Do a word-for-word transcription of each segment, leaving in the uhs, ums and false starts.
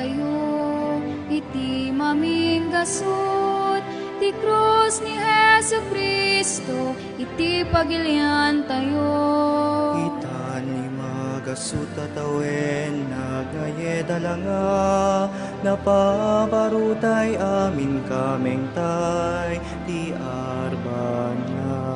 Tayo iti maminggasut ti krus ni Jesu-Cristo iti pagiliantayo. Itan ni magasut a tawen, nagngayed a langa, napaparutay amin kamentay ti arbanna.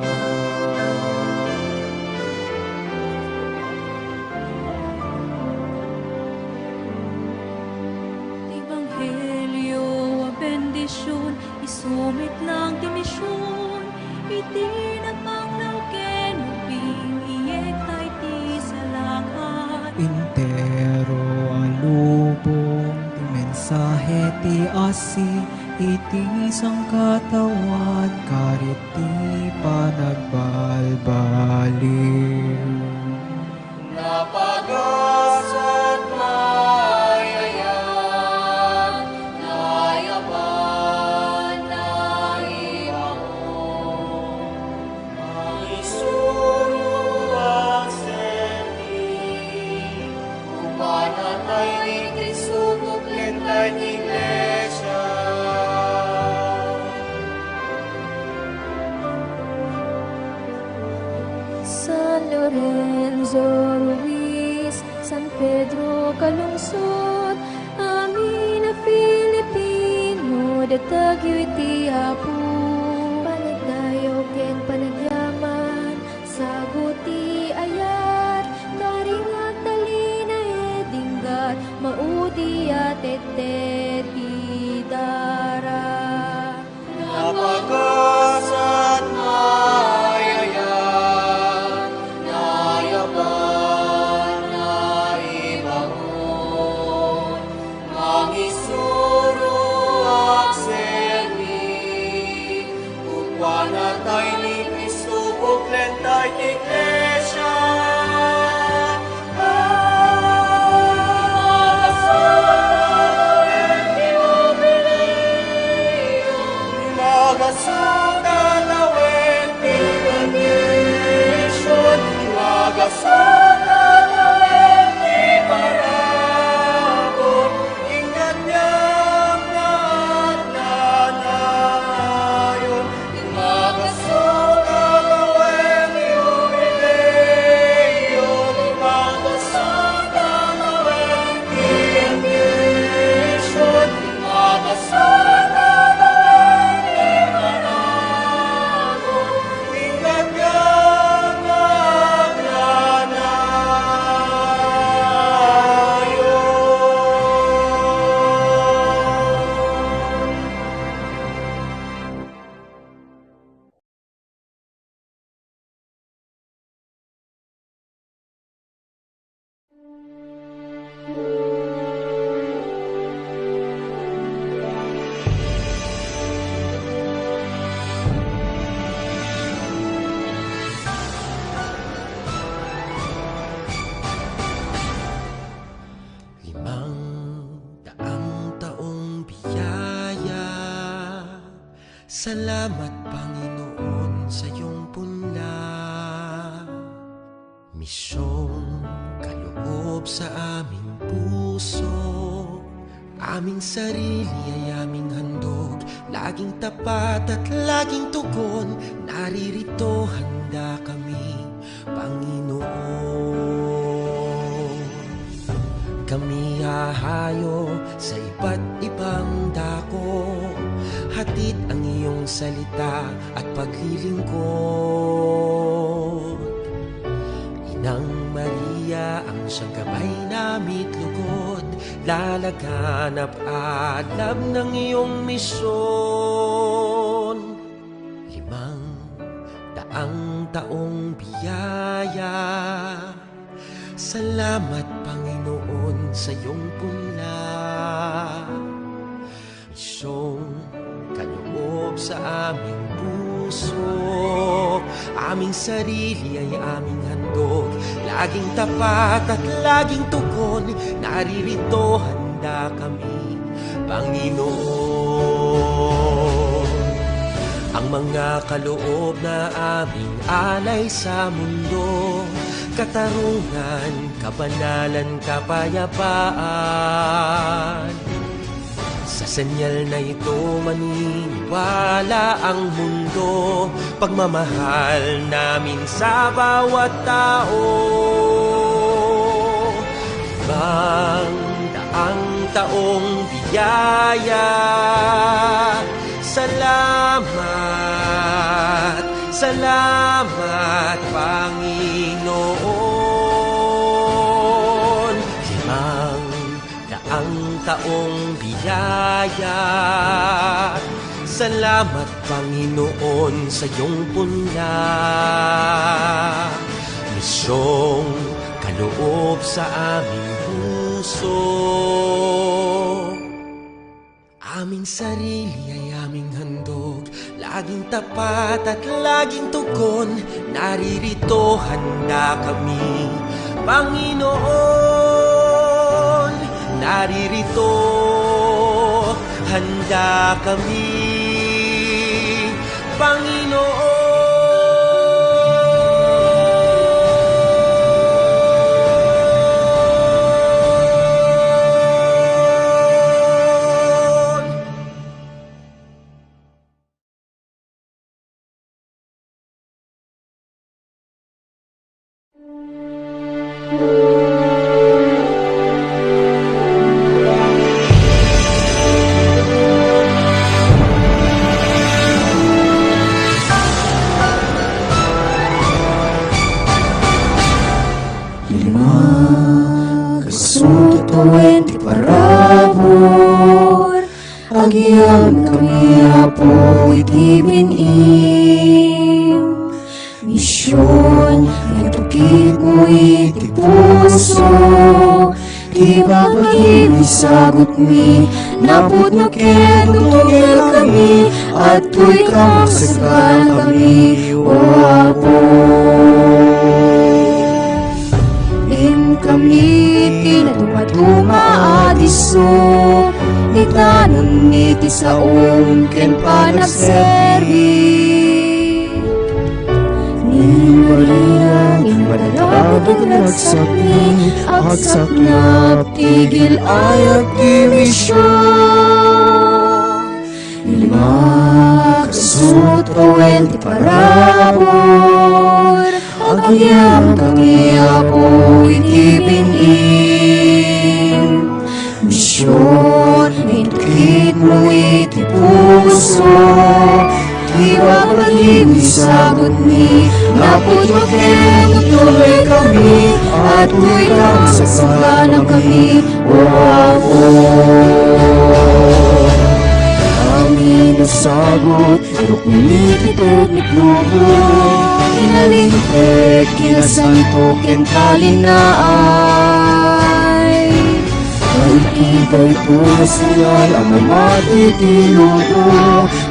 Ti ebanghelio a bendision, isu met lang ti mision, iti napanglaw ken ubing, iyegta iti salakan. Entero a lubong ti mensahe ti asi, iti sangkataoan karit ti panagbalbaliw. Napagasat, naayayat, nayaban, naibangon, mangisuro a serbi. Upanatay ni Cristo, puklentay ti iglesia. San Lorenzo Ruiz, San Pedro Calungsod, amin a Filipino, datagyo iti Apo. Panagdayaw ken panagyaman, sagut ti ayat, karing agtalinaed, inggat, maudi a tetted ti dara. Napagasat, naayayat, nayaban, naibangon, mangisuro a serbi. Upanatay ni Cristo, puklentay ti iglesia. Limang daang taong biyaya. Salamat, Panginoon, sa iyong punla. Misyong kaloob sa aming puso, aming sarili ay aming handog, laging tapat at laging tugon, naririto handa kami, Panginoon. Kami hahayo sa iba't ibang dako, hatid ang iyong salita at paglilingkod. Inang Maria, ang siyang gabay na mitlugod, lalaganap alab ng iyong misyon. Limang daang taong biyaya. Salamat, Panginoon, sa iyong punla. Misyong kaloob sa aming puso, aming sarili ay aming handog. Laging tapat at laging tugon, naririto handa kami, Panginoon. Ang mga kaloob na aming alay sa mundo, Katarungan, kabanalan, kapayapaan. Sa senyal na ito, maniniwala ang mundo. Pagmamahal namin sa bawat tao. Limang daang taong biyaya. Salamat, salamat, Panginoon. Limang daang taong biyaya. Salamat, Panginoon, sa iyong punya. Misyong kaloob sa aming puso. Aming sarili ay aming handog, laging tapat at laging tugon. Naririto, handa kami, Panginoon. Naririto, handa kami, Panginoon. Lima, kasutuen ti parabur, agyamankami, Apo, iti bin-im. Mision, intukitmo iti puso, ti babagim isagutmi, napudno ken tutugerkami, adtoy ka masaganakami, O Apo. Inkami ti nadumaduma a disso, itanem ti saom ken panagserbi. Ni Maria, immadalag a nagsaksi, agsaknap ti gil-ayat ti mision. Lima, kasutuen ti parabur, agyamankami, Apo, iti bin-im. Mision, intukitmo iti puso, ti babagim isagutmi, napudno ken tutugerkami, adtoy ka masaganakami, O Apo. Amin a sagut, rukni ti teknik lubo, inalingpet, kinasanto, ken talinaay. Ay, daytoy a senyal a mamati ti lubo,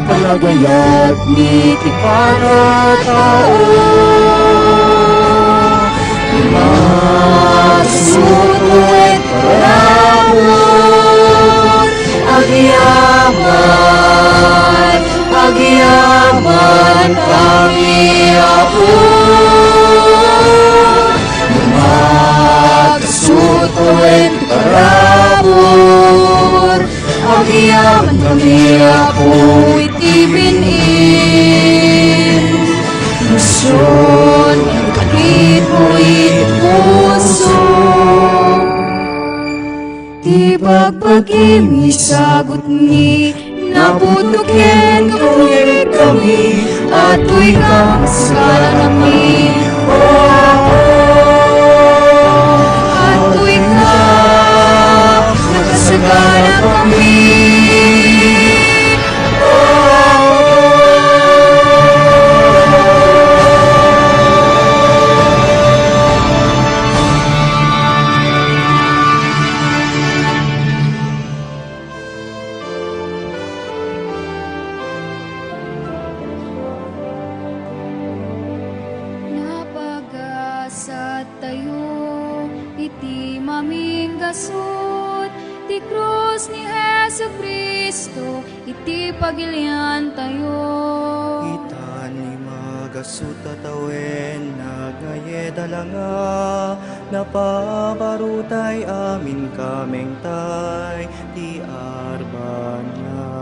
panagayat ni ti panatao. Masutuen parabur, agyaman, agyaman kami, Apo. Masutuen parabur, agyamankami, Apo, iti bin-im. Mision, intukitmo iti puso, ti babagim isagutmi, napudno ken tutugerkami, adtoy ka masaganakami, O Apo. Adtoy ka masaganakami, O Apo. Napagasat tayo iti maminggasut ti krus ni Jesu-Cristo iti pagilian tayo. Itan ni magasut a tawen, nagayet Talanga, napabarutay amin kamengtay ti arbanna.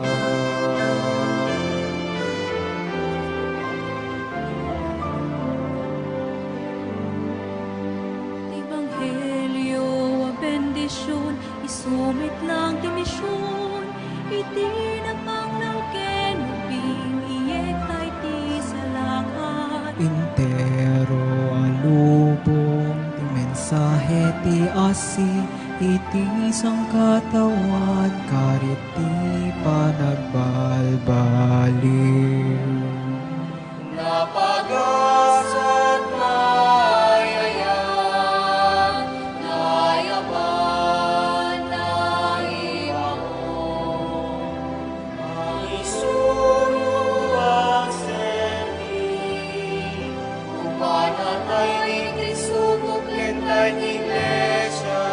Ti ebanghelio a bendision, isu met lang ti mision, iti napanglaw ken ubing, iyekta iti salakan. Entero a lubong ti mensahe ti asi iti sangkataoan, karit ti panagbalbaliw. Napagasat, naayayat, nayaban, naibangon. Mangisuro a serbi, upana tayo ni Cristo, puklen tayo ni Iglesia.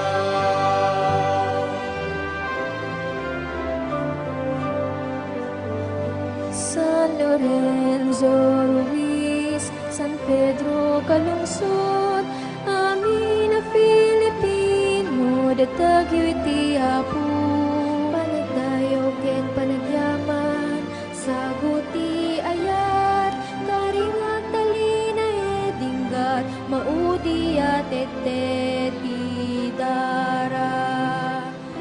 San Lorenzo Ruiz, San Pedro Calungsod, amin a Filipino, datagyo iti Apo. Panagdayaw ken panagyaman, sagut ti ayat, karing agtalinaed, inggat maudi a tette ti dara.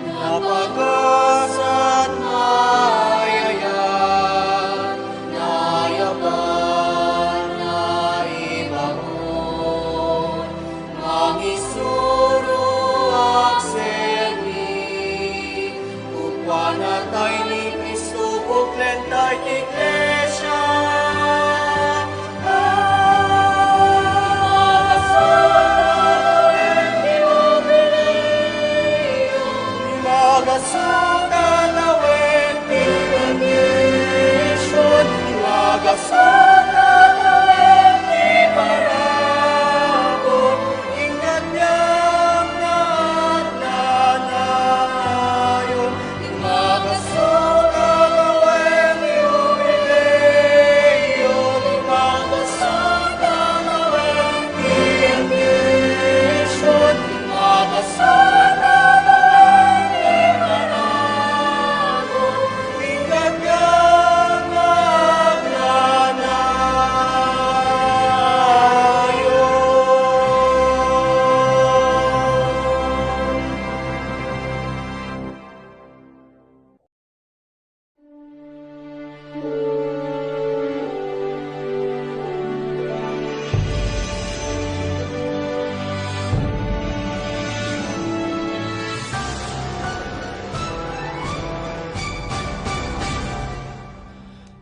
Napagasat, naayayat, nayaban, naibangon. Mangisuro a serbi, upana tayo ni Cristo, puklen tayo ti Iglesia.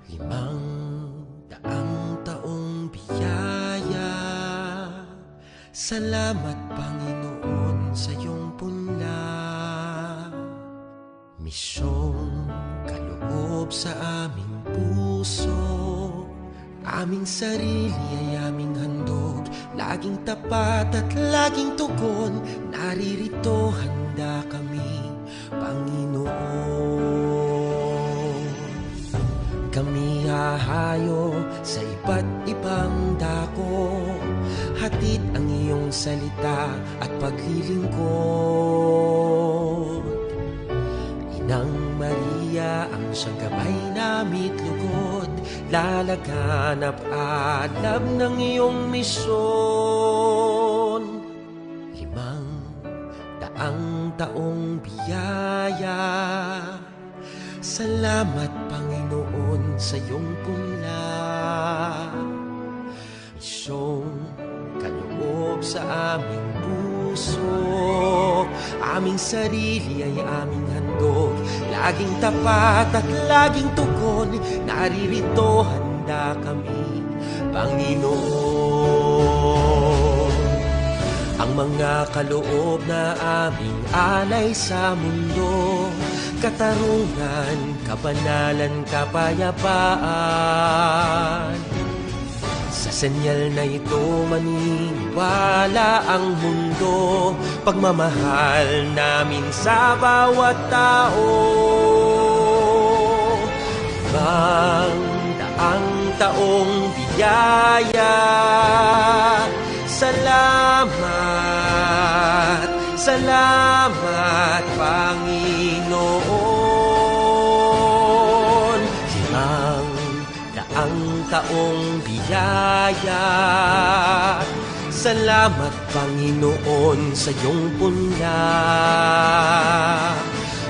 Limang daang taong biyaya. Salamat, Panginoon, sa iyong punla. Misyong kaloob sa aming puso, aming sarili ay aming handog, laging tapat at laging tugon, naririto handa kami, Panginoon. Kami hahayo sa iba't ibang dako, hatid ang iyong salita at paglilingkod. Inang Maria, ang siyang gabay namit lugod, lalaganap alab ng iyong misyon. Limang daang taong biyaya. Salamat, Panginoon, sa iyong punla. Misyong kaloob sa aming puso, aming sarili ay aming handog. Laging tapat at laging tugon, naririto handa kami, Panginoon. Ang mga kaloob na aming alay sa mundo, katarungan, kabanalan, kapayapaan. Sa senyal na ito, maniniwala ang mundo, pagmamahal namin sa bawat tao. Limang daang taong biyaya, sa Salamat, salamat, Panginoon. Daang-daang taong biyaya. Salamat, Panginoon, sa iyong punla.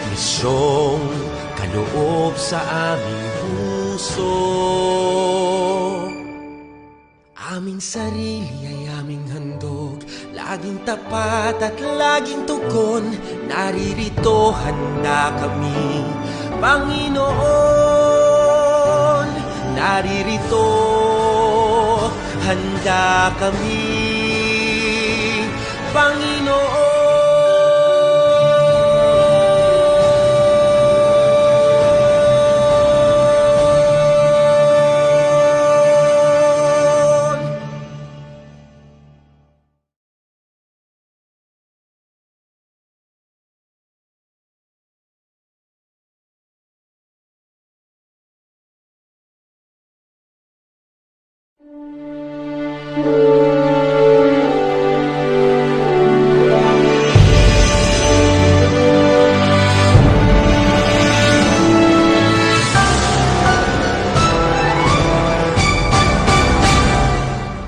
Misyong kaloob sa aming puso. Aming sarili ay aming handog, laging tapat at laging tugon. Naririto, handa kami, Panginoon. Naririto, handa kami, Panginoon.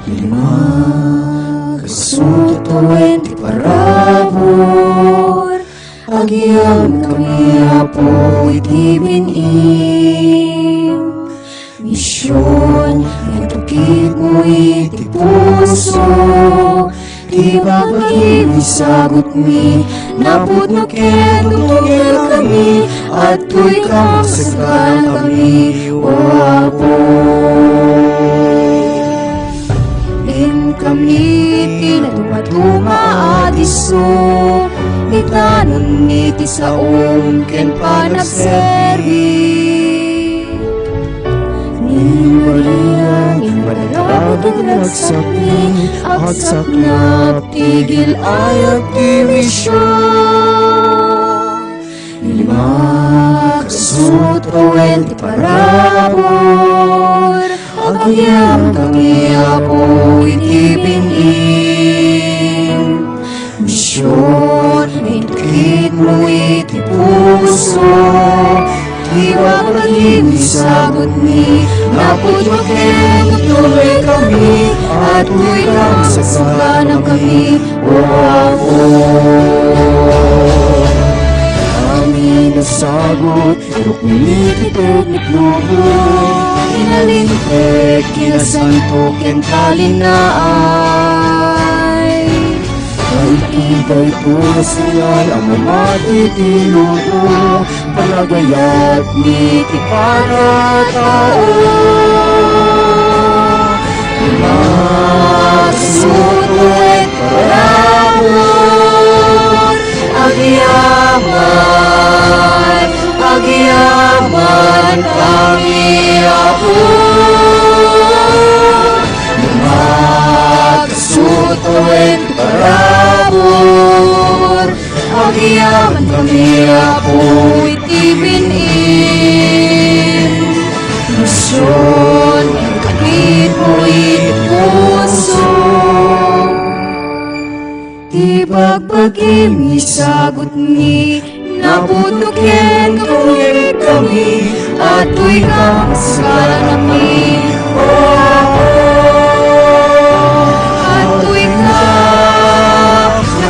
Lima, kasutuen ti parabur, agyamankami, Apo, iti bin-im. Mision, intukitmo iti puso, ti babagim isagutmi, napudno ken tutugerkami, adtoy ka masaganakami, O Apo. Inkami ti nadumaduma a disso, itanonmi ti saom ken panagserbi. Ni Maria, immadalag nga agsakmi, agsaknap ti gil-ayat ti mision. Lima, kasutuen ti parabur, agyamankami, Apo, iti bin-im. Mision, intukitmo iti puso, ti babagim isagutmi, napudno ken tutugerkami, adtoy ka masaganakami, O Apo. Amin a sagut, irukmi ti teknik lubo, inalinteg, kinasanto, ken talinaay. Ay, iti daytoy a signal a mamati ti lubo, panagayat ni ti paratao. Masutuen parabur, agyaman, agyaman kami, Apo. Makasuto iti parabur, agyaman kami, Apo, iti bin-im. Mision, intukitmo iti puso. Ti bagbagim isagutmi, napudno ken tutugerkami, adtoy ka masaganakami, O Apo. Adtoy ka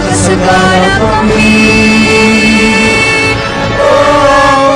masaganakami, O Apo.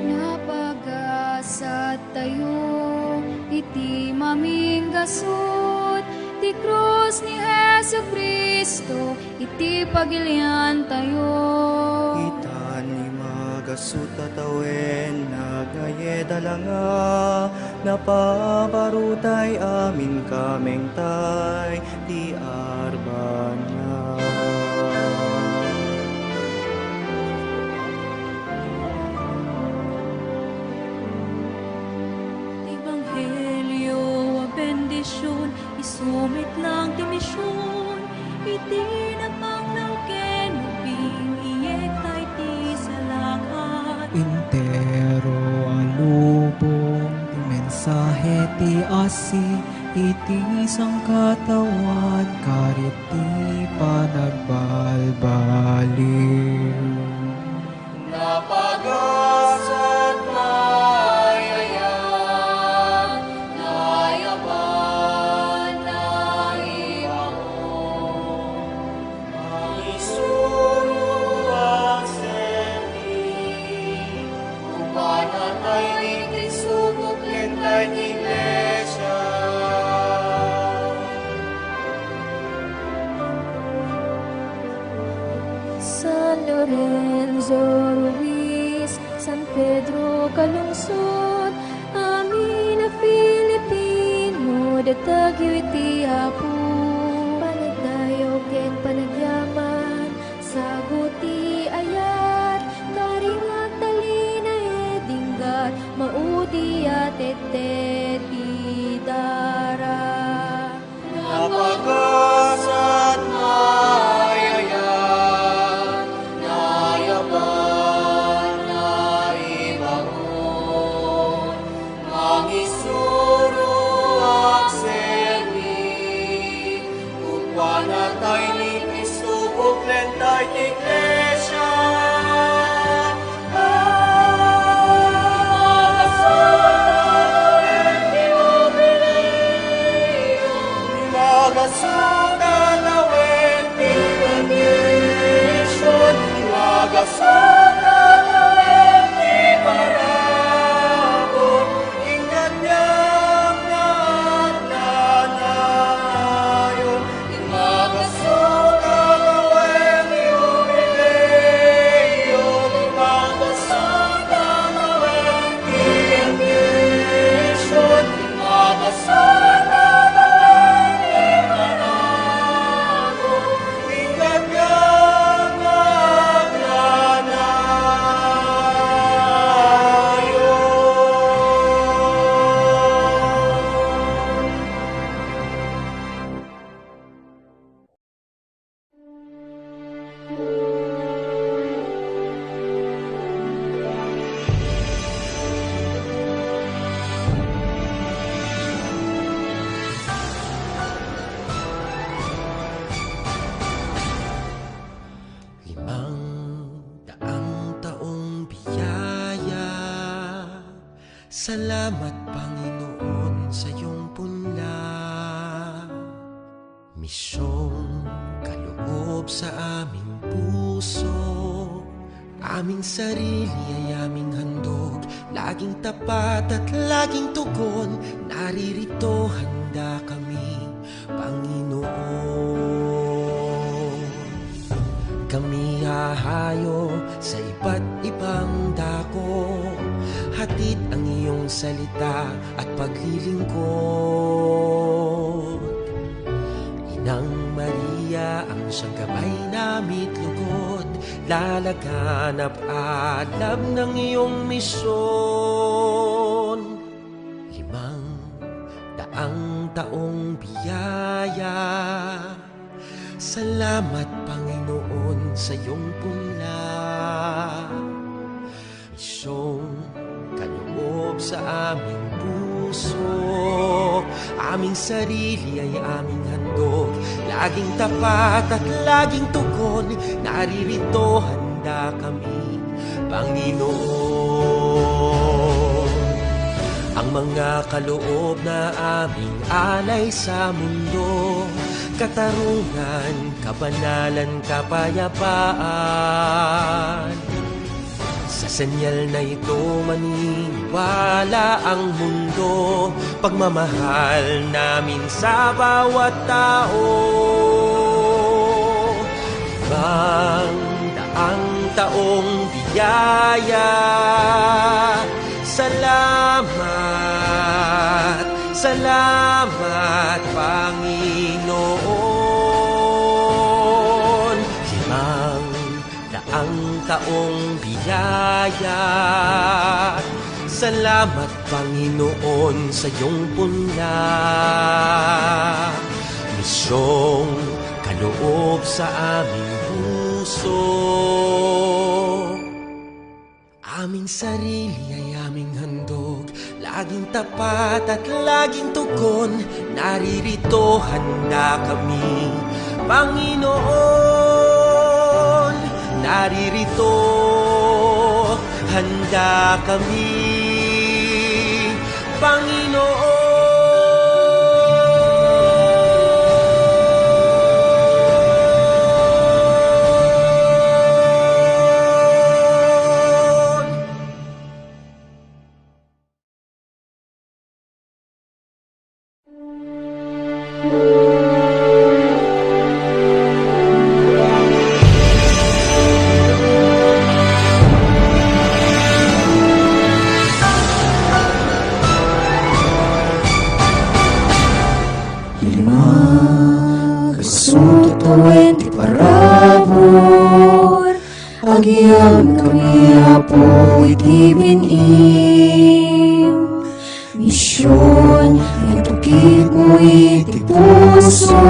Napagasat tayo iti maminggasut ti krus ni Jesu-Cristo iti pagilian tayo. Itan ni Maga Sut a tawen, nagngayet a langa, napabarutay amin kamengtay ti arbanna. Ebanghelio a bendision, isu met lang ti mision, iti napanglaw ken ubing, iyektay ti salakay. Entero a lubong ti mensahe ti asi, iti sangkataoan karit ti panagbalbaliw. Napagasat, nayayaw, nayaban, naibangon. Mangisuro a serbi, upana tay ni Cristo, puklen tay ti iglesia. San Lorenzo Ruiz, San Pedro Calungsod, amin a Filipino, datagyo iti Apo. Panagdayaw ken panagyaman, sagut ti ayat, karing agtalinaed, inggat, maudi a tette ti dara. Napagasat, nayayaw, nayaban, naibangon. Mangisuro a serbi, upana tay ni Cristo, puklen tay ti iglesia. Imagasut a tawen ti bendision, imagasut a tawen ti parabur, ingka diak nga agnanayon. Limang daang taong biyaya. Salamat, Panginoon, sa iyong punla. Misyong kaloob sa aming puso, aming sarili ay aming handog, laging tapat at laging tugon, naririto handa kami, Panginoon. Kami hahayo sa iba't ibang dako, hatid ang iyong salita at paglilingkod. Inang Maria, ang siyang gabay na mitlugod, lalaganap alab ng iyong misyon. Limang daang taong biyaya. Salamat, Panginoon, sa iyong punla. Misyong kaloob sa aming puso, aming sarili ay aming handog. Laging tapat at laging tugon, naririto handa kami, Panginoon. Ang mga kaloob na aming alay sa mundo, katarungan, kabanalan, kapayapaan. Sa senyal na ito, maniniwala ang mundo, pagmamahal namin sa bawat tao. Limang daang taong biyaya. Salamat, salamat, Panginoon. Limang daang taong biyaya. Salamat, Panginoon, sa iyong punla. Misyong kaloob sa aming puso. Aming sarili ay aming handog, laging tapat at laging tugon. Naririto, handa kami, Panginoon. Naririto, handa kami, Panginoon. Lima, kasutoen ti parabur, agyamankami, Apo, iti bin-im. Mision, intukitmo iti puso,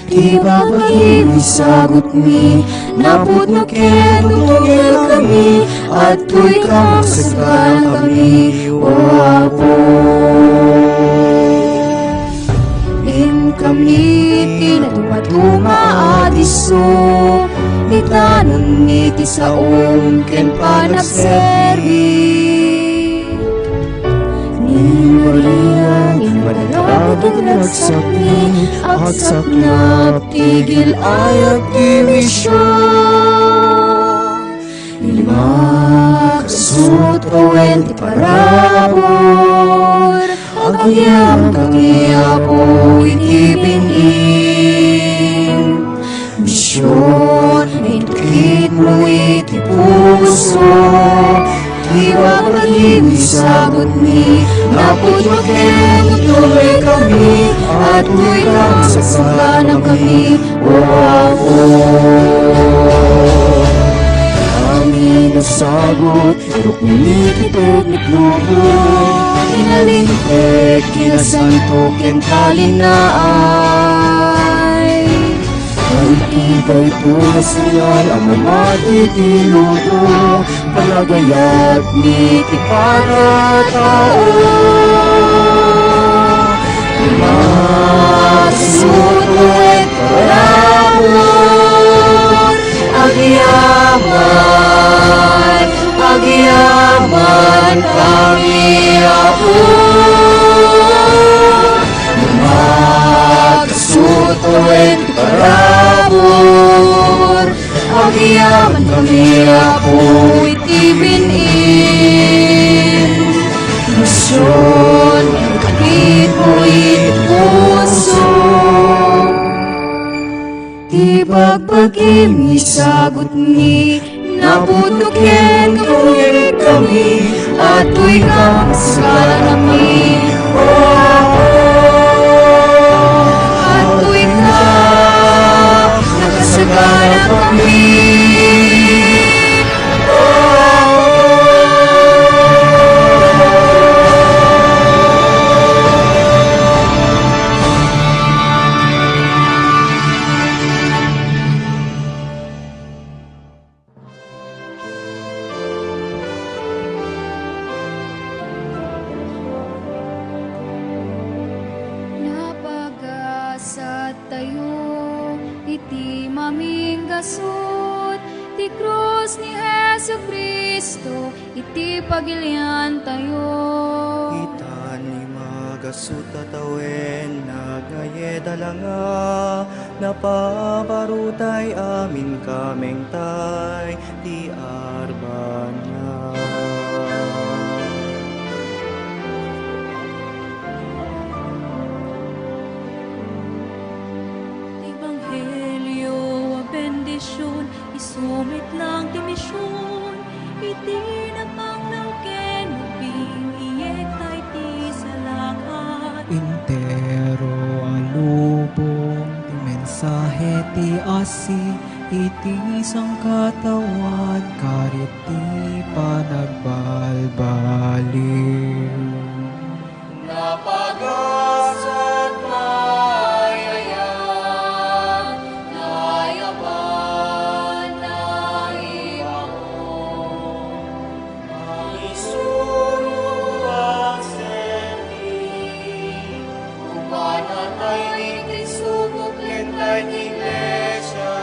ti babagim isagutmi, napudno ken tutugerkami, adtoy ka masaganakami, O Apo. Inkami ti natumatuma a disso, itanonmi ti saom ken panagserbi. Ni Maria, immay nagdagdagsak ni agsaknap ti gil-ayat ti mision. Lima, kasutoen ti parabur, agyamankami, Apo, iti bin-im. Mision, intukitmo iti puso, ti babagim isagutmi, napudno ken tutugerkami, adtoy ka masaganakami, O Apo. Amin a sagut, iruknomi ti teknik lubo, inalintek, kinasanto, ken talinaay. Iti daytoy a signal a mamati ti lubo, panagayat ni ti para tao. Masutuet parabur, agyaman, agyaman kami, Apo. Makasutuet parabur, agyamankami, Apo, iti bin-im. Mision, intukitmo iti puso, ti babagim isagutmi, napudno ken tutugerkami, adtoy ka masaganakami, O Apo. Adtoy ka masaganakami, O Apo. Napagasat tayo iti maminggasut ti krus ni Jesu-Cristo iti pagilian tayo. Itan ni magasut a tawen, nagngayet a langa, napaparutay amin kamengtay ti arbanna. Ebanghelio a bendision, Isu met lang ti mision iti napanglaw ken ubbing, iyegta iti salakan. Entero a lubong ti mensahe ti assit iti sangkataoan, karit ti panagbalbaliw. Napagasat, nayayaat, nayaban, naibangon. Mangisuro a serbi, upana tayo ni Cristo, puplenta ti iglesia.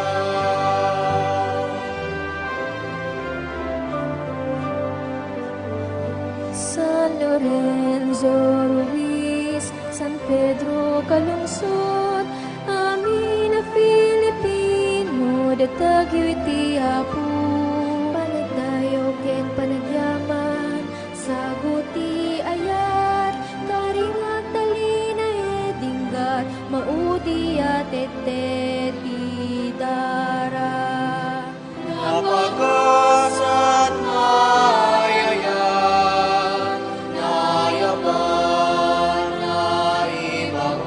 San Lorenzo Ruiz, San Pedro Calungsod, amin a Filipino, datagyo iti Apo. Panagdayaw ken panagyaman, sagut ti ayat, karing agtalinaed, inggat, maudi a tetted ti dara. Napagasat, nayayaat, nayaban, naibangon.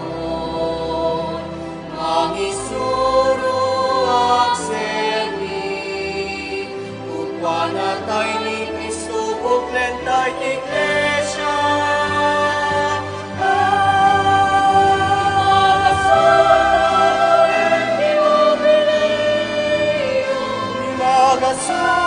Mangisuro a serbi, upana tayo ni Cristo, puplenta ti iglesia. Imagasat!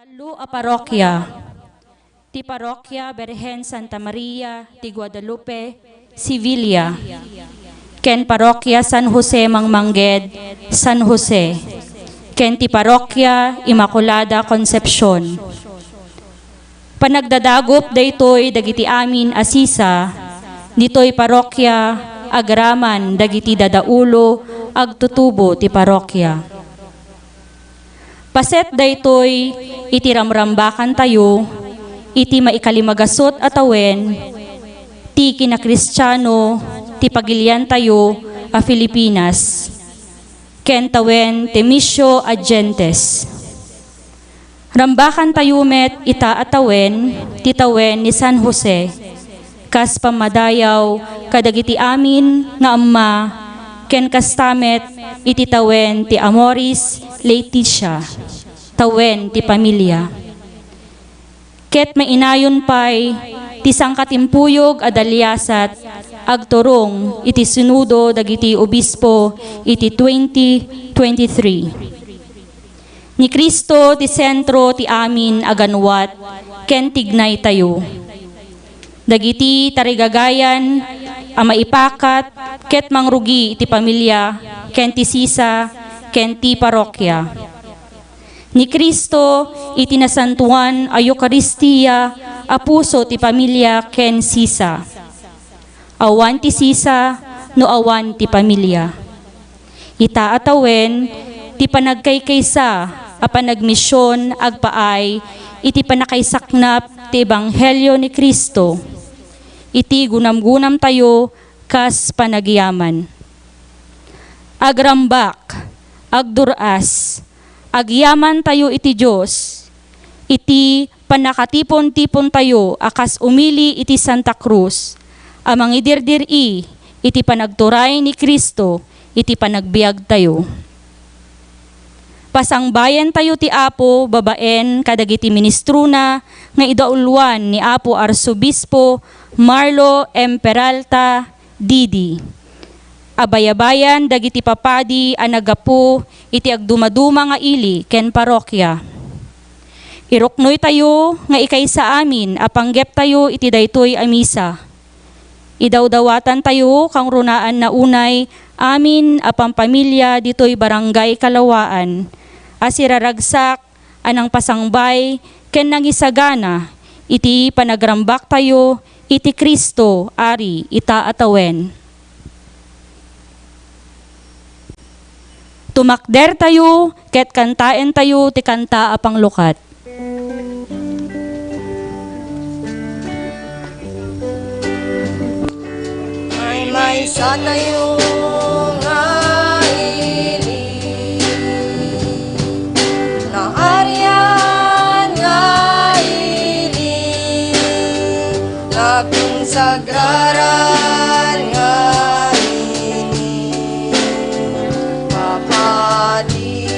Tallo a parokia: ti Parokia Birhen Santa Maria ti Guadalupe, Sevilla, ken Parokia San Jose Mangmangged, San Jose, ken ti Parokia Immaculada Concepcion. Panagdadagup daytoy dagiti amin a sisa ditoy parokia agraman dagiti dadaulo agtutubo ti parokia. Paset daytoy iti ramrambakantayo iti maikalimagasut a tawen ti kinakristiano ti pagiliantayo a Filipinas, ken tawen ti Missio Adyentes. Rambakantayo met ita a tawen ti tawen ni San Jose, kas pammadayaw kadagiti amin nga amma, ken kasta met iti tawen ti Amoris Laetitia, tawen ti pamilia. Ket mainayon pay ti sangkatimpuyog a daliasat agturong iti Sinodo dagiti Obispo iti twenty twenty-three. Ni Cristo ti sentro ti amin a ganuat ken tignaytayo. Dagiti tarigagayan a maipakat ket mangrugi iti pamilia ken ti sisa ken ti parokia. Ni Cristo iti nasantoan a Eukaristia a puso ti pamilia ken sisa. Awan ti sisa no awan ti pamilia. Ita a tawen ti panagkaykaysa a panagmision agpaay iti pannakaisaknap ti ebanghelio ni Cristo iti gunamgunamtayo kas panagyaman. Agrambak, agdur-as, agyamantayo iti Dios iti pannakatipon-tipontayo a kas umili iti Santa Cruz a mangidirdir-i iti panagturay ni Cristo iti panagbiagtayo. Pasangbayantayo ti Apo babaen kadagiti ministrona nga idauloan ni Apo Arsobispo Marlo M. Peralta, Didi. Abayabayan dagiti papadi a naggapu iti agdumaduma nga ili ken parokia. Iruknoytayo nga ikaysa amin a panggeptayo iti daytoy a misa. Idawdawatantayo kangrunaan na unay amin a pampamilia ditoy Barangay Kalawaan a siraragsak a nangpasangbay ken nangisagana iti panagrambaktayo iti Cristo Ari ita a tawen. Tumakdertayo ket kantaentayo ti kanta a panglukat. Maymaysa tayo nga ili, naarian nga ili, nakonsagraran nga ili, papadi.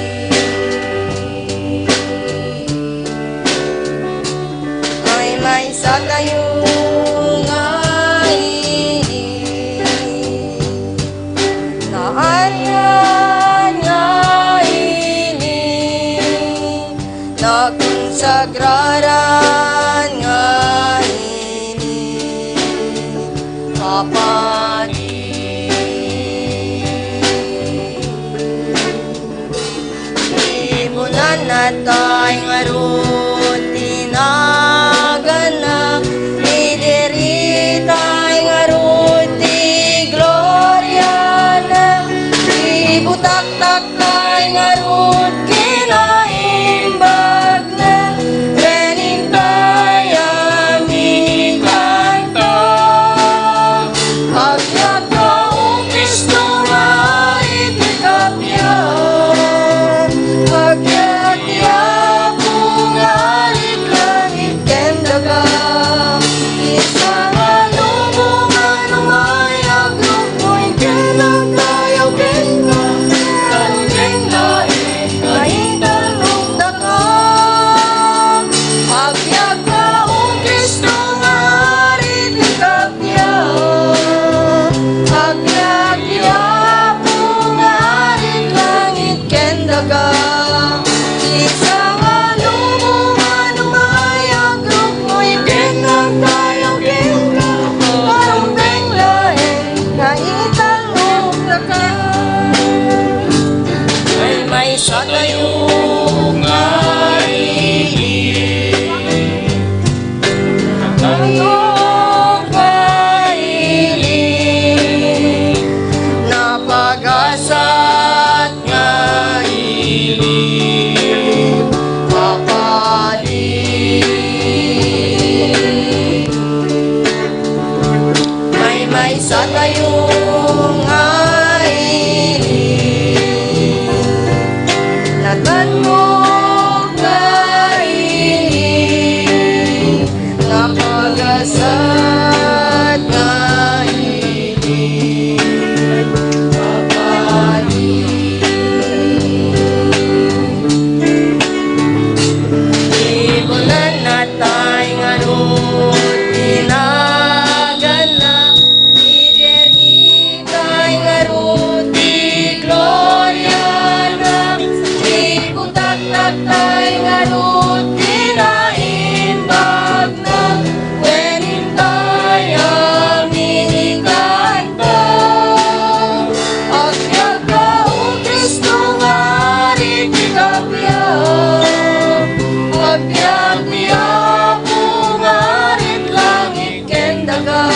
Maymaysa tayo nga ili, naarian nga ili, nakonsagraran nga ili, papadi. Ibunan natay ngarud ti naganna, idiritay ngarud ti gloriana, ibutaktaktay ngarud kinaimbag na, renintay a mikanta. Agyaga, O Cristo nga iti kapian. Agyaga, Apo, nga Tatay ngarud ti naimbagna, wen intay a minikanta. Agbiagka, O Cristo, nga ari ti kappia. Agbiag ti Apo nga ari langit ken daga.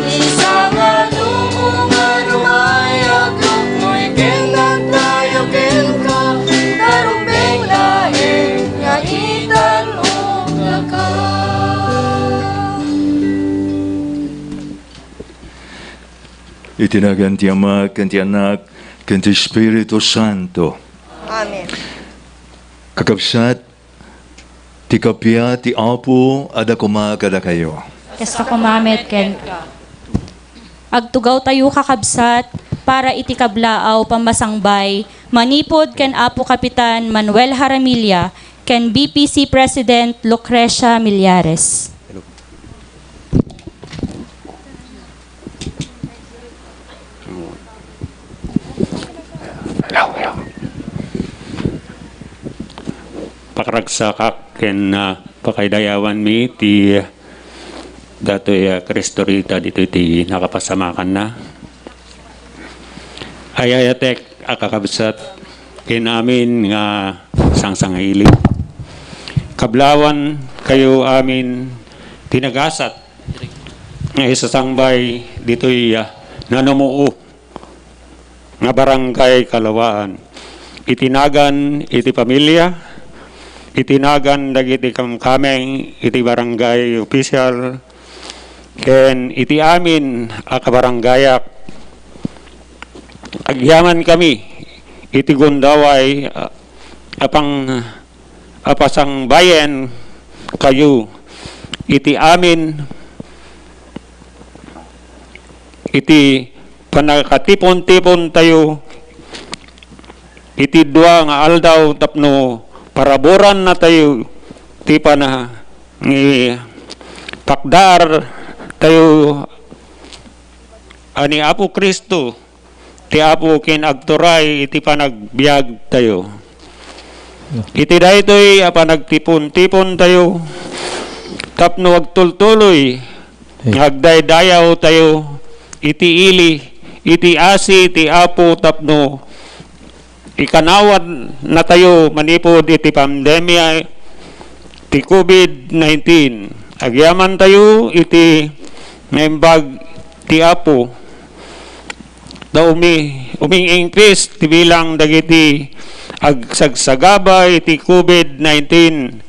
Ti sangalumo nga rumayag, ruknoy ken nagdayaw kenka, ta rumbeng laeng nga itan-ok daka. Iti nagan ti Ama, ken ti Anak, ken ti Espiritu Santo. Amen. Kakabsat, ti kappia ti Apo adda koma kadakayo. Kasta koma met kenka. Agtugawtayo, kakabsat, para iti kablaaw pammasangbay manipud ken Apo Kapitan Manuel Jaramilla ken B P C President Lucrecia Millares. Pakaragsakak ken, ah, pakaidayawanmi ti datoy a Cristo rita ditoy ti nakapasamakanna. Ay-ayatek a kakabsat ken amin nga sangsangaili. Kablawan kayo amin ti nagasat nga isasangbay ditoy, ah, nanumuo nga Barangay Kalawaan. Iti nagan iti pamilya, iti nagan dagiti kamkameng iti barangay official, ken iti amin a kabarangayak. Agyamankami iti gundaway a, a pang-, a pasangbayen kayo iti amin iti pannakatipon-tipon tayo iti dua nga aldaw tapno paraburan natayo ti pana-, ngi-, pakdar tayo a ni Apo Cristo ti Apo ken agturay iti panagbiag tayo. Iti daytoy a panagtipon-tipon tayo tapno agtultuloy nga agdaydayaw tayo iti ili, iti asi ti Apo tapno ikanawan natayo manipud iti pandemia ti COVID nineteen. Agyaman tayo iti naimbag ti Apo. Ta umi-, uming-increase ti bilang dagiti agsagsagaba iti COVID nineteen.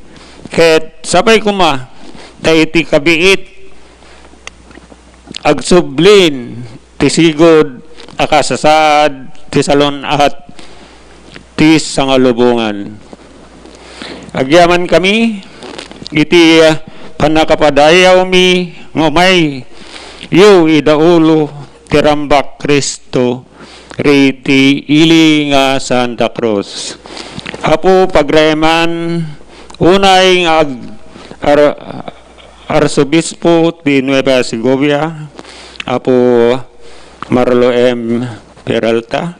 Ket sapay koma ta iti kabiit, agsublin ti sigud a kasasaad ti salun-at ti sangalubongan. Agyamankami iti pannakapadayawmi nga umayyo idaulo ti rambak Cristo riti ili nga Santa Cruz. Apo, pagraeman unay nga ag-, ar-, Arsobispo ti Nueva Segovia, Apo Marlo M. Peralta.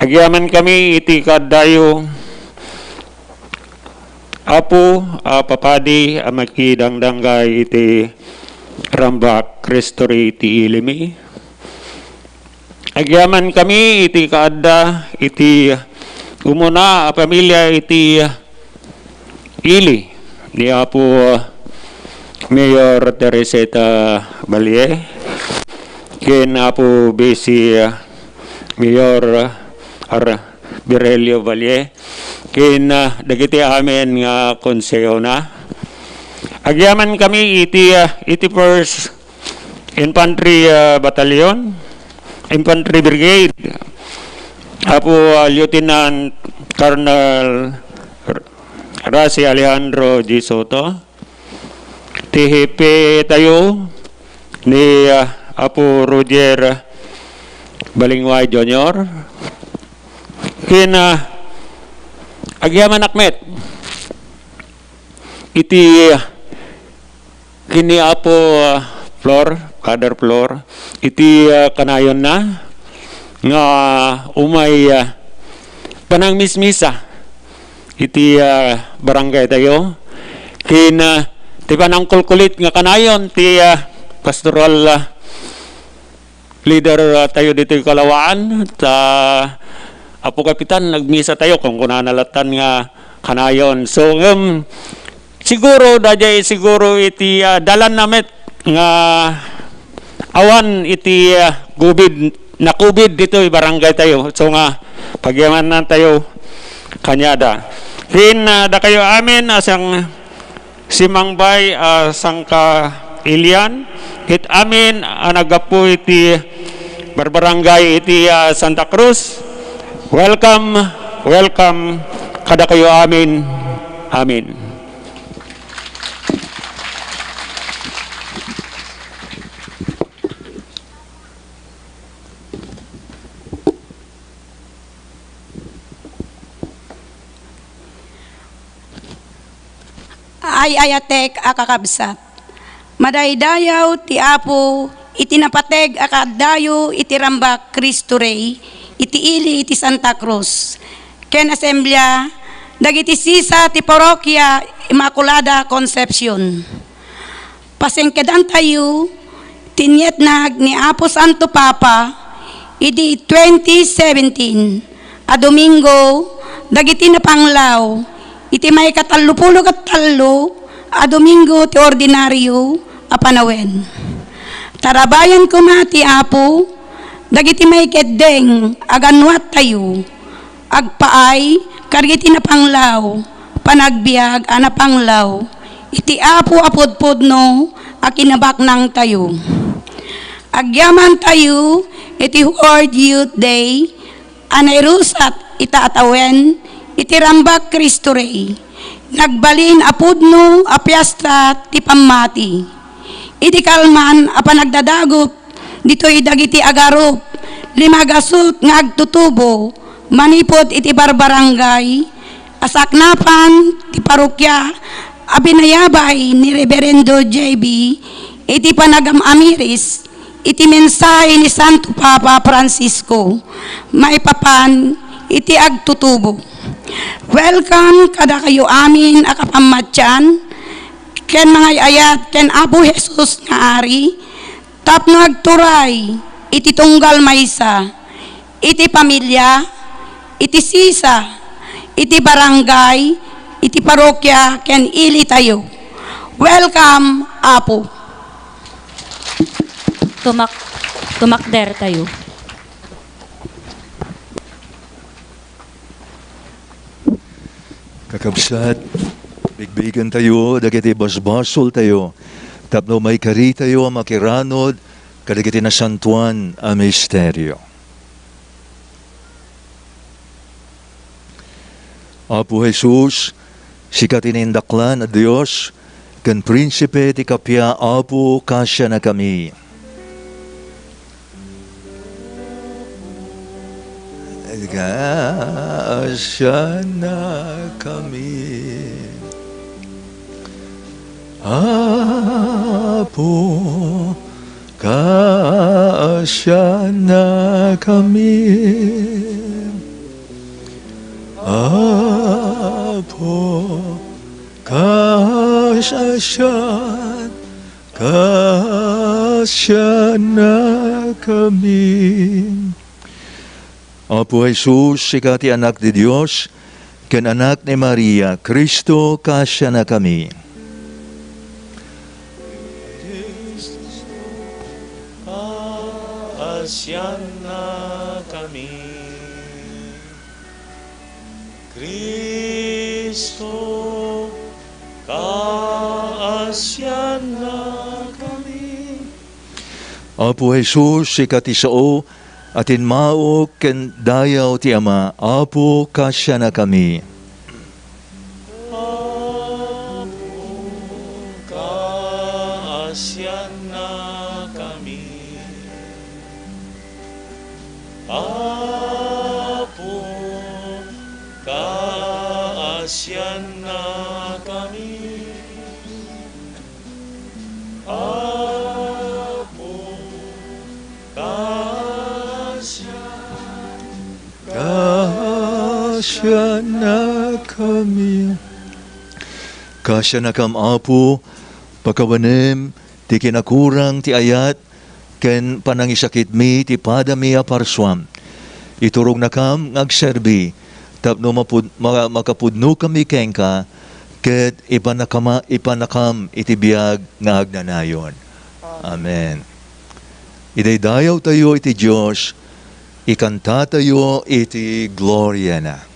Agyamankami iti kaaddayo, Apo, a papadi a makidangdangga iti rambak Cristo riti ilimi. Agyamankami iti kaadda iti umuna a pamilia iti ili ni Apo Mayor Teresita Valle, ken Apo Vice Mayor Ar-, Virelio Valle, ken, ah, dagiti amin nga konsehona. Agyamankami iti, ah, eighty-first Infantry, ah, Battalion, Infantry Brigade, Apo, ah, Lieutenant Colonel R-, Rasi Alejandro G. Soto, ti hepe tayo ni, ah, Apo Roger Balingway Junior, ken, ah, agyamanak met iti, ah, ken ni Apo, ah, Flor, Father Flor, iti, ah, kanayonna nga umay, ah, panangmismisa iti, ah, barangay tayo. Ken, ah, ti panangkulkulit nga kanayon ti, ah, pastoral, ah, leader, ah, tayo ditoy Kalawaan, ta Apo Kapitan, nagmisa tayo, kun kunana latan nga kanayon. So, ngem, siguro, daydiay siguro iti, ah, dalan na met nga awan iti, ah, COVID, na-COVID ditoy barangay tayo. So nga, pagyamanan tayo kaniada. Ken, ah, dakayo amin, a sang-, simangbay a sangkailian, ket amin a naggapu iti barbarangay iti, ah, Santa Cruz. Welcome, welcome kadakayo amin. Amen. Ay-ayatek a kakabsat, madaydayaw ti Apo iti napateg a kaaddayo iti Rambak Cristo Rey iti ili iti Santa Cruz ken Asamblea dagiti sisa ti Parroquia Immaculada Concepcion. Pasengkedantayo ti inyetnag ni Apo Santo Papa idi twenty seventeen a Domingo dagiti napanglaw iti maikatallopulo ket tallo a Domingo ti ordinario a panawen. Tarabayan koma ti Apo dagiti maikeddeng a gannuattayo. Agpaay kadagiti napanglaw, panagbiag a napanglaw iti Apo a pudpudno a kinabaknangtayo. Agyamantayo iti World Youth Day a nairusat ita a tawen iti Rambak Cristo Rey. Nagbalin a pudno a piesta ti pammati. Idi kalman a panagdadagup ditoy dagiti agarup, lima gasut nga agtutubo manipud iti barbarangay a saknapan ti parokya a binayabay ni Reverendo J B iti panagam-amiris iti mensahe ni Santo Papa Francisco maipapan iti agtutubo. Welcome kadakayo amin a kapammatian ken mangay-ayat ken Apo Jesus nga Ari, tapno agturay iti tunggal maysa, iti pamilya, iti sisa, iti barangay, iti parokya, ken ilitayo. Welcome, Apo. Tumak-, tumakder tayo. Kakabsat, bigbigen tayo dagiti basbasol tayo tapno maikari tayo a makiranud kadagiti nasantuan a misterio. Apo Jesus, sika ti naindaklan a Dios, ken Prinsipe ti kappia, Apo, kaasianakami. Kaasianakami. Apo, kaasianakami. Apo, kaasian-, kaasianakami. Apo Jesus, sika ti Anak ti Dios, ken Anak ni Maria. Cristo, kaasianakami. Kaasiannakami. Cristo, kaasiannakami. Apo Jesus, sika ti sao a tinmaok ken dayaw ti Ama. Apo, kaasianakami. Apo, kaasiannakami. Apo, kaasiannakami. Apo, kaasian-, kaasian-, Sianakami. Kasianakam, Apo, pakawanem ti kinakurang ti ayat ken panangisakitmi ti padami a parsuam. Iturongnakam nga agserbi tapno mapud-, ma-, makapudnokami kenka ket ipanakama-, ipanakam iti biag nga agnanayon. Amen. Idaydayawtayo iti Dios, ikantatayo iti gloriana.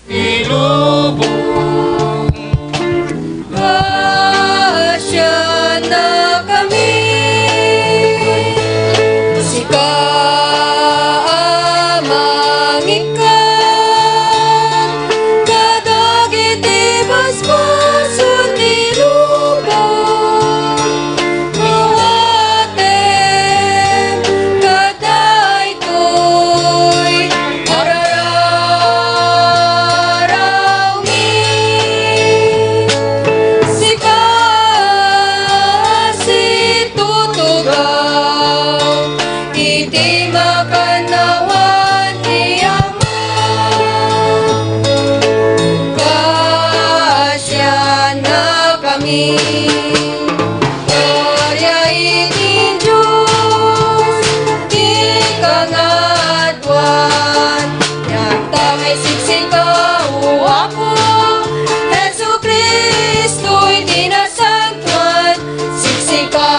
Ilubong. Pasianakami, sika a mangikkan kadagiti basbasol ti lubong. Buhatem kadaytoy arararawmi. Sika a situtugaw iti makannawan ti Ama. Pasianakami. Gloria iti Dios, ti kangatuan. Ngem ta siksika, O Apo, Jesu-Cristo, iti nasantoan. Siksika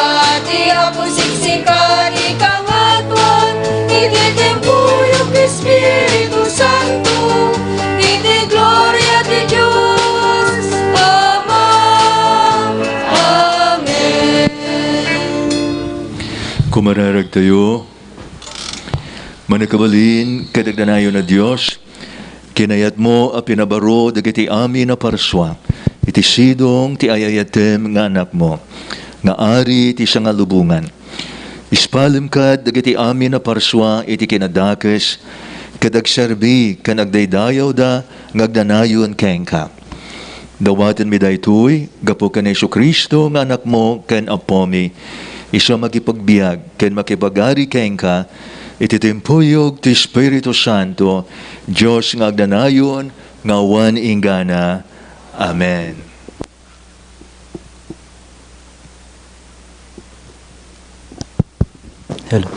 ti Apo, siksika ti kangatuan. Iti tiempo ti Espiritu Santo, iti gloria ti Dios Ama. Amen. Kumararagtayo. Mannakabalin ket agnanayon a Dios, kinayatmo a pinabaro dagiti amin a parsua iti sidong ti ay-ayatem nga Anakmo, nga Ari ti sangalubongan. Ispalem kad dagiti amin a parsua iti kinadakes ket agserbi ken agdaydayawda nga agnanayon kenka. Dawatenmi daytoy gapu ken Jesu-Cristo nga Anakmo ken Apomi, isu a makipagbiag ken makipagari kenka iti timpuyog ti Espiritu Santo, Dios nga agnanayon nga awan inggana. Amen. Hello.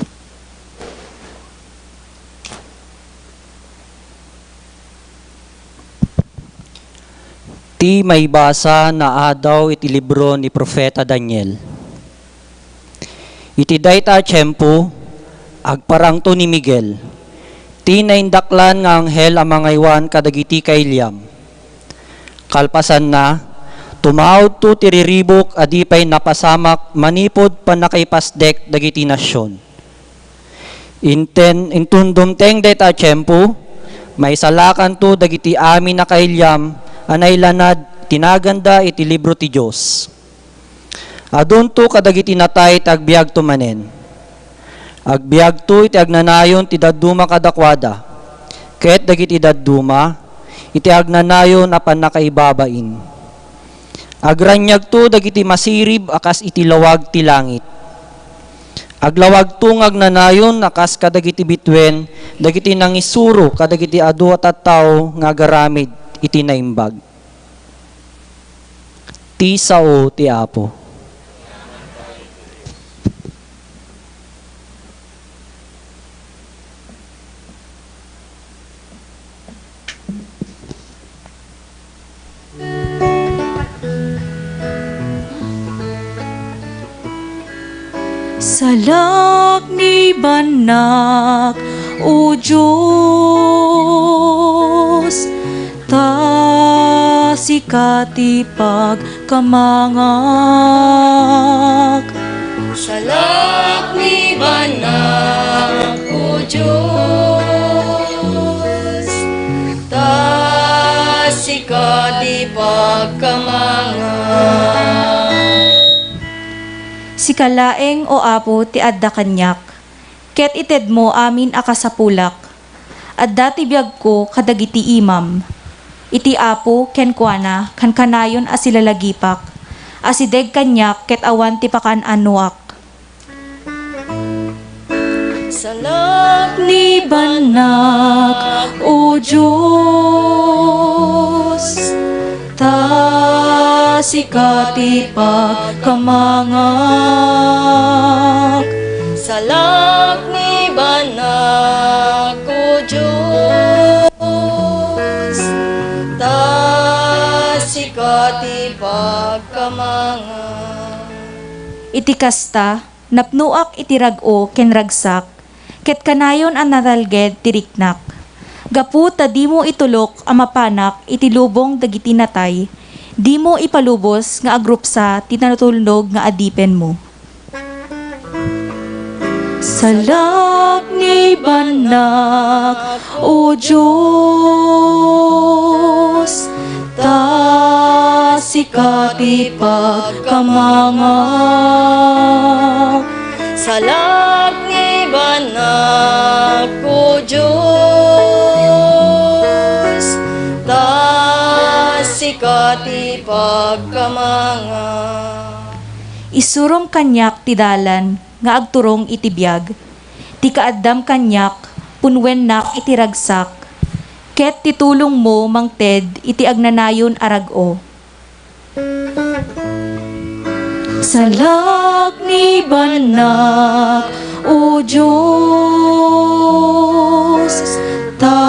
Ti maibasa naadaw iti libro ni Profeta Daniel. Iti dayta a tiempo, agparangto ni Miguel, ti naindaklan nga anghel a mangaywan kadagiti kailiam. Kalpasanna, tumaudto ti riribuk a di pay napasamak manipud pannakaipasdek dagiti nasion. Inten, inton dumteng dayta a tiempo, maisalakanto dagiti amin a kailiam a nailanad ti naganda iti libro ti Dios. Adunto kadagiti natay ti agbiagto manen. Agbiagto iti agnanayon ti dadduma kadakuada, ket dagiti dadduma iti agnanayon a pannakaibabain. Agraniagto dagiti masirib a kas iti lawag ti langit. Aglawagto nga agnanayon a kas kadagiti bituen dagiti nangisuro kadagiti adu a tattao nga agaramid iti naimbag. Ti sao ti Apo. Salak ni bannak, O Dios, ta sika ti pagkamangak. Salak ni bannak, O Dios, ta sika ti pagkamangak. Sika laeng, O Apo, ti adda kaniak, ket itedmo amin a kasapulak. Adda ti biagko kadagiti imam. Iti Apo kenkuana kankanayon a silalagipak, asideg kaniak ket awan ti pakaan-anoak. Salak ni bannak, O Dios, ta sika ti pagkamangak. Salak ni bannak, O Dios, ta sika ti pagkamangak. Iti kasta, napnoak iti rag-o ken ragsak, ket kanayon a natalged ti riknak. Gapu ta dimo itulok a mapanak iti lubong dagiti natay, dimo ipalubos nga agrupsa ti natulnog nga adipenmo. Salak ni bannak, O Dios, ta sika ti pagkamangak. Salak ni bannak, O Dios, ta sika ti pagkamangak. Isurom kaniak ti dalan nga agturong iti biag. Ti kaaddam kaniak, punwennak iti ragsak, ket ti tulongmo mangted iti agnanayon a rag-o. Salak ni bannak, O Dios, ta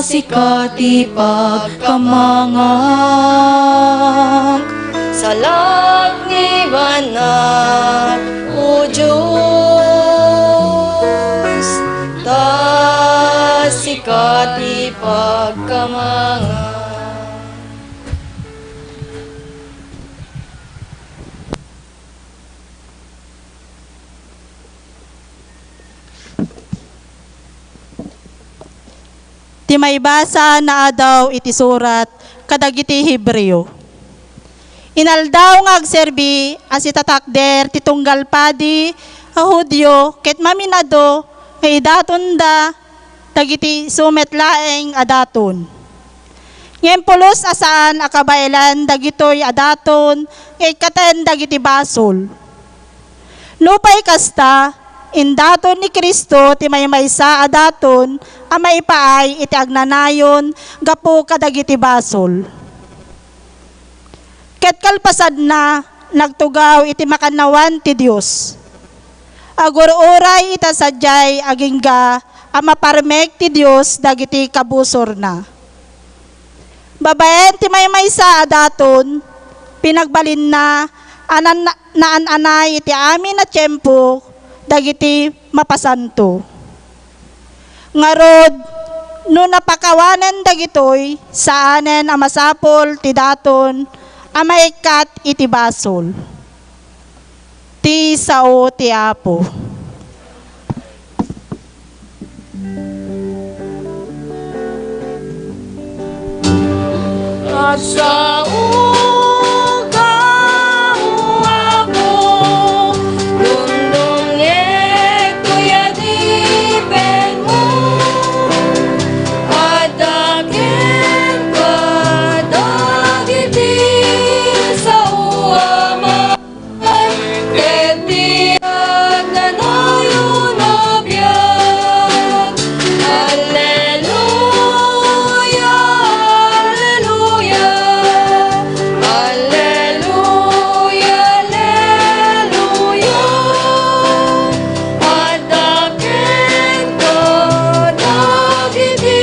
sika ti pagkamangak. Salak ni bannak, O Dios, ta sika ti pagkamangak. Ti maibasa nga adaw iti surat kadagiti Hebreo. Inaldaw nga agserbi a sitatakder ti tunggal padi a Judio ket maminado nga idatonda dagiti isu met laeng a daton. Ngem pulos a saan a kabaelan dagitoy a daton nga ikkaten dagiti basol. Nupay kasta, indaton ni Cristo ti maymaysa a daton a maipaay iti agnanayon gapu kadagiti basol. Ket kalpasanna, nagtugaw iti makannawan ti Dios. Agur-uray ita sadiay agingga a maparmek ti Dios dagiti kabusorna. Babaen ti maymaysa a daton, pinagbalinna a nan-, naan-anay iti amin a tiempo dagiti mapasanto. Ngarud, no napakawanen dagitoy, saanen a masapul ti daton a maikkat iti basol. Ti sao ti Apo. Asao ka, Apo, dumdumngegto 'diay adipenmo. Adda kenka dagiti sao a ma- Ket ti agnanayon a biag. Alleluia, alleluia, alleluia, alleluia. Adda kenka dagiti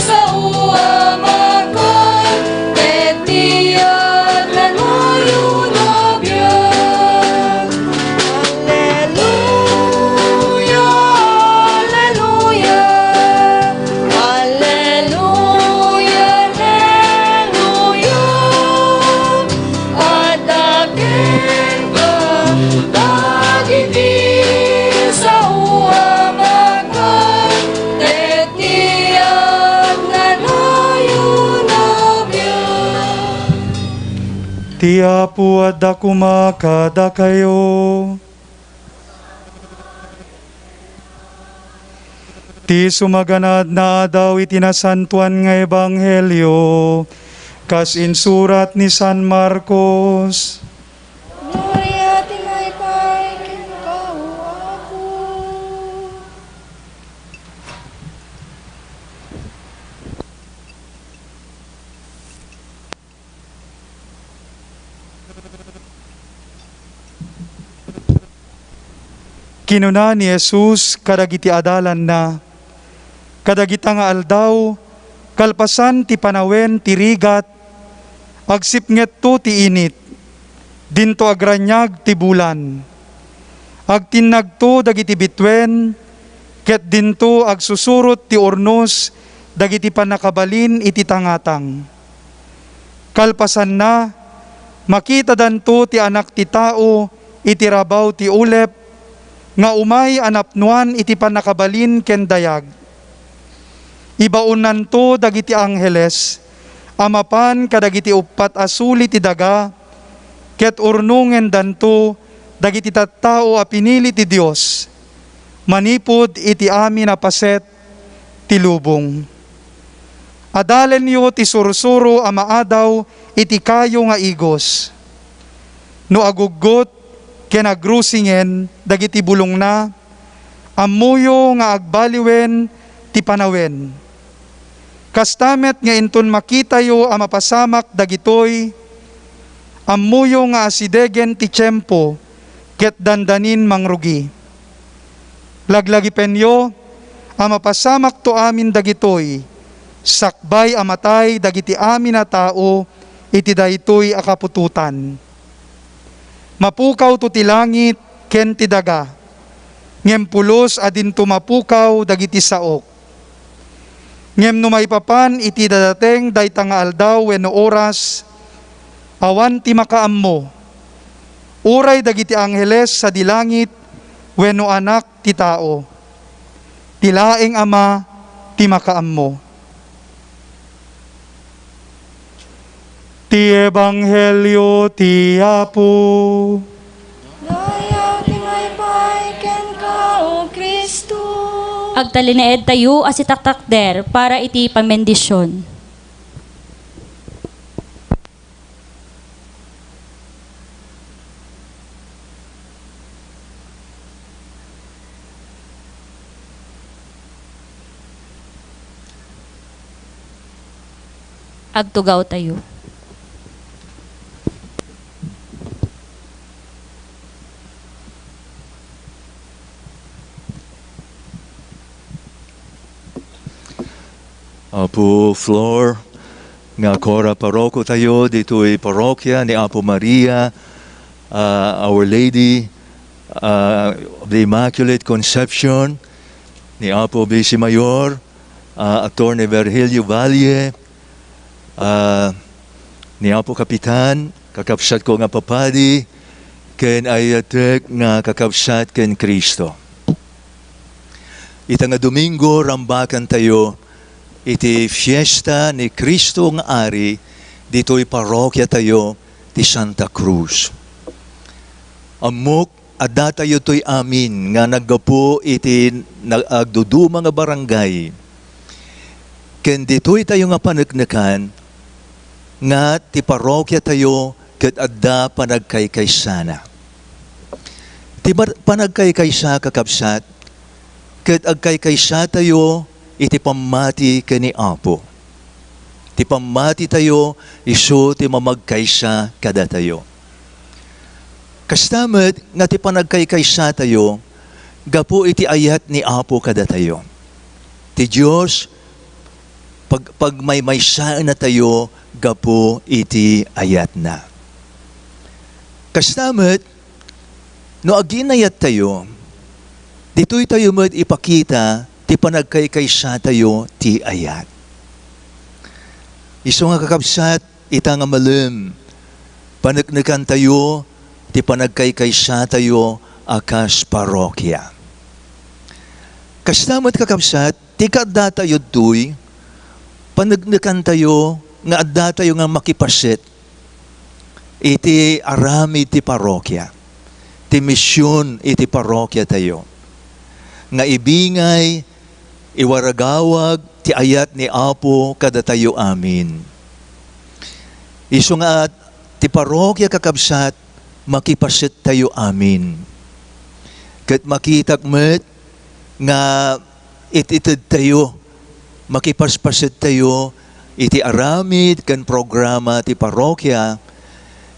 sao a makan, ket ti agnanayon a biag. Alleluia, alleluia, alleluia, alleluia. Adda kenka dagiti sao a makan, ket ti agnanayon a biag. Ti Apo adda koma kadakayo. Ti sumaganad nga adaw iti nasantoan nga ebanghelio, kas insurat ni San Marcos. Gloria ti maipay kenka, O Apo. Kinuna ni Jesus kadagiti adalanna, "Kadagita nga aldaw, kalpasan ti panawen ti rigat, agsipngetto ti init, dinto agraniag ti bulan. Agtinnagto dagiti bituen, ket dinto agsusurot ti urnos dagiti pannakabalin iti tangatang." Kalpasanna, makitadanto ti Anak ti Tao iti rabaw ti ulep nga umay a napnoan iti pannakabalin ken dayag. Ibaonnanto dagiti angheles a mapan kadagiti uppat a suli ti daga, ket urnongendanto dagiti tattao a pinili ti Dios manipud iti amin a paset ti lubong. Adalenyo ti sursuro a maadaw iti kayo nga igos. No aguggot ken agrusingen dagiti bulongna, ammoyo nga agbaliwen ti panawen. Kasta met nga inton makitayo a mapasamak dagitoy, ammoyo nga asidegen ti tiempo ket dandanin mangrugi. Laglagipenyo a mapasamakto amin dagitoy, sakbay a matay dagiti amin a tao iti daytoy a kaputotan. Mapukawto ti langit ken ti daga, ngem pulos a dinto mapukaw dagiti saok. Ngem no maipapan iti dadateng dayta nga aldaw wenno oras, awan ti makaammo, uray dagiti angheles sadi langit wenno Anak ti Tao. Ti laeng Ama ti makaammo. Ti Ebanghelio ti Apo. Dayaw ti maipay kenka, O Cristo. Agtalinaedtayo a sitaktakder para iti pamendisyon. Agtugawtayo. Apo Flor, nga kora paroko tayo ditoy parokya ni Apo Maria, ah, Our Lady, ah, of the Immaculate Conception, ni Apo Vice Mayor, ah, Attorney Virgilio Valle, ah, ni Apo Kapitan, kakabsatko nga papadi, ken ayatek nga kakabsat ken Cristo. Ita nga Domingo, rambakantayo iti fiesta ni Cristo nga Ari ditoy parrokiatayo ti Santa Cruz. Ammok, addatayo toy amin nga naggapu iti na-, agduduma nga barangay. Ken ditoy tayo nga paneknekan nga ti parrokiatayo ket adda panagkaykaysana. Ti bar-, panagkaykaysa, kakabsat, ket agkaykaysatayo iti pammati ken ni Apo. Ti pammatitayo isu ti mamagkaysa kadatayo. Kasta met nga ti panagkaykaysatayo gapu iti ayat ni Apo kadatayo. Ti Dios pag-, pagmaymaysaennatayo gapu iti ayatna. Kasta met, no aginayattayo, ditoytayo met ipakita ti panagkaykaysatayo ti ayat. Isu nga, kakabsat, ita nga malem, paneknekantayo ti panagkaykaysatayo a kas parrokia. Kasta met, kakabsat, ti kaaddatayo ditoy, paneknekantayo nga addatayo nga makipaset iti aramid ti parrokia, ti mision iti parrokiatayo, nga ibingay, iwaragawag ti ayat ni Apo kadatayo amin. Isu nga ti parrokia, kakabsat, makipasettayo amin. Ket makitak met nga it-itedtayo, makipaspasettayo iti aramid ken programa ti parrokia,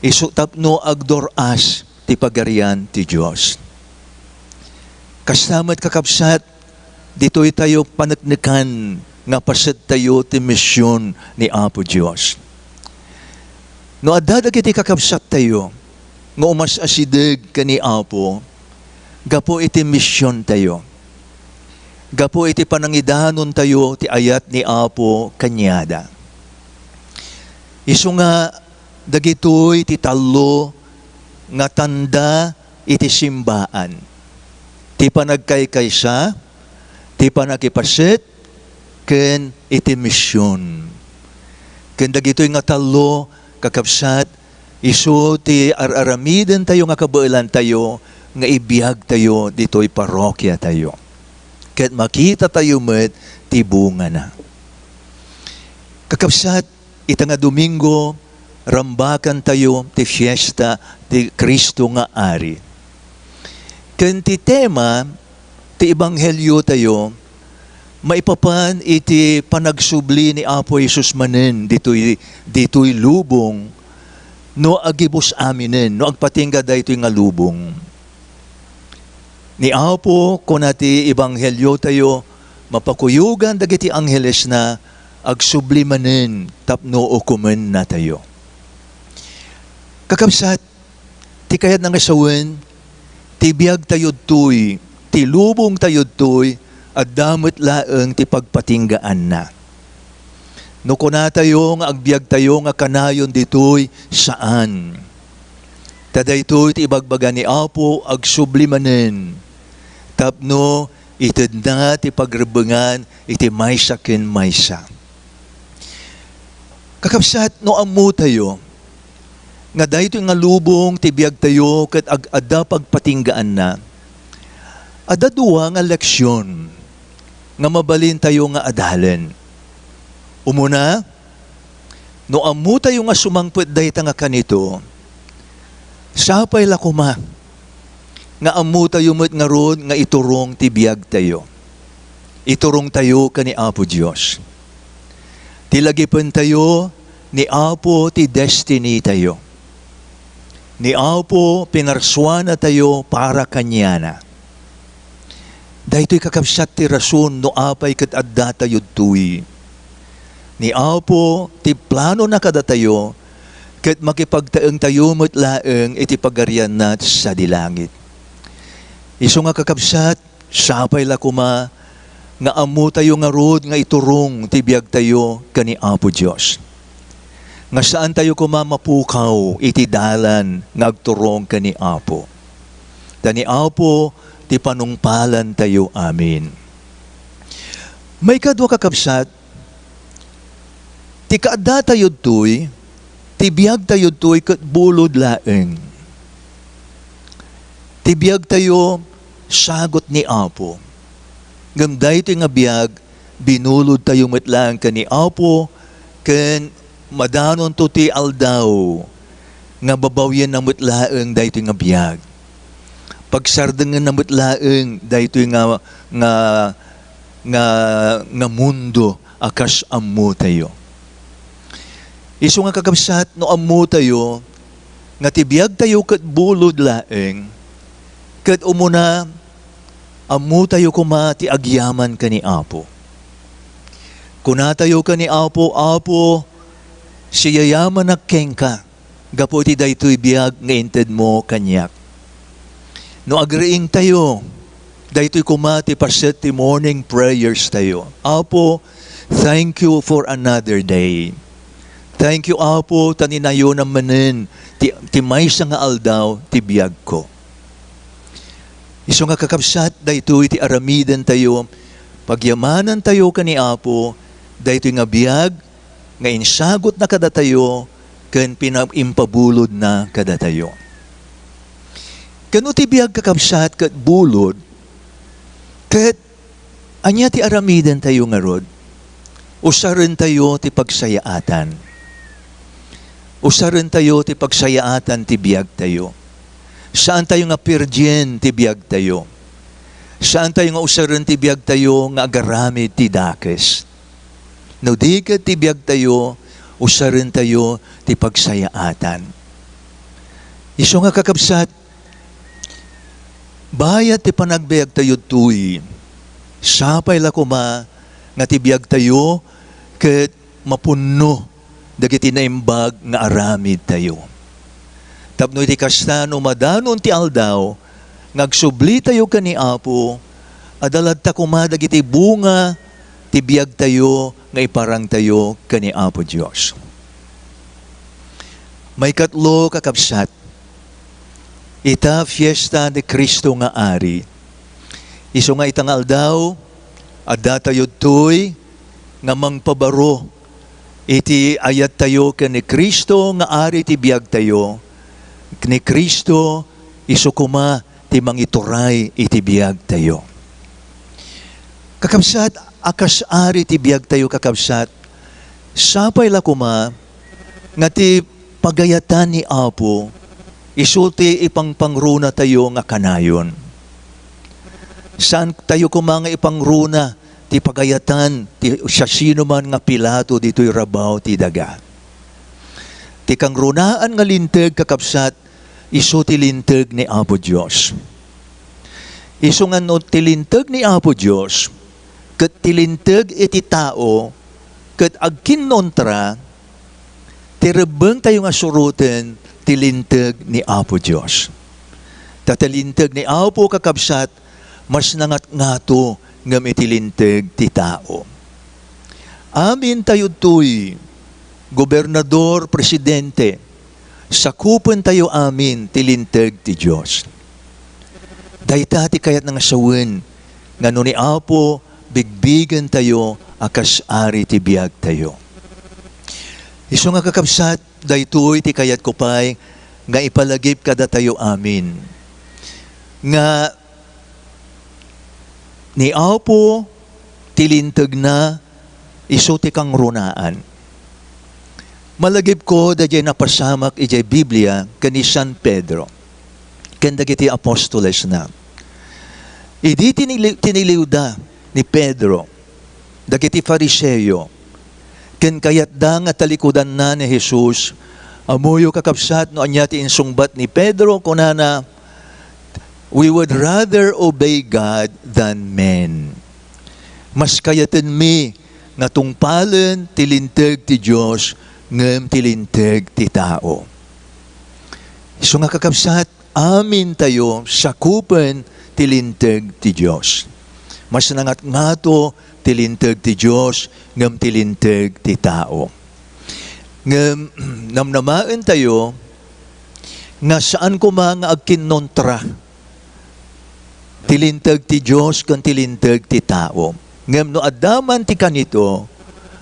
isu tapno agdur-as ti Pagarian ti Dios. Kasta met, kakabsat, ditoytayo paneknekan nga pasettayo ti mision ni Apo Dios. No adda dagiti kakabsattayo nga umas-asideg ken ni Apo gapu iti misiontayo, gapu iti panangidanontayo ti ayat ni Apo kaniada, isu nga dagitoy ti tallo nga tanda iti simbaan: ti panagkaykaysa, ti panakipaset, ken iti mision. Ken dagitoy nga tallo, kakabsat, isu ti ar-aramidentayo nga kabaelantayo nga ibiagtayo ditoy parrokiatayo. Ket makitatayo met ti bungana. Kakabsat, ita nga Domingo, rambakantayo ti fiesta ti Cristo nga Ari. Ken ti tema ti ebangheliotayo maipapan iti panagsubli ni Apo Jesus manen ditoy, ditoy lubong no agibus-aminen, no agpatingga daytoy nga lubong. Ni Apo, kuna ti ebangheliotayo, mapakuyogan dagiti anghelesna, agsubli manen tapno ukomennatayo. Kakabsat, ti kayatna nga sawen, ti biagtayo ditoy, ti lubongtayo ditoy, adda met laeng ti pagpatinggaanna. No kunatayo nga agbiagtayo nga kanayon ditoy, saan. Ta daytoy ti ibagbaga ni Apo, agsubli manen tapno itedna ti pagrebbengan iti maysa ken maysa. Kakabsat, no ammotayo nga daytoy nga lubong ti biagtayo ket ag-, adda pagpatinggaanna, adda dua nga leksion nga mabalintayo nga adalen. Umuna, no ammotayo nga sumangpet dayta nga kanito, sapay la koma nga ammotayo met ngarud nga iturong ti biagtayo. Iturongtayo ken ni Apo Dios. Ti lagipentayo, ni Apo ti destiny tayo. Ni Apo pinarsuanatayo para kaniana. Daytoy, kakabsat, ti rason no apay ket addatayo ditoy. Ni Apo ti planona kadatayo, ket makipagtaengtayo met laeng iti Pagarianna sadi langit. Isu nga, kakabsat, sapay la koma nga ammotayo ngarud nga iturong ti biagtayo ken ni Apo Dios, nga saantayo koma mapukaw iti dalan nga agturong ken ni Apo. Ta ni Apo ti panungpalantayo amin. Maikadua, kakabsat, ti kaaddatayo ditoy, ti biagtayo ditoy ket bulod laeng. Ti biagtayo, sagut ni Apo. Ngem daytoy nga biag, binulodtayo met laeng ken ni Apo, ken madanonto ti aldaw nga babawyenna met laeng daytoy nga biag. Pagsardengenna met laeng daytoy nga, nga, nga, nga mundo a kas ammotayo. Isu nga, kakabsat, no ammotayo nga ti biagtayo ket bulod laeng, ket umuna, ammotayo koma ti agyaman ken ni Apo. Kunatayo ken ni Apo, "Apo, siyayamanak kenka gapu iti daytoy biag nga intedmo kaniak." No agriingtayo, daytoy koma ti paset ti morning prayers tayo. "Apo, thank you for another day. Thank you, Apo, ta ninayonam manen ti, ti maysa nga aldaw ti biagko." Isu nga, kakabsat, daytoy ti aramidentayo, pagyamanantayo ken ni Apo, daytoy nga biag nga insagutna kadatayo ken pina-, impabulodna kadatayo. Ken no ti biag, kakabsat, ket bulod, ket ania ti aramidentayo ngarud? Usarentayo ti pagsayaatan. Usarentayo ti pagsayaatan ti biagtayo. Saantayo nga pirdien ti biagtayo. Saantayo nga usaren ti biagtayo nga agaramid ti dakes. No di ket ti biagtayo, usarentayo ti pagsayaatan. Isu nga, kakabsat, bayat ti panagbiagtayo ditoy, sapay la koma nga ti biagtayo ket mapunno dagiti naimbag nga aramidtayo. Tapno iti kasta, no madanon ti aldaw nga agsublitayo ken ni Apo, adda latta koma dagiti bunga ti biagtayo nga iparangtayo ken ni Apo Dios. Maikatlo, kakabsat, ita fiesta ni Cristo nga Ari. Isu nga ita nga aldaw, addatayo ditoy nga mangpabaro iti ayattayo ken ni Cristo nga Ari ti biagtayo. Ni Cristo, isu koma ti mangituray iti biagtayo. Kakabsat, a kas Ari ti biagtayo, kakabsat, sapay la koma nga ti pagayatan ni Apo, isu ti ipangpangrunatayo nga kanayon. Saantayo koma nga ipangruna ti pagayatan ti siasinoman nga Pilato ditoy rabaw ti daga. Ti kangrunaan nga linteg, kakabsat, isu ti linteg ni Apo Dios. Isu nga no ti linteg ni Apo Dios ket ti linteg iti tao ket agkinnontra, ti rebbengtayo nga suroten ti linteg ni Apo Dios. Ta ti linteg ni Apo, kakabsat, mas nangatngato ngem iti linteg ti tao. Amintayo ditoy, gobernador, presidente, sakupentayo amin ti linteg ti Dios. Dayta ti kayatna nga sawen nga no ni Apo, bigbigentayo a kas ari ti biagtayo. Isu nga, kakabsat, daytoy ti kayatko pay nga ipalagip kadatayo amin, nga ni Apo ti lintegna isu ti kangrunaan. Malagipko daydiay napasamak idiay Biblia ken ni San Pedro ken dagiti apostolesna. Idi tinili-, tiniliwda ni Pedro dagiti Fariseo ken kayatda nga talikudanna ni Jesus, ammoyo, kakabsat, no ania ti insungbat ni Pedro, kunana, "We would rather obey God than men." Mas kayatenmi nga tungpalen ti linteg ti Dios ngem ti linteg ti tao. Isu nga, kakabsat, amintayo sakupen ti linteg ti Dios. Mas nangatngato ti linteg ti Dios ngem ti linteg ti tao. Ngem namnamaentayo nga saan koma nga agkinnontra ti linteg ti Dios ken ti linteg ti tao. Ngem no adda man ti kanito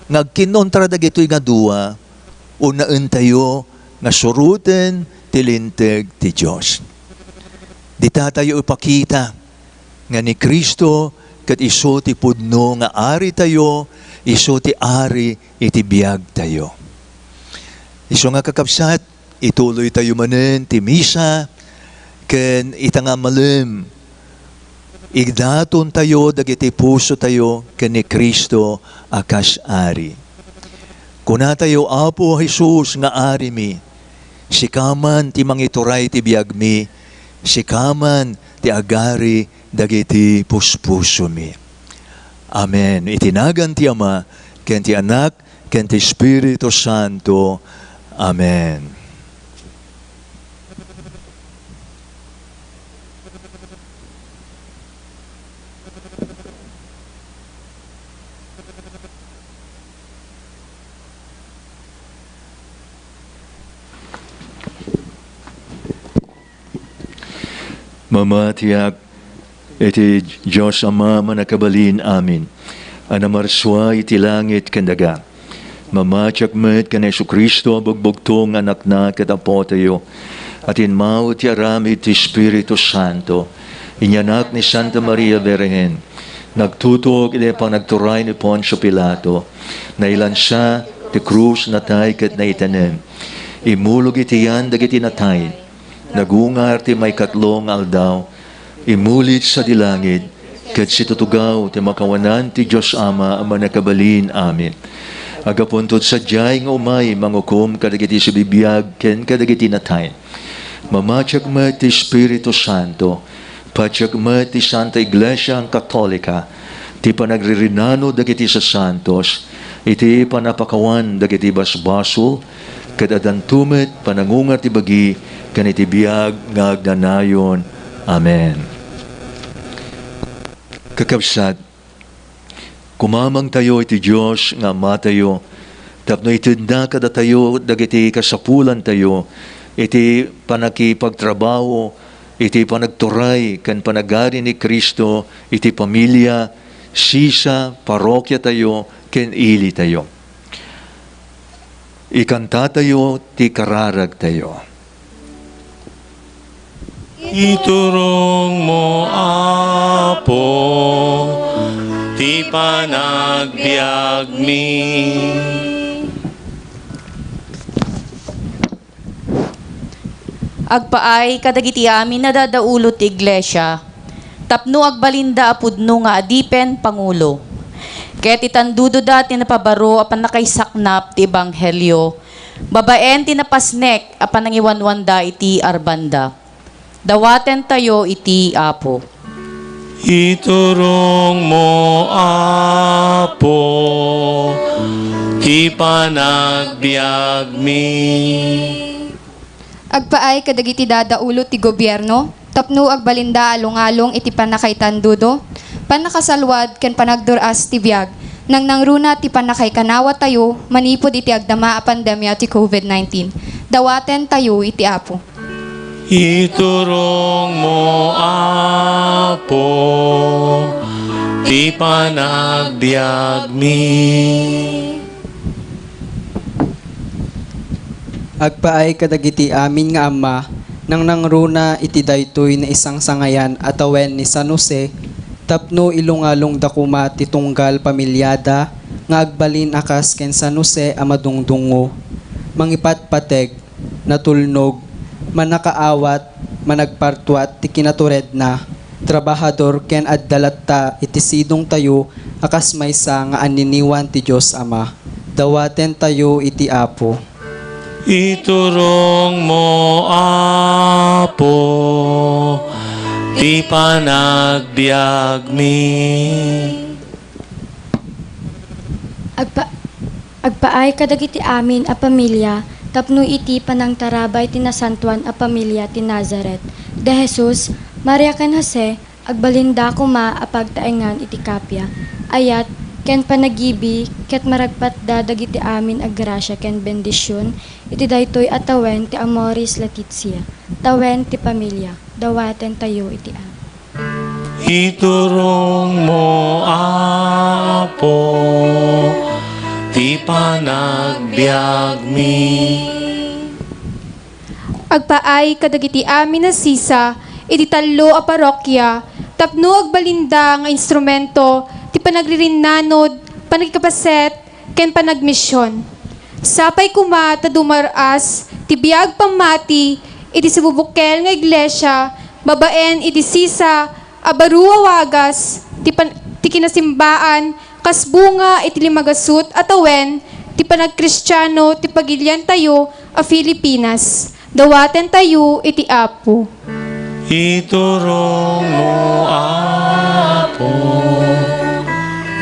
nga agkinontra dagitoy nga dua, unaentayo nga suroten ti Linteg ti Dios. Dita tayo ipakita nga ni Cristo ket isu ti pudno nga Aritayo, isu ti Ari iti biagtayo. Isu nga, kakabsat, ituloytayo manen ti misa, ken ita nga malem, idatontayo dagiti pusotayo ken ni Cristo a kas Ari. Kunatayo, Apo Jesus nga Arimi, sika man ti mangituray ti biagmi, sika man ti agari dagiti puspusomi. Amen. Iti nagan ti Ama, ken ti Anak, ken ti Espiritu Santo. Amen. Mamatiak iti Dios Ama a Mannakabalin Amin, a namarsua iti langit ken daga. Mamatiak met ken Jesu-Cristo a bugbugtong nga Anakna ket Apotayo, a tinmao ti aramid ti Espiritu Santo, inyanak ni Santa Maria Birhen, nagtutuok iti panagturay ni Poncio Pilato, nailansa ti krus, natay ket naitanem. Immulog iti yan dagiti natay, nagungar ti maikatlo nga aldaw, immulit sadi langit, ket situtugaw ti makawanan ti Dios Ama a Mannakabalin Amin. Aggapunto sadiay nga umay mangukom kadagiti sibibiag ken kadagiti natay. Mamatiak met ti Espiritu Santo, patiak met ti Santa Iglesia Katolika, ti panagririnano dagiti sasantos, iti panapakawan dagiti basbasol, ket addanto met panangungar ti bagi ken iti biag nga agnanayon. Amen. Kakabsat, kumamangtayo iti Dios nga Amatayo, tapno itedna kadatayo dagiti kasapulantayo iti pannakipagtrabaho, iti panagturay ken panagari ni Cristo iti pamilia, sisa, parokiatayo, ken ilitayo. Ikantatayo ti kararagtayo. Iturongmo, Apo, ti panagbiagmi. Agpaay kadagiti amin a dadaulo ti iglesia, tapno agbalinda a pudno nga adipen pangulo. Ket itandudoda ti napabaro a pannakaisaknap ti ebanghelio, babaen ti napasnek a panangiwanwanda iti arbanda. Dawatentayo iti Apo. Iturongmo, Apo, ti panagbiagmi. Agpaay kadagiti dadaulo ti gobierno, tapno agbalinda a lungalong iti pannakaitandudo, pannakasalwad ken panagdur-as ti biag, nangnangruna ti pannakaikanawatayo manipud iti agdama a pandemia ti covid nineteen. Dawatentayo iti Apo. Iturongmo, Apo, ti panagbiagmi. Agpaay kadagiti amin nga amma, nangnangruna iti daytoy naisangsangayan a tawen ni San Jose, tapno ilungalongda koma ti tunggal pamiliada nga agbalin a kas ken San Jose a madungdungngo, mangipatpateg, natulnog, mannakaawat, managpartuat ti kinaturedna, trabahador ken adda latta iti sidongtayo a kas maysa nga anniniwan ti Dios Ama. Dawatentayo iti Apo. Iturongmo, Apo, ti panagbiagmi. Agpa-, agpaay kadagiti amin a pamilia tapno iti panangtarabay ti nasantoan a pamilia ti Nazaret. Da Jesus, Maria ken Jose, agbalinda koma a pagtaengan iti kappia, ayat, ken panagibi, ket maragpatda dagiti amin a grasia ken bendision iti daytoy a tawen ti Amoris Laetitia, tawen ti pamilia. Dawatentayo iti Apo. Iturongmo, Apo, Apo, ti panagbiagmi. Agpaay kadagiti amin a sisa iti tallo a parokya tapno agbalinda nga instrumento ti panagririnnanod, panagkapaset, ken panagmision. Sapay koma ta dumar-as ti biag pammati iti sibubukel nga iglesia babaen iti sisa a baro a wagas ti pan-, ti kinasimbaan kas bunga iti limagasut a tawen ti panagkristiano ti pagiliantayo a Filipinas. Dawatentayo iti Apo. Iturongmo, Apo,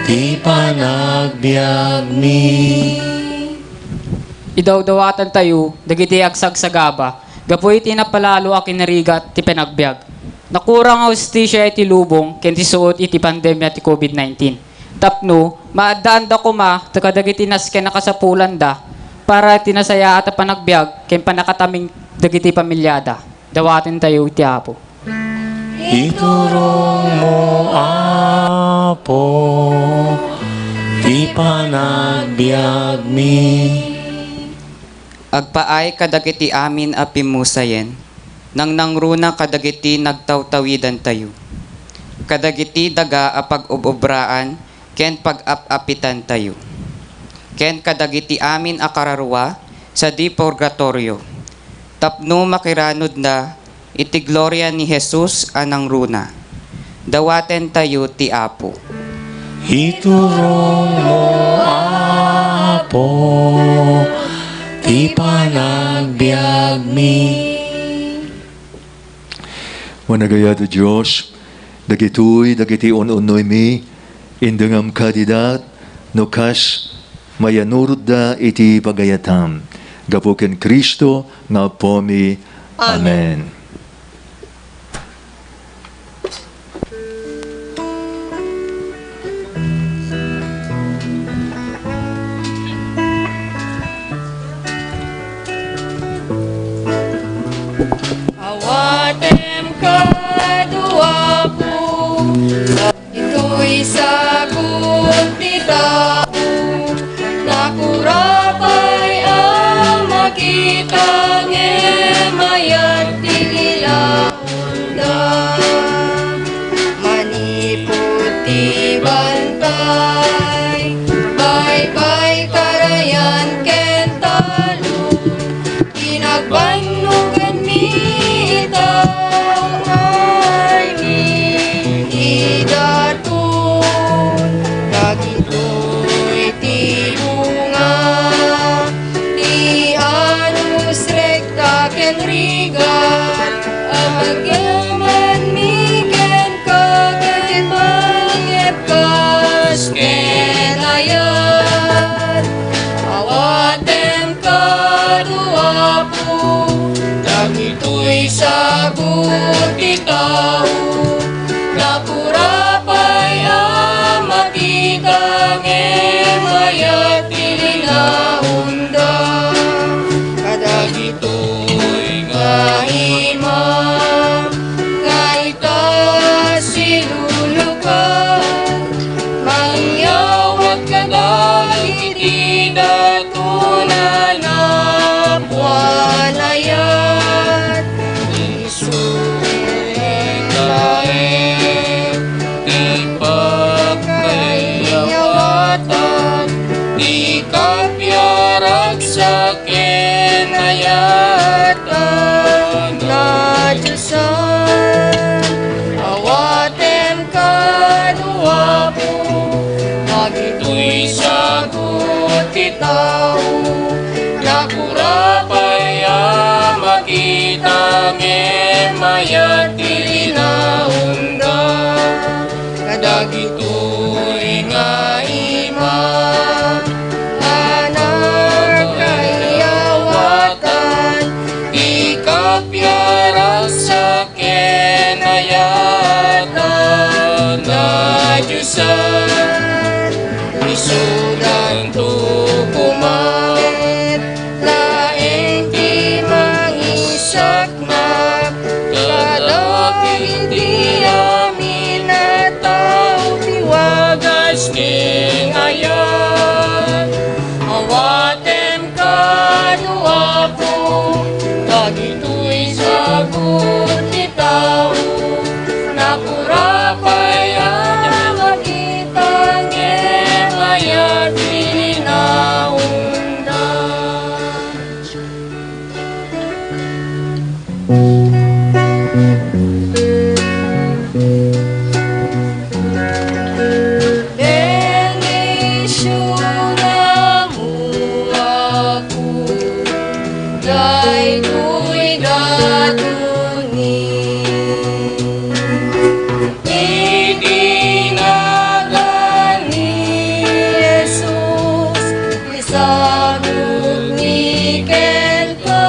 ti panagbiagmi. Idawdawatentayo dagiti agsagsagaba gapu iti napalalo a kinarigat ti panagbiag. Nakurang a hustisia iti lubong ken ti suot iti pandemia ti covid nineteen. Tapno maaddaanda koma ta kadagiti nasken a kasapulanda para iti nasayaat a panagbiag ken pannakataming dagiti pamiliada. Dawatentayo iti Apo. Iturongmo, Apo, ti panagbiagmi. Agpaay kadagiti amin a pimmusayen, nangnangruna kadagiti nagtawtawidantayo, kadagiti daga a pag-ob-obraan ken pag-ap-apitantayo, ken kadagiti amin a kararua sadi purgatorio, tapno makiranudna iti gloria ni Jesus a nangruna. Dawatentayo ti Apo. Iturongmo, Apo, ti panagbiagmi. Managayat a Dios, dagitoy dagiti un-unnoymi, indengam kadi da no kas mayanurodda iti pagayatam. Gapu ken Cristo nga Apomi. Amen. Amen. Awatem kadu, Apo, dagitoy sagut ti tao. Nakura pay a makita ngem mayat ti ilaonda. Manipud ti bantay, baybay, karayan ken talon, pinagbannoganmi ita, ay, ni idaton. Dagitoy ti bunga ti anus rekta ken rigat. Agyamanmi kenka ket mangngegkas ken ayat. Awatem kadu, Apo, dagitoy sagut ti tao. Nakura pay a makita ngem mayat ti linaonda. Kadagitoy nga imam nga ita siluluka, mangyawat kadagiti daton a napuan ayat. Isu ket laeng ti pagkaiyawatan, ti kapiaragsak ken ayat a nadiosan. Awatem kadu, Apo, dagitoy sagut ti tao. Nakura pay a makita ngem mayat ti linaonda. Kadagitoy nga imam a nakaiyawatan, ti kapiaragsak ken ayat a nadiosan. Isudanto koma met laeng ti mangisaknap kadagiti amin a tao ti wagas ken Ayat, awatem kano, Apo, dagitoy sagut ti tao. Napura pay a makita ngem ayat ti inaunda. Bendisyonam, O Apo, daytoy daton mi. Iti nagan ni Jesus, isagutmi kenka.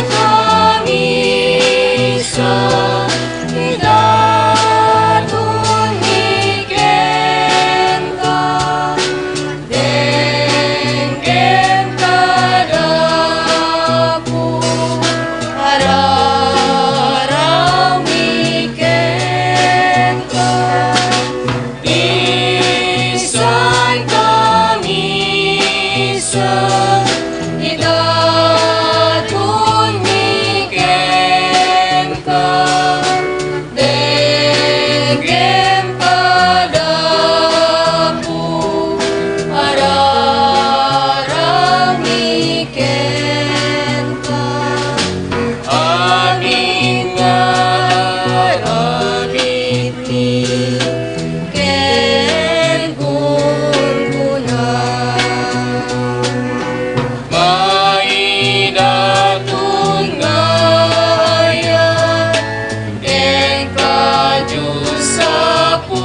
Isangkami sa idaton mi kenka. Denggen kada Apo, araraw mi kenka. Isangkami sa idaton mi kenka. Denggen kada Apo, araraw mi kenka. Amin nga aramidmi ken gunggona. Maidaton nga ayat kenka, Dios Apo.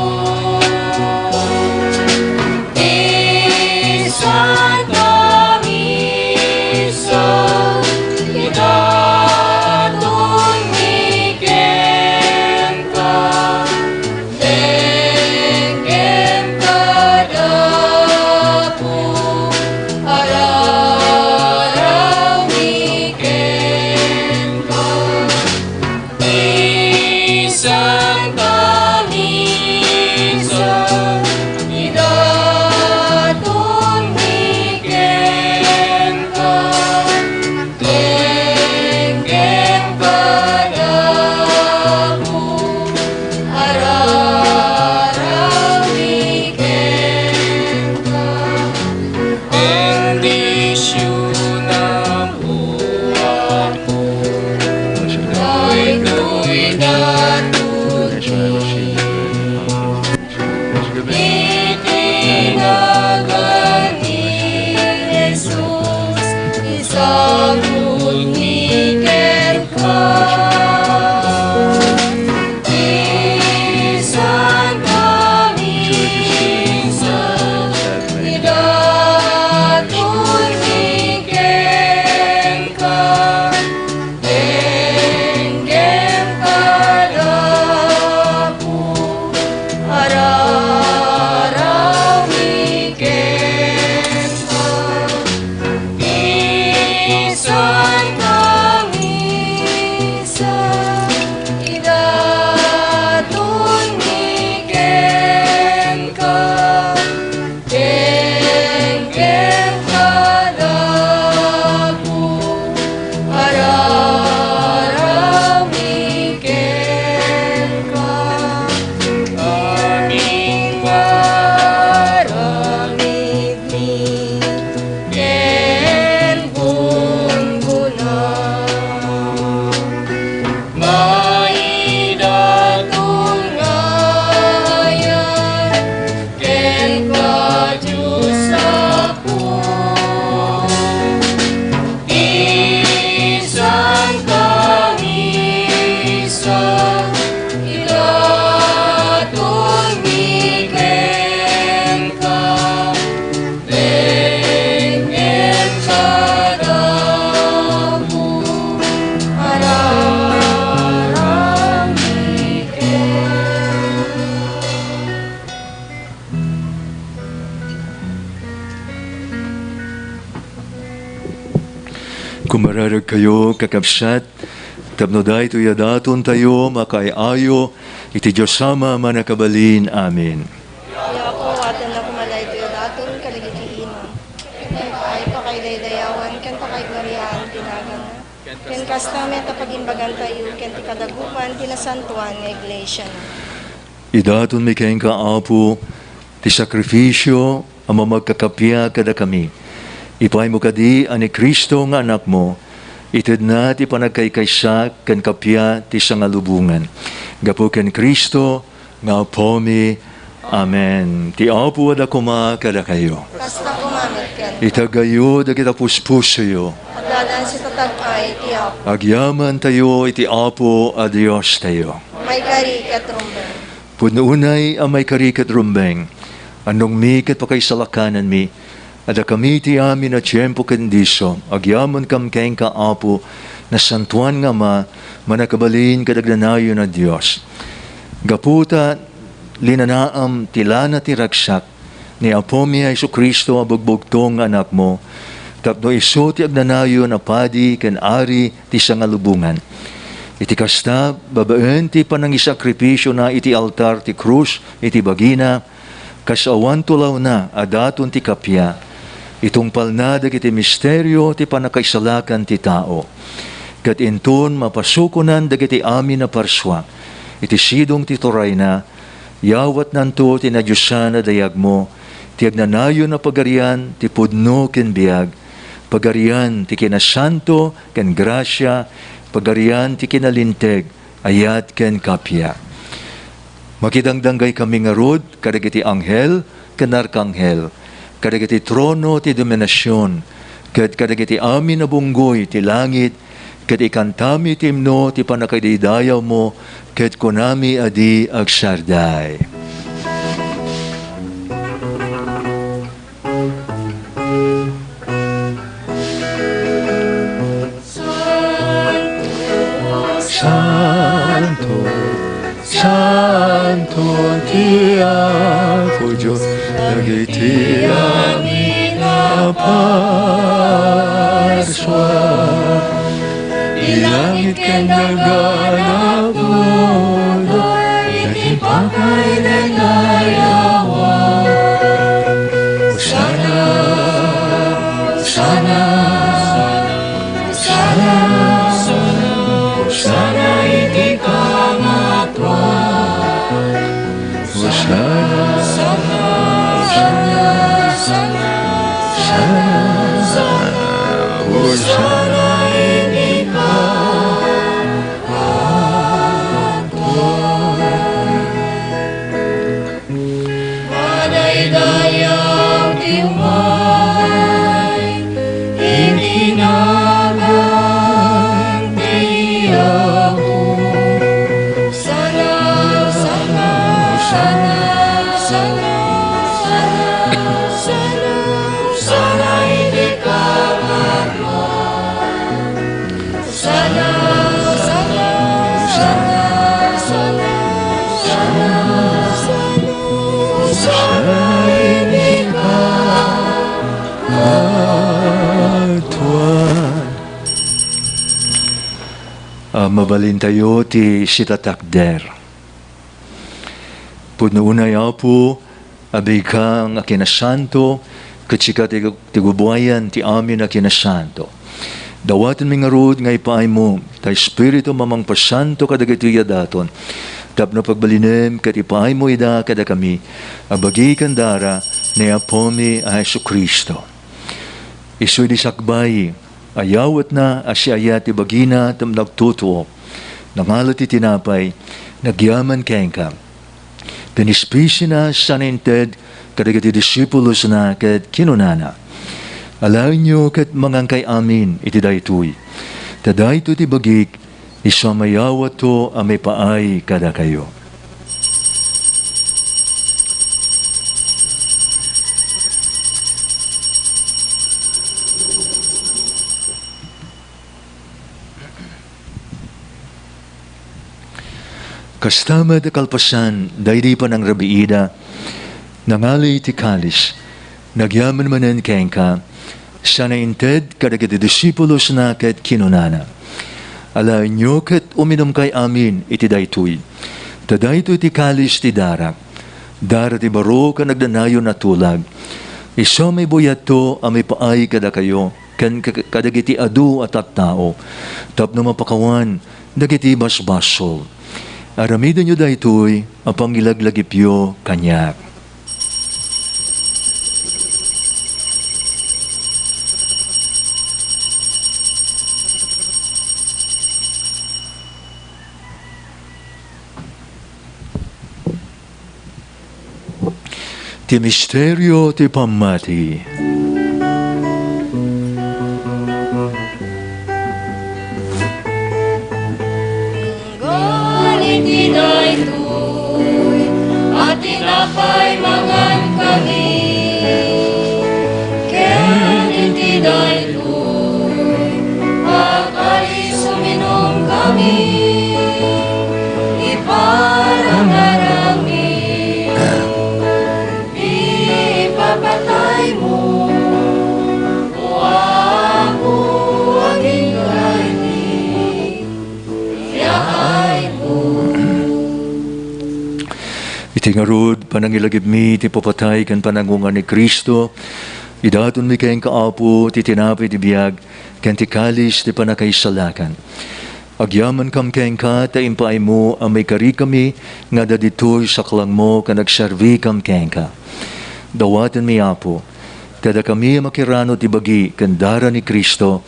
Isangkami sa idaton mi kenka. Denggen kada Apo, araraw mi kenka. Isangkami sa idaton mi kenka. Denggen kada Apo, araraw mi kenka. Bendisyonam, O Apo, daytoy daton mi. Iti nagan ni Jesus, isagutmi kenka. Isangkami sa idaton mi kenka. Denggen kada Apo, araraw mi kenka. Isangkami sa idaton mi kenka. Denggen kada Apo, araraw mi kenka. Amin nga aramidmi ken gunggona. Maidaton nga ayat kenka, Dios Apo. Isangkami sa idaton mi kenka. Denggen kada Apo, araraw mi kenka. Kumararag kayo, kakabsat, tapno daytoy a datontayo makaay-ayo Iti Dios Ama a mannakabalin. Amen. Ti Apo, awatenna koma daytoy a daton kadagiti imam. Ket pay pakaidaydayawan ken pakaigarian ti naganna. Ken kasta met a pagimbagantayo ken ti kadagupan ti nasantoan nga iglesiana. Idatonmi kenka, Apo, ti sakrifisio a mamagkakappia kadakami. Ipaymo kadi a ni Cristo nga Anakmo, itedna ti panagkaykaysa ken kappia ti sangalubongan. Gapu ken Cristo nga Apomi. Amen. Ti Apo adda koma kadakayo. Kasta koma met kenka. Itagayo dagiti puspusoyo. Addadan sitatag-ay ti Apo. Agyamantayo iti Apo a Diostayo. Maikari ket rumbeng. Pudno unay a maikari ket rumbeng, annongmi ket pakaisalakananmi, a dakami iti amin a tiempo ken disso, agyamankami kenka, Apo, Nasantoan nga Ama, mannakabalin ket agnanayon a Dios. Gapu ta linanaam ti lana ti ragsak ni Apomi a Jesu-Cristo a bugbugtong nga Anakmo, tapno isu ti agnanayon a Padi ken Ari ti sangalubongan. Iti kasta, babaen ti panangisakrifisiona iti altar ti krus iti bagina, kas awan tulawna a daton ti kappia, itungpalna dagiti misterio ti pannakaisalakan ti tao. Ket inton mapasukonan dagiti amin a parsua iti sidong ti turayna, yawatnanto ti nadiosan a dayagmo, ti agnanayon a pagarian ti pudno ken biag, pagarian ti kinasanto ken grasia, pagarian ti kinalinteg, ayat ken kappia. Makidangdanggaykami ngarud kadagiti anghel ken arkanghel, kadagiti trono ti dominasion, ket kadagiti amin a bunggoy ti langit, ket ikantami ti imno ti pannakaidaydayawmo, ket kunami a di agsardai. Santo, santo ti Apo Dios dagiti amin a parsua. Ti langit ken daga napuda iti pakaidaydayawan. Hosanna, Hosanna, Hosanna, Hosanna iti kamatuan. Hosanna, Hosanna, Hosanna, Hosanna iti kamatuan. Madaydayaw ti umay iti nagan ti Apo. Hosanna, Hosanna, Hosanna, Hosanna, Hosanna iti kamatuan. Hosanna, Hosanna, Hosanna, Hosanna, Hosanna, Hosanna iti kamatuan. Ah, mabalintayo ti sitatakder. Pudno unay, Apo, a biag nga kinasanto, ket sika ti, ti gubuayan ti amin a kinasanto. Dawatenmi ngarud nga ipaaymo ta Espiritu a mangpasanto kadagitoy a daton, tapno pagbalinem ket ipaaymo ida kadakami a bagi ken dara ni Apomi a Jesu-Cristo. Isu idi sakbay a yawatna a siayat ti bagina tapno agtutuok, nangala ti tinapay, nagyaman kenka, pinispisina sana inted kadagiti disipulosna ket kinunana, "Alaenyo ket mangankay amin iti daytoy, ta daytoy ti bagik, isu a mayawatto a maipaay kadakayo." Kasta met, kalpasan daydi panangrabiida, nangali ti kalis, nagyaman manen kenka, sana inted kadagiti disipulosna ket kinunana, "Alaenyo ket uminumkay amin iti daytoy, Ta daytoy ti kalis ti darak, dara ti baro ken agnanayon a tulag. Isu a maibuyatto a maipaay kadakayo ken ka-, kadagiti adu a tattao tapno mapakawan dagiti basbasol. Aramidenyo daytoy a pangilaglagipyo kaniak. Ti misterio ti pammati. Ngarud iti daytoy a tinapay mangankami, ken iti daytoy a kalis uminumkami, iparangarangmi ti ipapataymo, O Apo, agingga iti yaayko. Iti ngarud, panangilagipmi ti ipapatay ken panangungar ni Cristo, idatonmi kenka, Apo, ti tinapay ti biag ken ti kalis ti pannakaisalakan. Agyamankam kenka ta impaaymo a maikarikami nga adda ditoy saklangmo ken agserbikam kenka. Dawatenmi, Apo, kadakami a makirano ti bagi ken dara ni Cristo,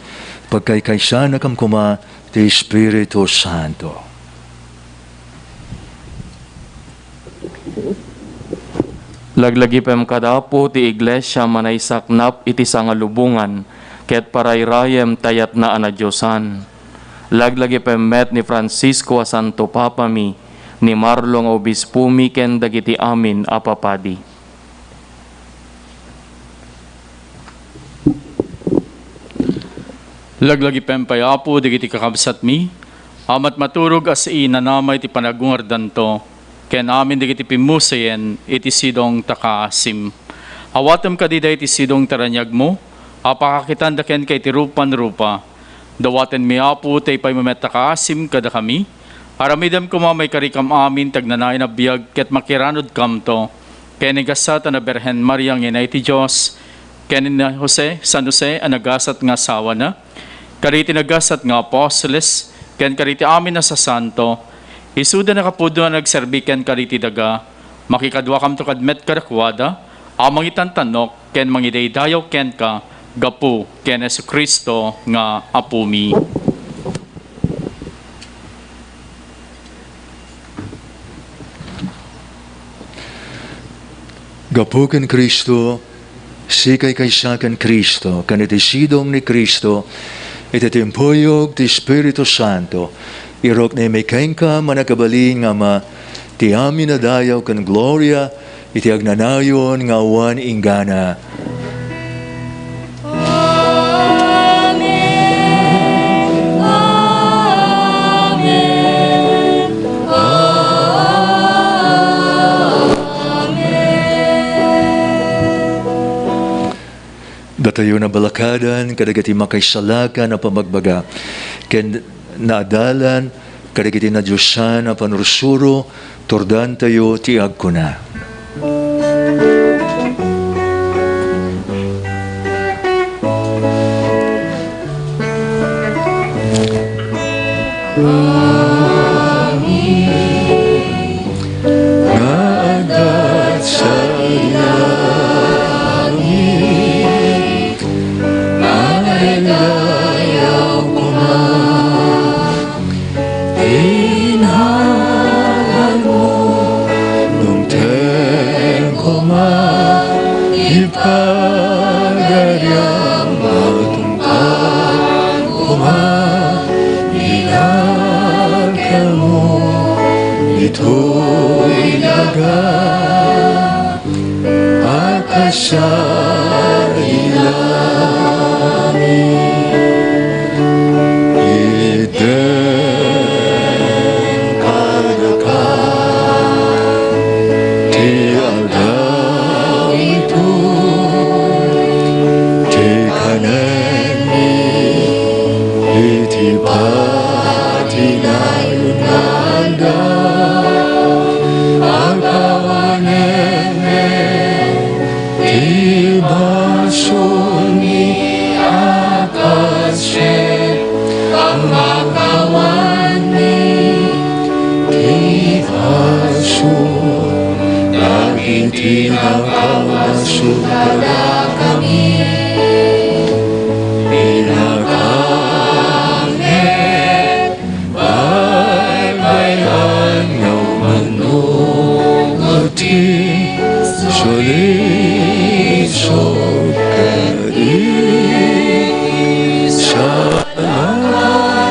pagkaykaysannakam koma ti Espiritu Santo. Laglagipem kad Apo ti iglesia a manaysaknap iti sangalubongan ket parayrayem ti ayatna a nadiosan. Laglagipem met ni Francisco a Santo Papami, ni Marlo nga Obispomi ken dagiti amin a papadi. Laglagipem pay, Apo, dagiti kakabsatmi a matmaturog a saan a namay ti panagungardanto, ken amin dagiti pimmusiyen iti sidong ta kaasim. Awatem kadi daydi sidong ta raniagmo a pakakitanda kenka iti rupan rupa. Dawatenmi, Apo, ti ipaaymo met a kaasim kadakami. Aramidem koma maikarikam amin ti agnanayon a biag ket makiranudkamto ken ni gasat a Birhen Maria nga Inay ti Dios, ken ni Jose, San Jose a nagasat nga asawana, kadagiti nagasat nga apostoles, ken kadagiti amin a sasanto, isuda a nakapudno a nagserbi kenka iti daga, makikaduakamto kad met kadakuada a mangitantannok ken mangidaydayaw kenka gapu ken Jesu-Cristo nga Apomi. Gapu ken Cristo, sikaykaysa ken Cristo, ken iti sidong ni Cristo, iti timpuyog ti Espiritu Santo, iruknomi kenka, mannakabalin nga Ama, ti amin a dayaw ken gloria iti agnanayon nga awan inggana. Amen. Amen. Amen. Datayo nabalakadan kadagiti makaisalakan a pamagbaga, ken naadalan kadagiti nadiosan a panursuro, turdantayo ti agkuna. Nga adda sadi langit, mangdaydayaw koma ti naganmo, dumteng koma ti pagariam, matungpal koma ti lagipmo ditoy daga. Agkasarilamin itdem kadaka ti aldaw ito, ti kanenmi iti patinayon nga aldaw. iti nakabasol kadakami. Pinakaanget, baybay-an nga umannong ti salisog kadi sa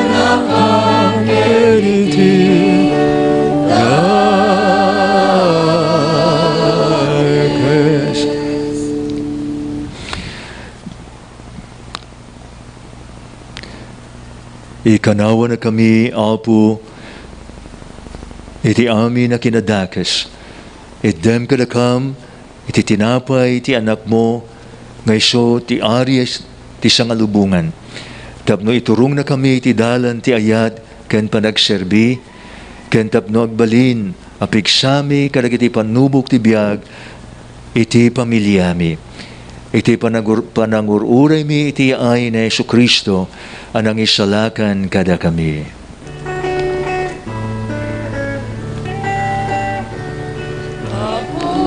Nanakan iti darkness. Ikanawannakami, Apo, iti amin a kinadakes. Itdem kadakam iti tinapay ti Anakmo, nga isu ti Ari ti sangalubongan, tapno iturongnakami iti dalan ti ayat ken panagserbi, ken tapno agbalin a pigsami kadagiti pannubok ti biag iti pamiliami. Iti panagur-, panangur-uraymi iti yaay ni Jesu-Cristo a nangisalakan kadakami.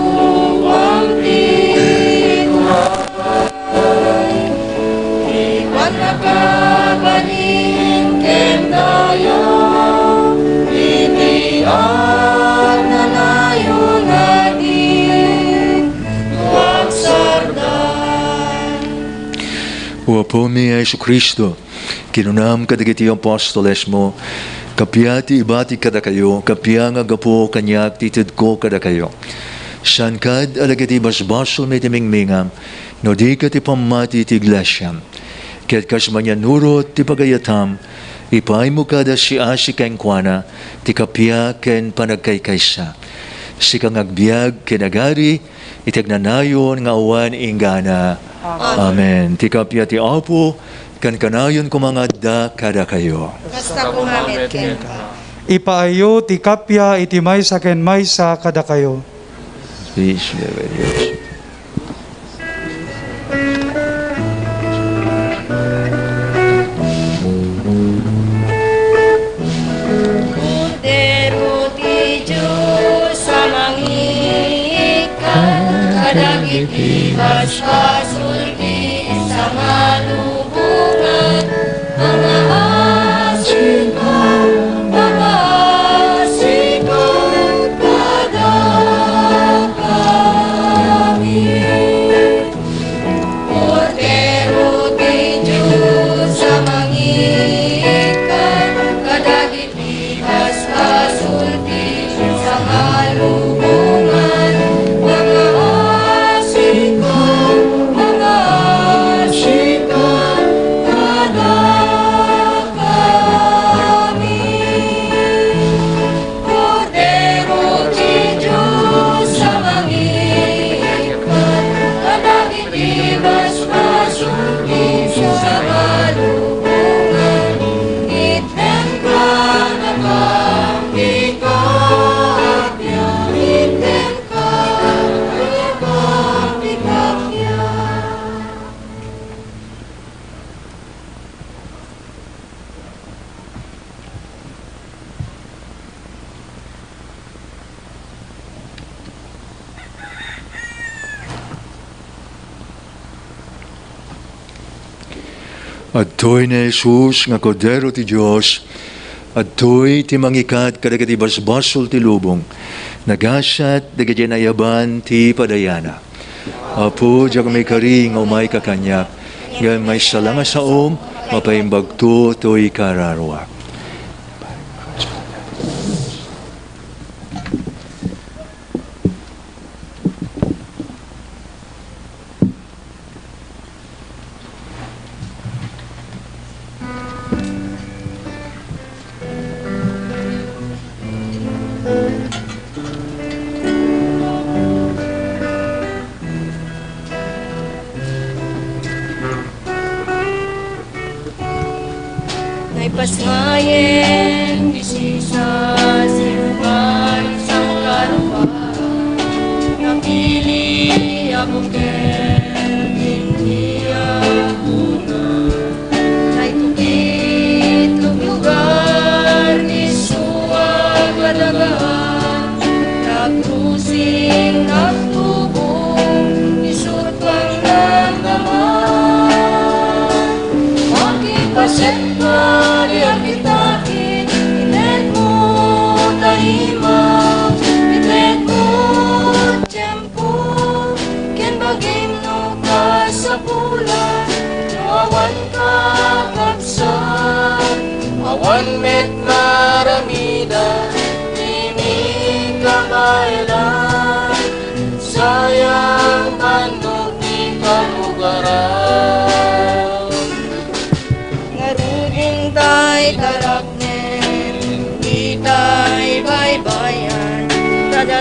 Gapuan ti turay, ti pannakabalin ken daya, iti annanayon a di tuagsarda. O Apomi a Jesu-Cristo, kinunam kadagiti apostolesmo, "Kappia ti ibatik kadakayo, kappia nga gapu kaniak ti itedko kadakayo." Saan kad a dagiti basbasolmi ti mingmingam, no di ket ti pammati ti Iglesiam. Ket kas manianurot ti pagayatam, ipaymo kad a siasi kenkuana ti kappia ken panagkaykaysa. Sika nga agbiag ken agari, iti agnanayon nga awan inggana. Amen. Amen. Ti kappia ti Apo, ken kanayon koma nga adda kadakayo. Kasta koma met kenka. Ipaayo ti kappia iti maysa ken maysa kadakayo. Peace be with you. Kordero ti Dios a mangikkan kadagiti basbasol ti sangalubongan, mangaasika, mangaasika kadakami. Kordero ti Dios a mangikkan kadagiti basbasol ti sangalubongan, mangaasika, mangaasika kadakami. Kordero ti Dios a mangikkan kadagiti basbasol ti sangalubongan, itdem kadakami ti kappia, itdem kadakami ti kappia. Adtoy ni Jesus nga Kordero ti Dios. Adtoy ti mangikat kadagiti basbasol ti lubong. Nagasat dagiti nayaban ti padayana. Apo, diak maikari nga umayka kaniak, ngem maysa la nga saom, mapaimbagto toy kararuak. Naipasayen ni Jesus ti ruar ti sangkaruar, napili a bukkel iti apona. Daytoy ti lugar ti suag a daga, nagrusin, nag-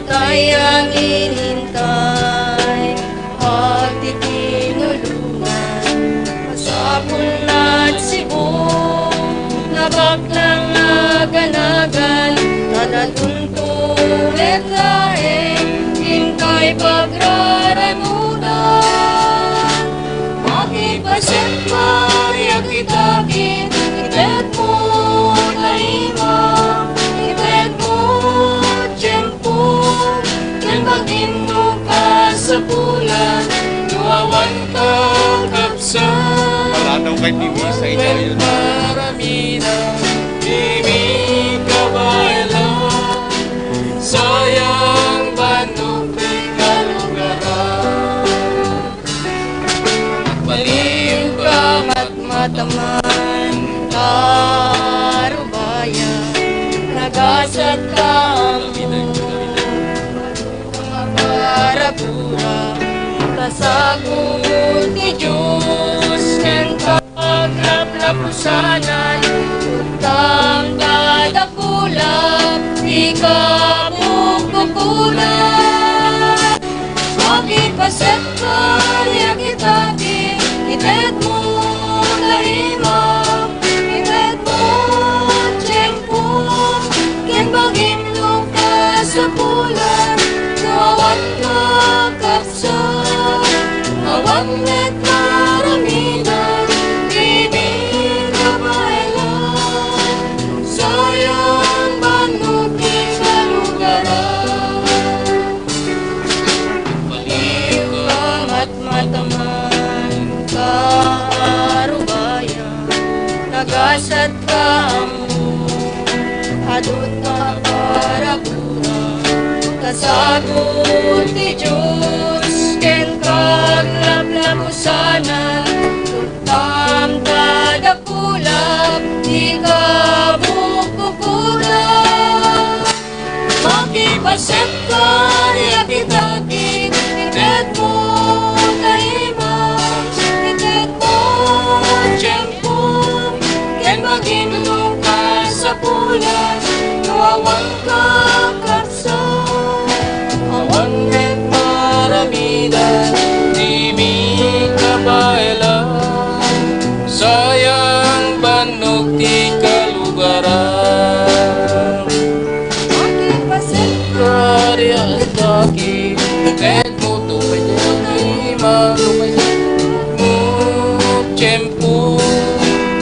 Tay amin intay, agtitinulongan. Masapul met sibuk, nabaknang aganagan, ta datonto met laeng intay pagraranudan. Makipaset pay a kita ket itedmo ta imam, itedmo tiempo, ken bagim no kasapulan, no awan kakabsat. Paranaw kay ti misa, ikaw yun. Maraminan, dimi kabaelan, sayang bannog ti kalugaran. Agbalin ka, matmataman, karubayan, nagasat ka, parabura, kasagut ti Dios, ken kaplaplapusanan, utang kadakulap, ti kabukbukonan. Makipaset pay a kita ket itedmo ta imam, itedmo tiempo, ken bagim no kasapulan, no awan kakabsat, awan met maramidan, dimi kabaelan, sayang bannog ti kalugaran. Agbalin ka, matmataman, karubayan, nagasat ka, ammo, adut ka, parabura, kasagut ti Dios, ken kaplaplapusanan, utang kadakulap, ti kabukbukonan. Makipaset pay a kita ket itedmo ta imam, itedmo tiempo, ken bagim no kasapulan, no awan kakabsat, awan met maramidan, dimi kabaelan, sayang bannog ti kalugaran. Makipaset pay a kita ket itedmo ta imam, tiempo,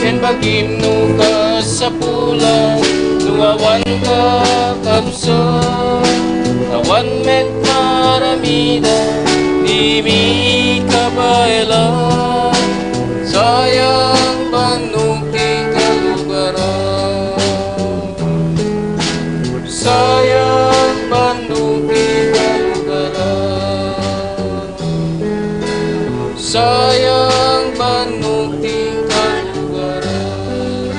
ken bagim no kasapulan, no awan kakabsat, awan met maramidan, dimi kabaelan, sayang bannog ti kalugaran. Sayang bannog ti kalugaran. Sayang bannog ti kalugaran.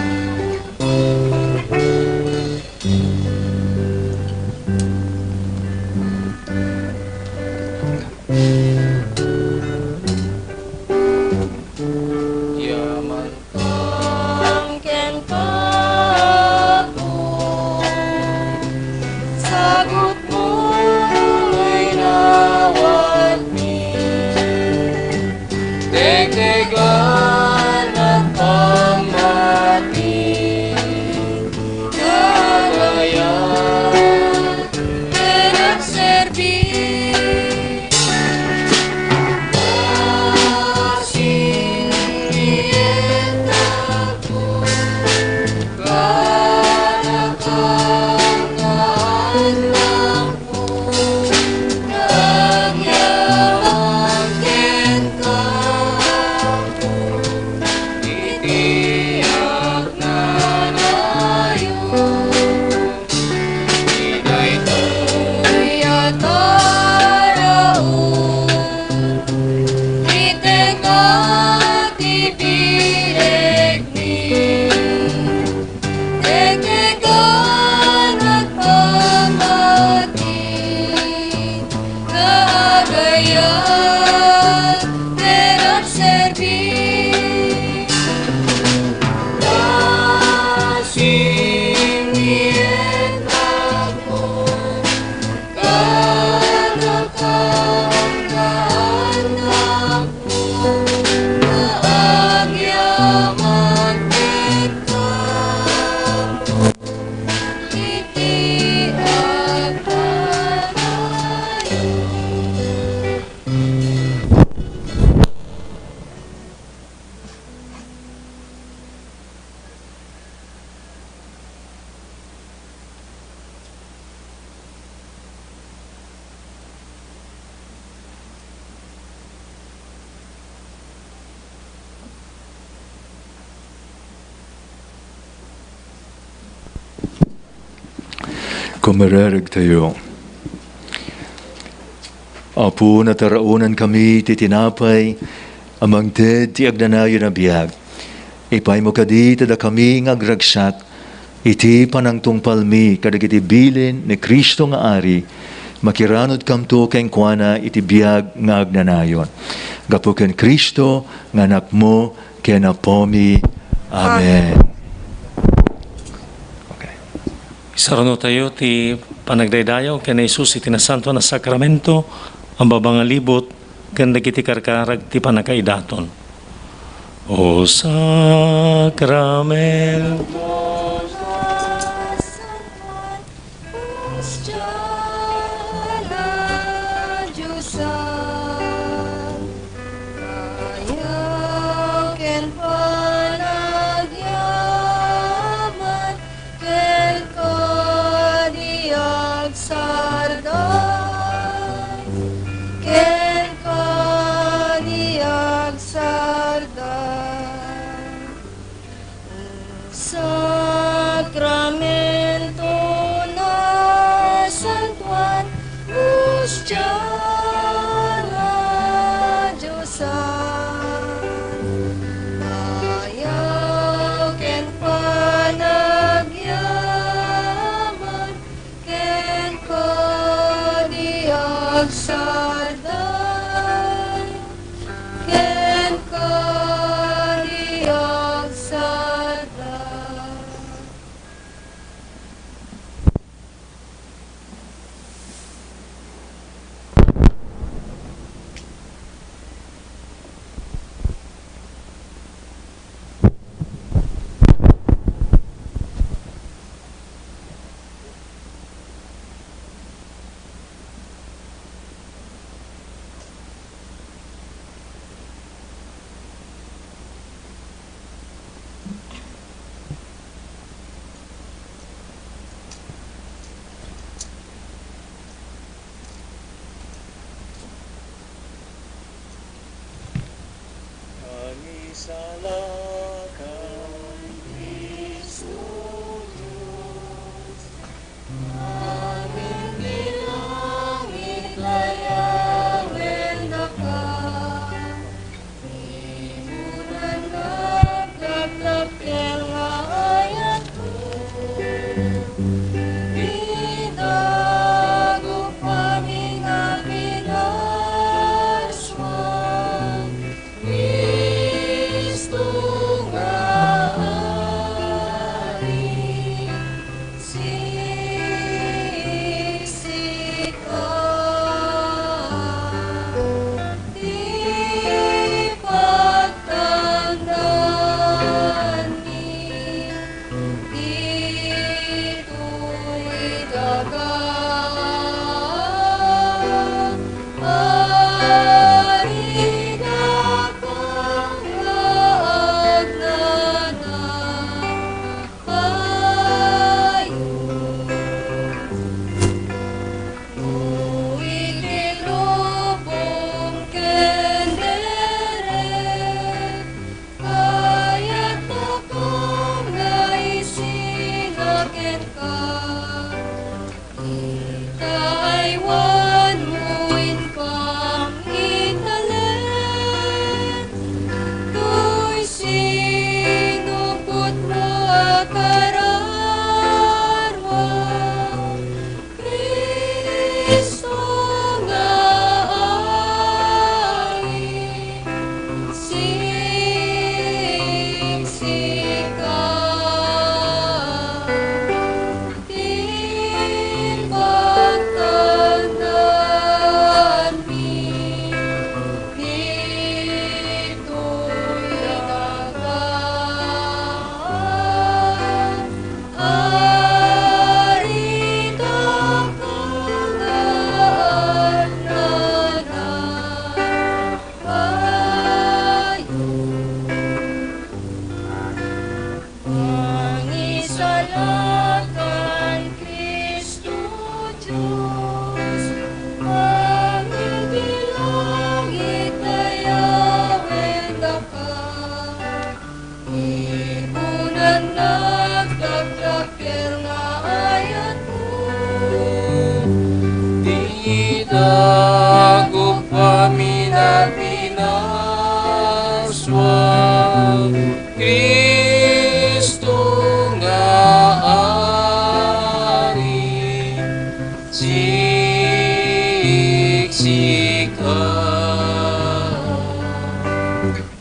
Yaman. Ken Apo, sagutmo inawatmi. Tektek laeng a pammati, kagayat ken agserbi. Daytoy a taraon, ti tengnga ti bilegmi. Tektek laeng a pammati, kagayat ken agserbi. Kasing ni Edna Kumareregtayo. Apo, nataraonankami ti tinapay a mangted ti agnanayon a biag. Ipaymo kadi ta dakami nga agragsak iti panangtungpalmi kadagiti bilin ni Cristo nga Ari, makiranudkamto kenkuana iti biag nga agnanayon. Gapu ken Cristo nga Anakmo ken Apomi. Amen. Amen. Okay. Isarunotayo ti panagdaydayaw ken ni Jesus iti Nasantoan a Sakramento a mapangalibut ken dagiti karkarag ti pannakaidaton. O Sakramento, Kaya ken panagyaman, ken kadi agsardeng, ken kadi agsardeng. Sakramento, nasantoan, hostia nga Diosan. Kaya ken panagyaman, ken kadi agsardeng, ken kadi agsardeng. Sika,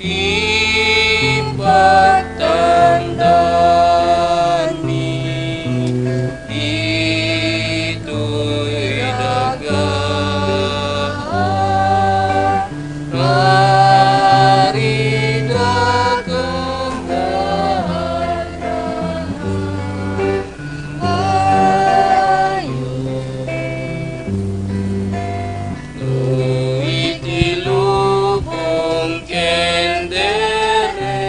impagtandanmi ditoy daga. Karidakam nga addaan. Ayo. No iti lubong ken dere,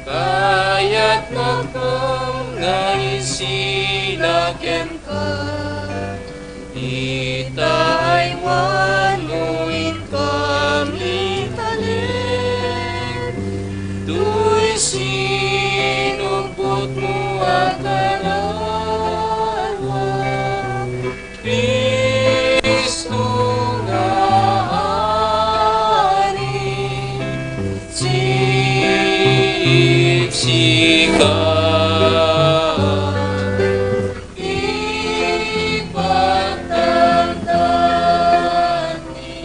kayatnakam nga isina kenka. Ita, aywan no inkami talek, toy sinumpotmo a kararua, Cristo nga Ari, sipsika. Ipagtandanmi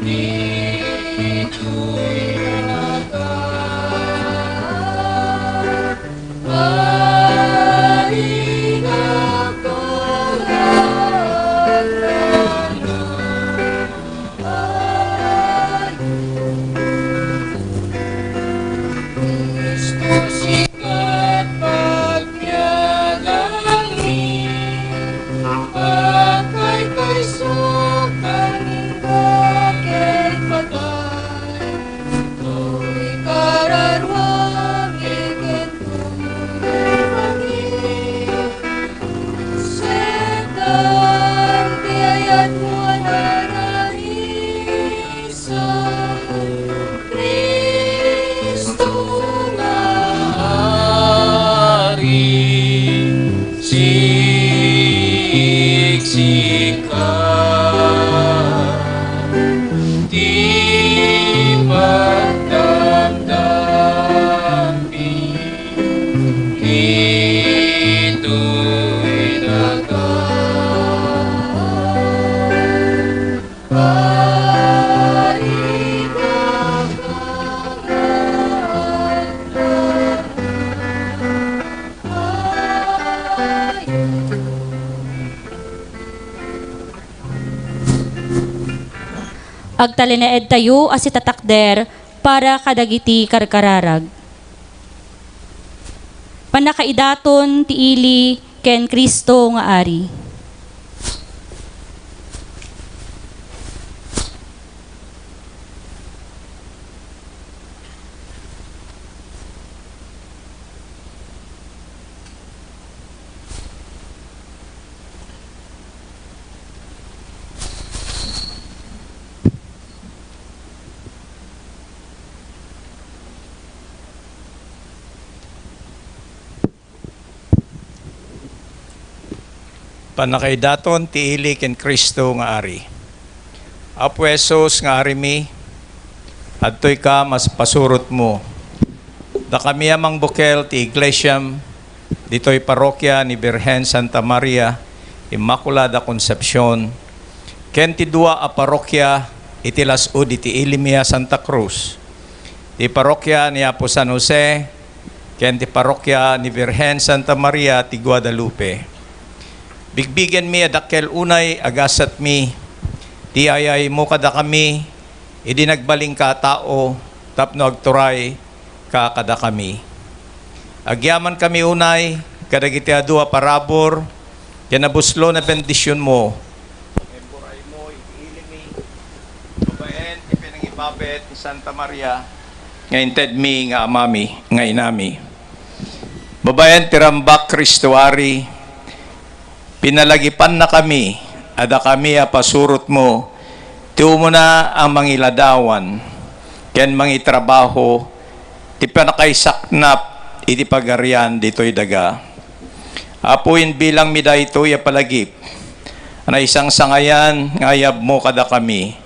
ditoy daga. Ari nga panagana. Cristo, sika pagbiagmi, pagkaykayso ken patay, toy kararuami ken toy Satan ti ayatmo a naraisan, Cristo nga Ari, siksika ti pagdamdammi. Ditoy daga. Agtalinaedtayo a sitatakder para kadagiti karkararag. Pannakaidaton ti ili ken Cristo nga Ari. Pannakaidaton ti ili ken Cristo nga Ari. Apo Jesus nga Arimi, adtoyka a pasurotmo. Dakami a mangbukel ti iglesiam ditoy parrokia ni Birhen Santa Maria Immaculada Concepcion ken ti dua a parrokia iti las-ud iti ilimi a Santa Cruz, ti parrokia ni Apo San Jose ken ti parrokia ni Birhen Santa Maria ti Guadalupe. Bigbigenmi a dakkel unay a gasatmi ti ay-aymo kadakami idi nagbalinka a tao tapno agturay ka kadakami. Agyamankami unay kadagiti adu a parabur ken nabuslon a bendisionmo. Emburaymo iti ilimi babaen ti pinangibabet ni Santa Maria nga intedmi nga amami, nga inami. Babaen ti rambak, Cristo Ari, pinalagipannakami a dakami a pasurotmo ti umuna a mangiladawan ken mangitrabaho ti pannakaisaknap iti pagarian ditoy daga. Apo, imbilangmi daytoy a palagip a naisangsangayan nga ayabmo kadakami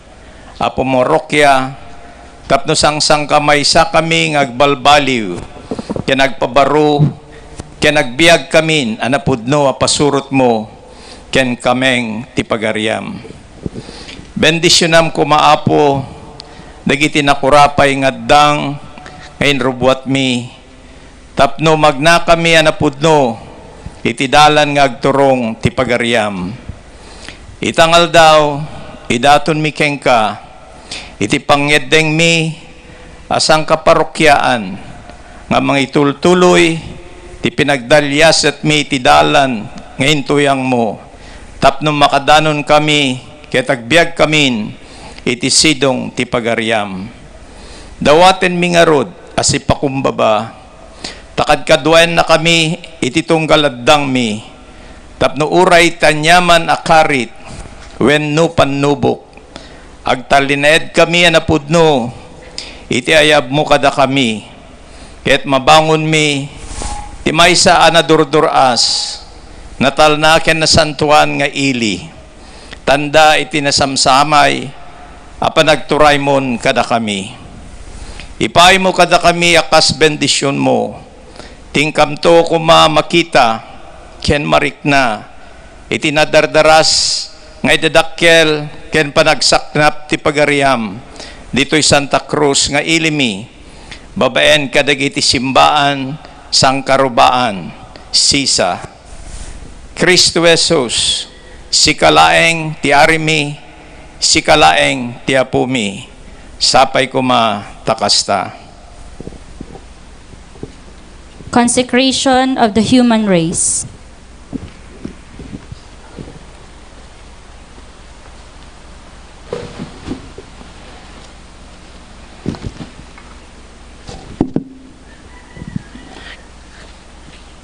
a pumurrokia tapno sangsangkamaysakami nga agbalbaliw ken agpabaro ken agbiagkamin a napudno a pasurotmo ken kameng ti pagariam. Bendisionam koma, Apo, dagiti nakurapay nga addang nga inrubbuatmi, tapno magnakami a napudno iti dalan nga agturong ti pagariam. Ita nga aldaw, idatonmi kenka iti pangngeddengmi a sangkaparokiaan nga mangitultuloy ti pinagdaliasetmi iti dalan nga intuyangmo, tapno makadanonkami ket agbiagkamin iti sidong ti pagariam. Dawatenmi ngarud a sipakumbaba, ta kadkaduaennakami iti tunggal addangmi, tapno uray ti aniaman a karit wenno pannubok, agtalinaedkami a napudno iti ayabmo kadakami, ket mabangonmi ti maysa a nadurdur-as, natalna ken nasantoan nga ili, tanda iti nasamsamay a panagturaymon kadakami. Ipaaymo kadakami a kas bendisionmo, ti inkamto koma makita ken marikna iti nadardaras nga idadakkel ken panagsaknap ti pagariam ditoy Santa Cruz nga ilimi, babaen kadagiti simbaan sangkarubaan, sisa. Cristo Jesus, sika laeng ti Arimi, sika laeng ti Apomi. Sapay koma ta kasta. Consecration of the human race.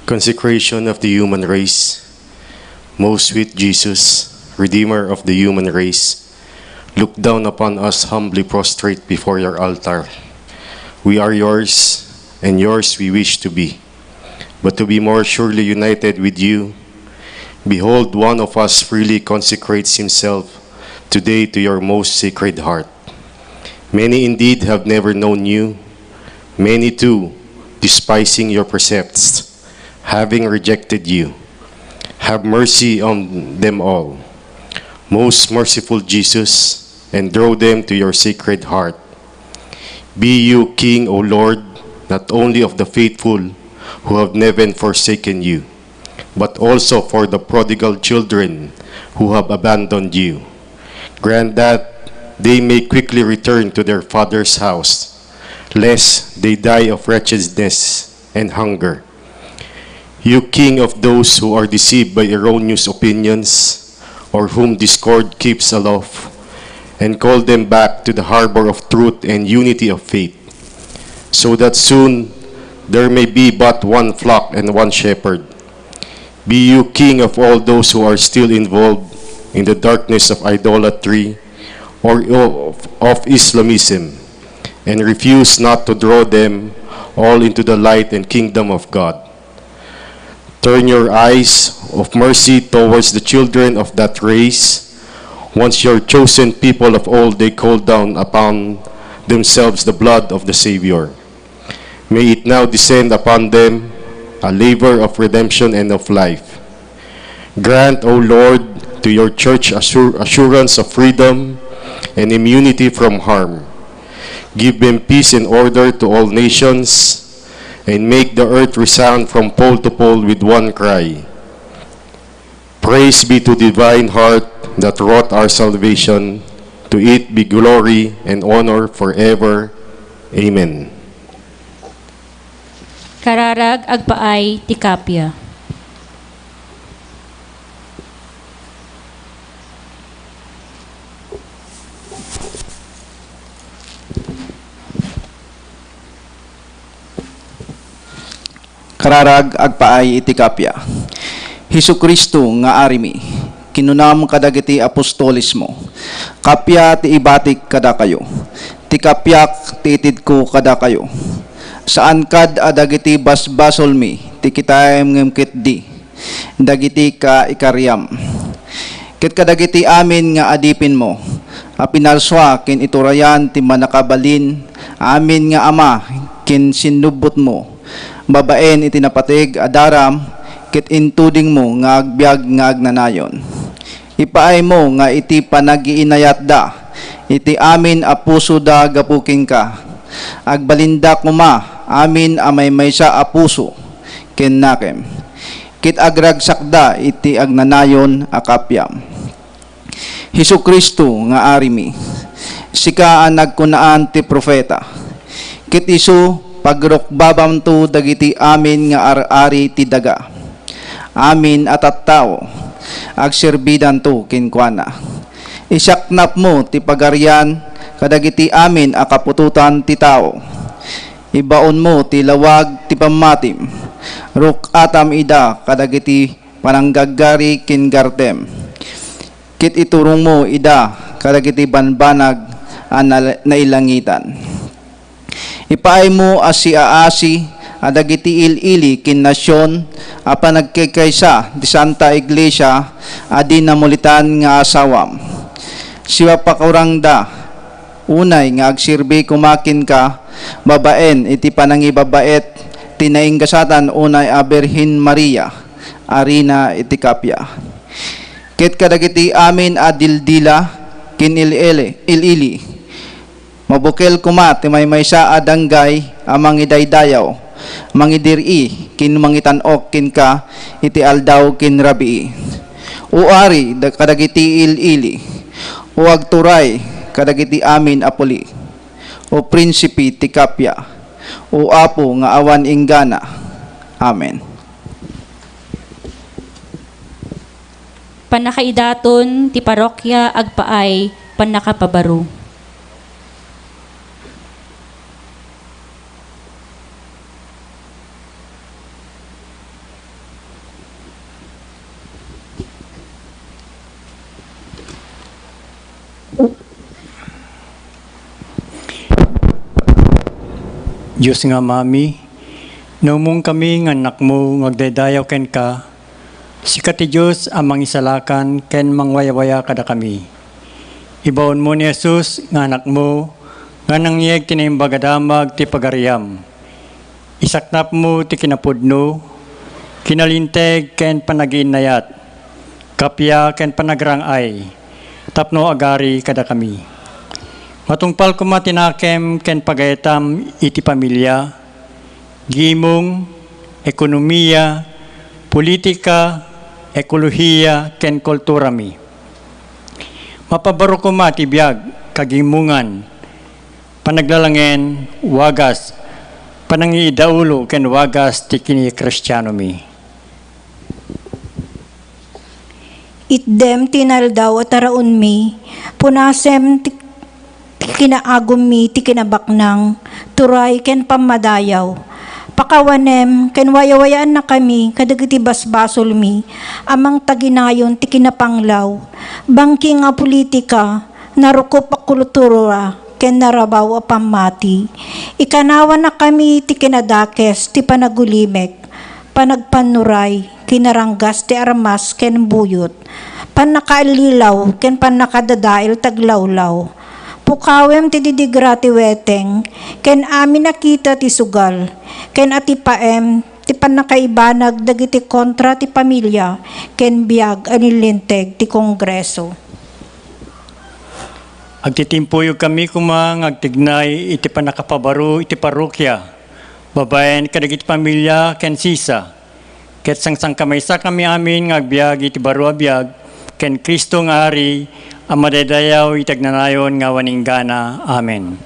Consecration of the human race. Most sweet Jesus, Redeemer of the human race, look down upon us humbly prostrate before your altar. We are yours, and yours we wish to be. But to be more surely united with you, behold, one of us freely consecrates himself today to your most sacred heart. Many indeed have never known you, many too, despising your precepts, having rejected you. Have mercy on them all, most merciful Jesus, and draw them to your sacred heart. Be you King, O Lord, not only of the faithful who have never forsaken you, but also for the prodigal children who have abandoned you. Grant that they may quickly return to their father's house, lest they die of wretchedness and hunger. You King of those who are deceived by erroneous opinions, or whom discord keeps aloft, and call them back to the harbor of truth and unity of faith, so that soon there may be but one flock and one shepherd. Be you King of all those who are still involved in the darkness of idolatry or of, of Islamism, and refuse not to draw them all into the light and kingdom of God. Turn your eyes of mercy towards the children of that race. Once your chosen people of old, they called down upon themselves the blood of the Savior. May it now descend upon them a labor of redemption and of life. Grant, O Lord, to your church assur-, assurance of freedom and immunity from harm. Give them peace and order to all nations, and make the earth resound from pole to pole with one cry. Praise be to divine heart that wrought our salvation. To it be glory and honor forever. Amen. Kararag agpaay ti kappia. Kararag agpaay iti kappia. Jesu-Cristo nga Arimi, kinunam kadagiti apostolesmo, kappia ti ibatik kadakayo, ti kappiak ti itedko kadakayo. Saan kad a dagiti basbasolmi ti kitaem ngem ketdi dagiti kaikariam. Ket kadagiti amin nga adipinmo a pinalsua ken iturayan ti mannakabalin, amin nga ama ken sinnubbotmo, babaen iti napateg a daram ket intudingmo nga agbiag nga agnanayon. Ipaaymo nga iti panagiinayatda iti amin a pusoda gapu kenka, agbalinda koma amin a maymaysa a puso ken nakem, ket agragsakda iti agnanayon a kapiam. Jesu-Cristo nga Arimi, sika a nagkunaan ti profeta, ket isu pagrukbabamto dagiti amin nga ar-ari ti daga. Amin a tattao, agserbidanto kenkuana. Isaknapmo ti pagarian kadagiti amin a kaputotan ti tao. Ibaonmo ti lawag ti pammatim. Ruk-atam ida kadagiti pananggaggari ken gartem, ket iturongmo ida kadagiti banbanag a nal-, nailangitan. Ipaaymo a siaasi a dagiti il-ili ken nasion a panagkaykaysa ti Santa Iglesia a dinamulitan nga asawam. Sipapakurangda unay nga agserbi koma kenka babaen iti panangibabaet ti naingasatan unay a Birhen Maria a Rina iti kappia. Ket kadagiti amin a dildila ken il-, il-ili, mabukel koma ti maymaysa a danggay a mangidaydayaw, mangidir-i, ken mangitan-ok kenka iti aldaw ken rabii. O Ari da-, kadagiti il-ili, o Agturay kadagiti amin a puli, o Prinsipe ti kappia, o Apo nga awan inggana. Amen. Pannakaidaton ti parokya agpaay pannakapabaro. Dios nga Amami, naumongkami nga annakmo nga agdaydayaw kenka, sika ti Dios a mangisalakan ken mangwayawaya kadakami. Ibaonmo ni Jesus nga Anakmo nga nangyeg ti Naimbag a Damag ti Pagariam. Isaknapmo ti kinapudno, kinalinteg ken panagiinnayat, kappia ken panagrang-ay tapno agari kadakami. Matungpal koma ti nakem ken pagayatam iti pamilia, gimong, ekonomia, politika, ekolohiya, ken kulturami. Mapabaro koma ti biag, kagimongan, panaglalangen, wagas, panangiidaulo ken wagas ti kini-Kristianomi. Itdem ti inaldaw a taraonmi, punasem ti, ti kinaagummi ti kinabaknang, turay ken pammadayaw. Pakawanem ken wayawayaannakami kadagiti basbasolmi a mangtaginayon ti kinapanglaw, bangking a politika, narukop a kultura, ken narabaw a pammati. Ikanawannakami ti kinadakes ti panagulimek, panagpannuray, kinaranggas ti armas ken buyot, pannakaallilaw ken pannakadadael ti aglawlaw. Pukawem ti didigra ti weteng, ken amin a kita ti sugal, ken atipaem ti pannakaibanag dagiti kontra ti pamilia ken biag a nilinteg ti Kongreso. Agtitimpuyogkami koma nga agtignay iti pannakapabaro iti parrokia, babaen kadagiti pamilia ken sisa, ket sangsangkamaysakami amin nga agbiag iti baro a biag ken Cristo nga Ari a madaydayaw iti agnanayon nga awan inggana. Amen.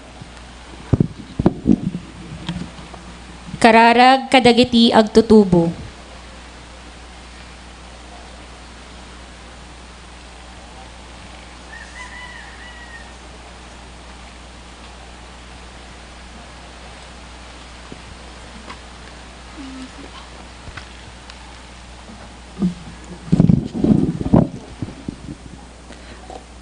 Kararag kadagiti agtutubo.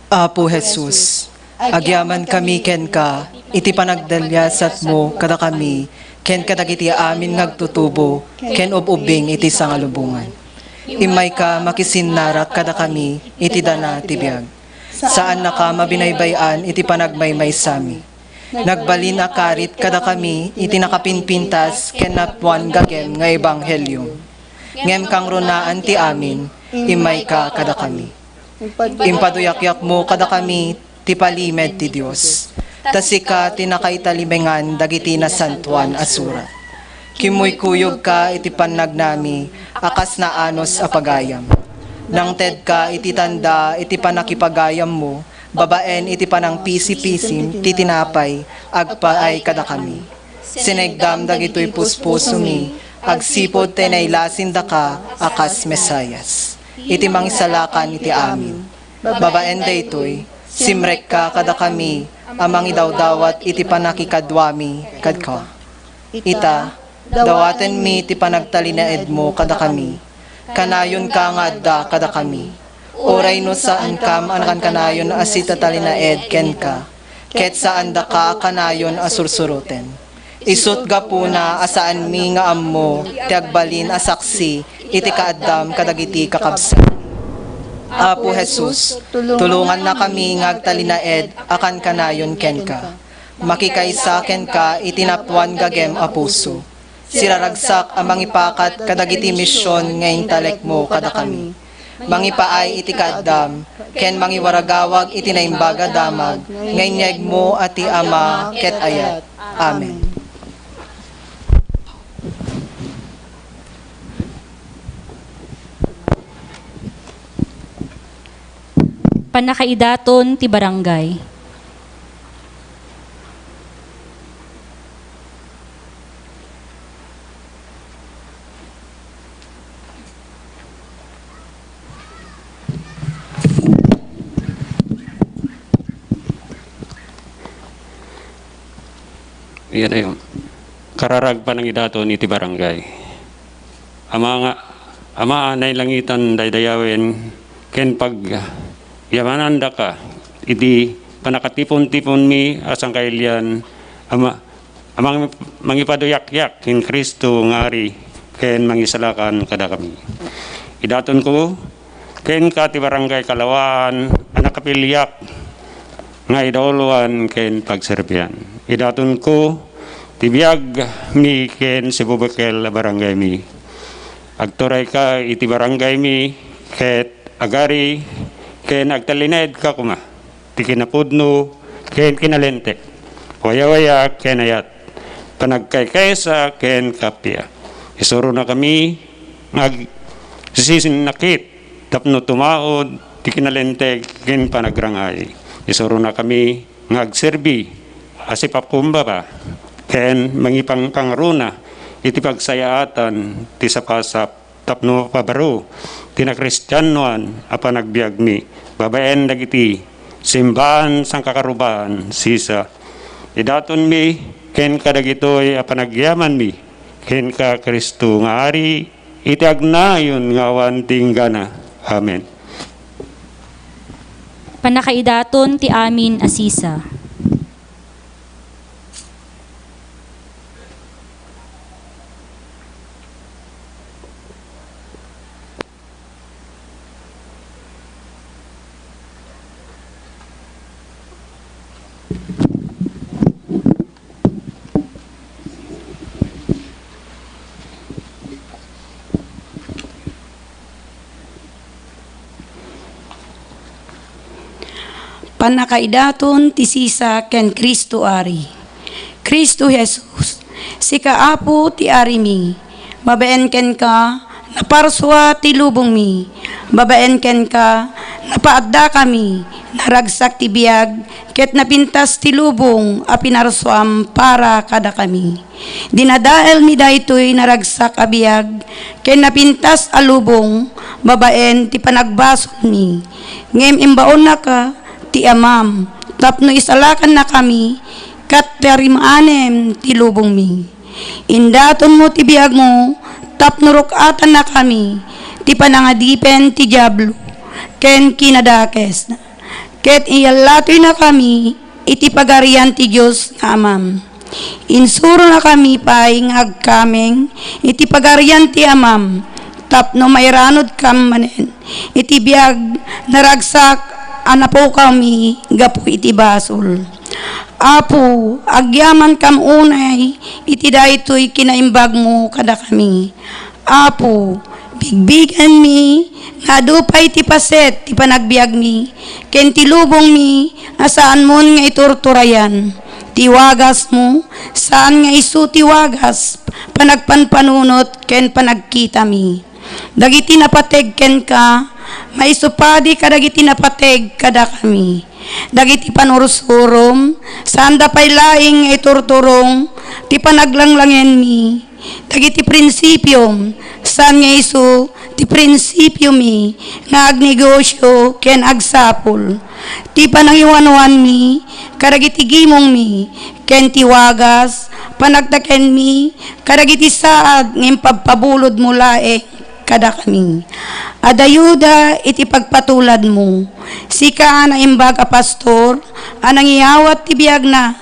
Apo Jesus, agyamankami kenka iti panagdaliasatmo kadakami ken kadagiti amin nga agtutubo ken ub-ubbing iti sangalubongan. Immayka makisinnarak kadakami iti dana ti biag. Saannaka mabinaybay-an iti panagmaymaysami. Nagbalin a karit kadakami iti nakapimpintas ken napuan gagem nga ebanghelio. Ngem kangrunaen ti amin, immayka kadakami. Impaduyakyakmo kadakami ti palimed ti Dios. Ta sika ti nakaitalimengan dagiti nasantoan a surat. Kimmuykuyogka iti pannagnami a kas naanus a pagayam. Nangtedka iti tanda iti pannakipagayammo babaen iti panangpisipisim ti tinapay agpaay kadakami. Sinegdam dagitoy puspusomi agsipud ta inaylasindaka a kas Mesias iti Mangisalakan iti amin. Babaen daytoy, simrekka kadakami a mangidawdawat iti pannakikaduami kenka. Ita, dawatenmi ti panagtalinaedmo kadakami. Kanayonka nga adda kadakami. Uray no saankam a nakankanayon a sitatalinaed kenka, ket saandaka a kanayon a sursuroten. Isut' gapuna a saanmi nga ammo ti agbalin a saksi iti kaaddam kadagiti kakabsat. Apo Jesus, tulongannakami nga agtalinaed a kankanayon kenka. Makikaysa kenka iti napuan gagem a puso. Siraragsak a mangipakat kadagiti mision nga intalekmo kadakami. Mangipaay iti kaaddam, ken mangiwaragawag iti naimbag a damag nga inyegmo a ti Ama ket ayat. Amen. Pannakaidaton ti barangay. Iyan ay kararag panangidaton iti barangay. Ama nga, Ama a nailangitan, daydayawen ken pagyamanandaka iti pannakatipon-tiponmi a sangkailian, Ama, a mang-, mangipaduyakyak ken Cristo nga Ari ken Mangisalakan kadakami. Idatonko kenka ti barangay Kalawaan a nakapiliak nga idauloan ken pagserbian. Idatonko ti biagmi ken sibubukel a barangaymi. Agturayka iti barangaymi ket agari ken agtalinaedka koma ti kinapudno ken kinalinteg, wayawaya ken ayat, panagkaykaysa ken kappia. Isuronakami nga agsisinnakit tapno tumaud ti kinalinteg ken panagrang-ay. Isuronakami nga agserbi a sipakumbaba ken mangipangpangaruna iti pagsayaatan ti sapasap tapno mapabaro ti nakristianoan a panagbiagmi babaen dagiti simbaan sangkakarubaan sisa. Idatonmi ken kadagitoy a panagyamanmi ken ka Cristo nga Ari iti agnayon nga awan ti inggana. Amen. Pannakaidaton ti amin a sisa. Pannakaidaton ti sisa ken Cristo Ari. Cristo Jesus, sika, Apo, ti Arimi. Babaen kenka, naparsua ti lubongmi. Babaen kenka, napaaddakami. Naragsak ti biag, ket napintas ti lubong a pinarsuam para kadakami. Dinadaelmi daytoy naragsak a biag ken napintas a lubong babaen ti panagbasolmi. Ngem imbaonnaka ti Amam tapno isalakannakami ket tarimanem ti lubongmi. Indatonmo ti biagmo tapno ruk-atannakami ti panangadipen ti Diablo ken kinadakesna, ket iyallatoynakami iti Pagarian ti Dios nga Amam. Insuronakami pay nga agkameng iti Pagarian ti Amam tapno mairanudkam manen iti biag naragsak a napukawmi gapu iti basol. Apo, agyamankam unay iti daytoy kinaimbagmo kadakami. Apo, Bigbigenmi nga adu pay ti paset ti panagbiagmi ken ti lubongmi a saanmon nga iturturayan. Ti wagasmo, saan nga isu ti wagas, panagpanpanunot ken panagkitami. Dagiti napateg kenka, maisupadi kadagiti napateg kadakami. Dagiti panursurom, saanda pay laeng nga iturturong ti panaglanglangenmi. Dagiti prinsipiom, saan nga isu ti prinsipiomi nga agnegosio ken agsapul. Ti panangiwanoanmi kadagiti gimongmi, ken ti wagas, panagtakenmi kadagiti saad nga impabpabulodmo laeng kadakami. Adda ayuda iti pagpatuladmo. Sika a naimbag a pastor a nangiyawat ti biagna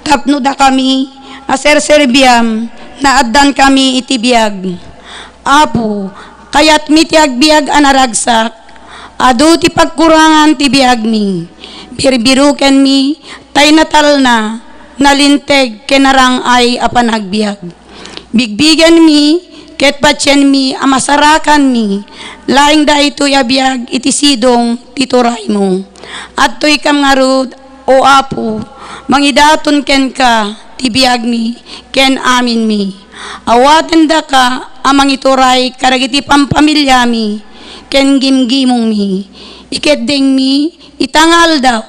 tapno dakami a serserbiam, naaddankami iti biag. Apo, kayatmi ti agbiag a naragsak. Adu ti pagkurangan ti biagmi. Birbirukenmi, tay natalna, nalinteg ken narang-ay a panagbiag. Bigbigenmi ket patienmi a masarakanmi laeng daytoy a biag iti sidong ti turaymo. Adtoykam ngarud, O Apo, mangidaton kenka ti biagmi ken aminmi. Awatendaka a mangituray kadagiti pampamiliami ken gimgimongmi. Ikeddengmi ita nga aldaw,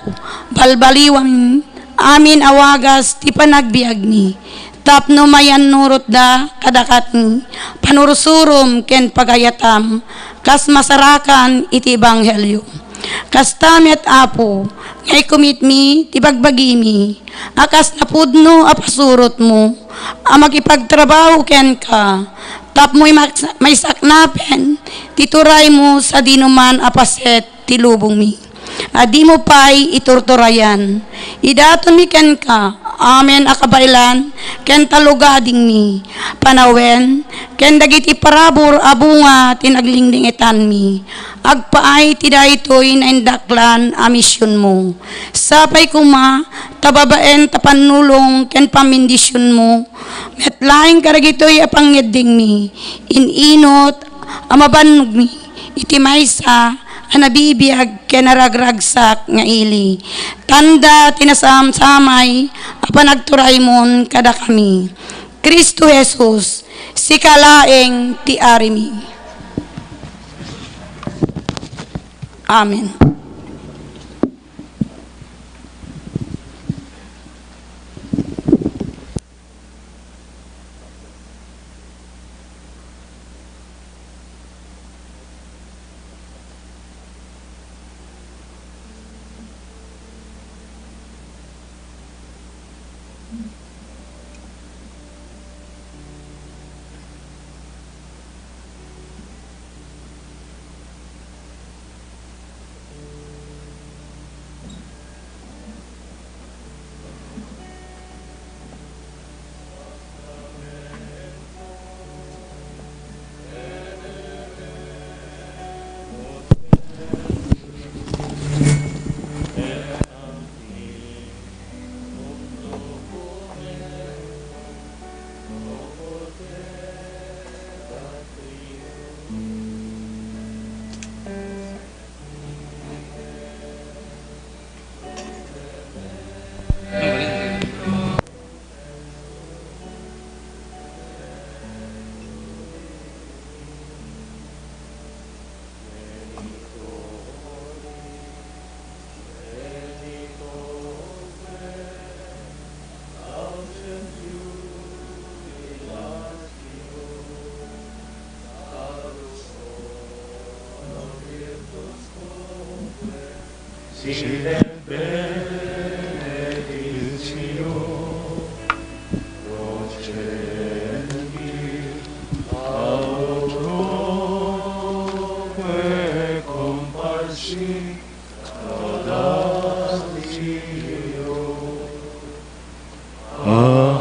balbaliwam amin a wagas ti panagbiagmi, tapno mayannurotda kadakami, panursurom ken pagayatam, kas masarakan iti ebanghelio. Kasta met, Apo, nga ikumitmi ti bagbagimi, a kas napudno a pasurotmo, a makipagtrabaho kenka, tapno imak-, maisaknapen ti turaymo sadino man a paset ti lubongmi a dimo pay iturturayan. Idatonmi kenka amin a kabaelan ken tallogadingmi, panawen, ken dagiti parabur a bunga ti naglinglingitanmi. Agpaay ti daytoy naindaklan a misionmo. Sapay koma ta babaen ta pannulong ken pammendisionmo met laeng kadagitoy a pangngeddengmi, in-inot a mabannogmi iti maysa a nabibiag ken naragragsak nga ili. Tanda ti nasamsamay a panagturaymon kadakami. Cristo Jesus, sika laeng ti Arimi. Amen. Sit benedictio procedendi a utroque comparsit ad Deo. Amen.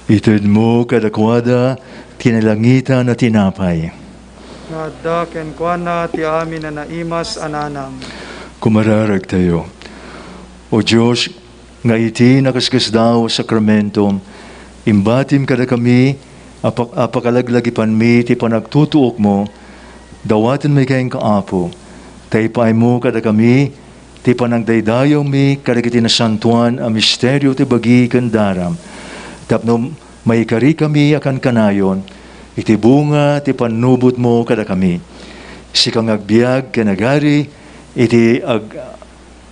Itedmo kadakuada ti nalangitan a tinapay. Nga adda kenkuana ti amin a naimas a nanang. Kumararagtayo. O Dios, nga iti nakaskasdaaw a sakramento, imbatim kadakami a pak-, a pakalaglagipanmi ti panagtutuokmo, dawatenmi kenka, Apo, ta ipaaymo kadakami ti panagdaydayawmi kadagiti nasantoan a misterio ti bagi ken daram, tapno maikarikami a kankanayon iti bunga ti pannubotmo kadakami. Sika nga agbiag ken agari iti ag-,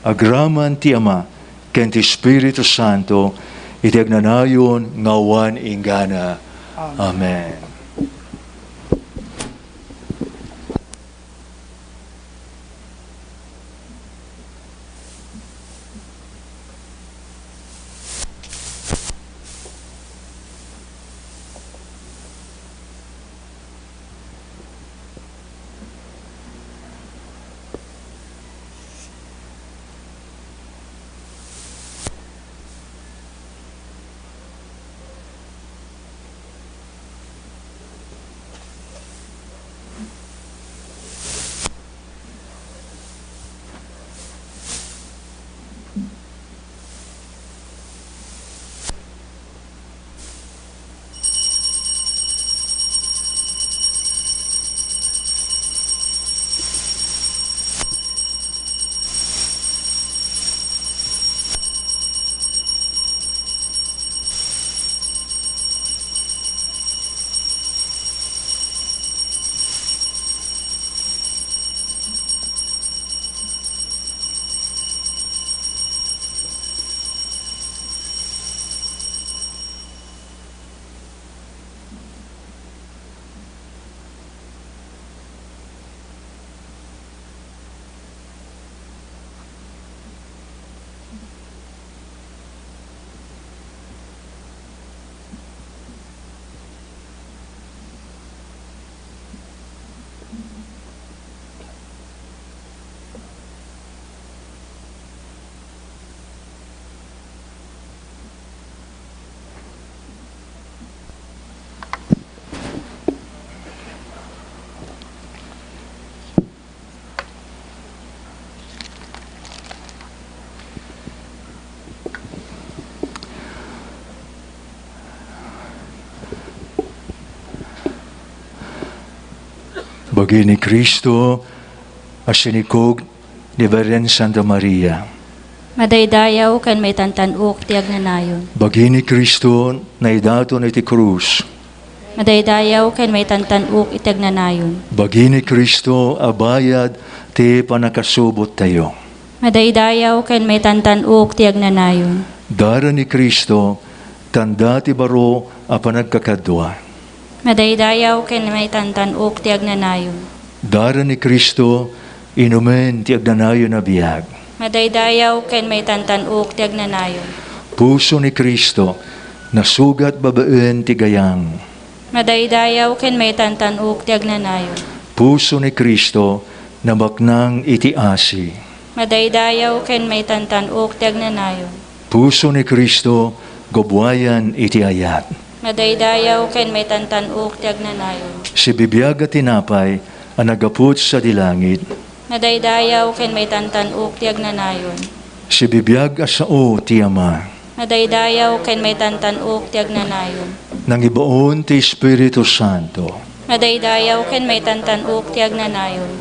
agraman ti Ama ken ti Espiritu Santo, iti agnanayon nga awan inggana. Amen. Bagi ni Cristo a sinikog ni Birhen Santa Maria. Madaydayaw ken maitantan-ok ti agnanayon. Bagi ni Cristo naidaton iti krus. Madaydayaw ken maitantan-ok iti agnanayon. Bagi ni Cristo a bayad ti pannakasubottayo. Madaydayaw ken maitantan-ok ti agnanayon. Dara ni Cristo, tanda ti baro a panagkakadua. Madaydayaw ken maitantan-ok ti agnanayon. Dara ni Cristo, inumen ti agnanayon a biag. Madaydayaw ken maitantan-ok ti agnanayon. Puso ni Cristo, nasugat babaen ti gayam. Madaydayaw ken maitantan-ok ti agnanayon. Puso ni Cristo, nabaknang iti asi. Madaydayaw ken maitantan-ok ti agnanayon. Puso ni Cristo, gubuayan iti ayat. Madaydayaw ken maitantan-ok ti agnanayon. Sibibiag a tinapay a naggapu sadi langit. Madaydayaw ken maitantan-ok ti agnanayon. Sibibiag a sao ti Ama. Madaydayaw ken maitantan-ok ti agnanayon. Nangibaon ti Espiritu Santo. Madaydayaw ken maitantan-ok ti agnanayon.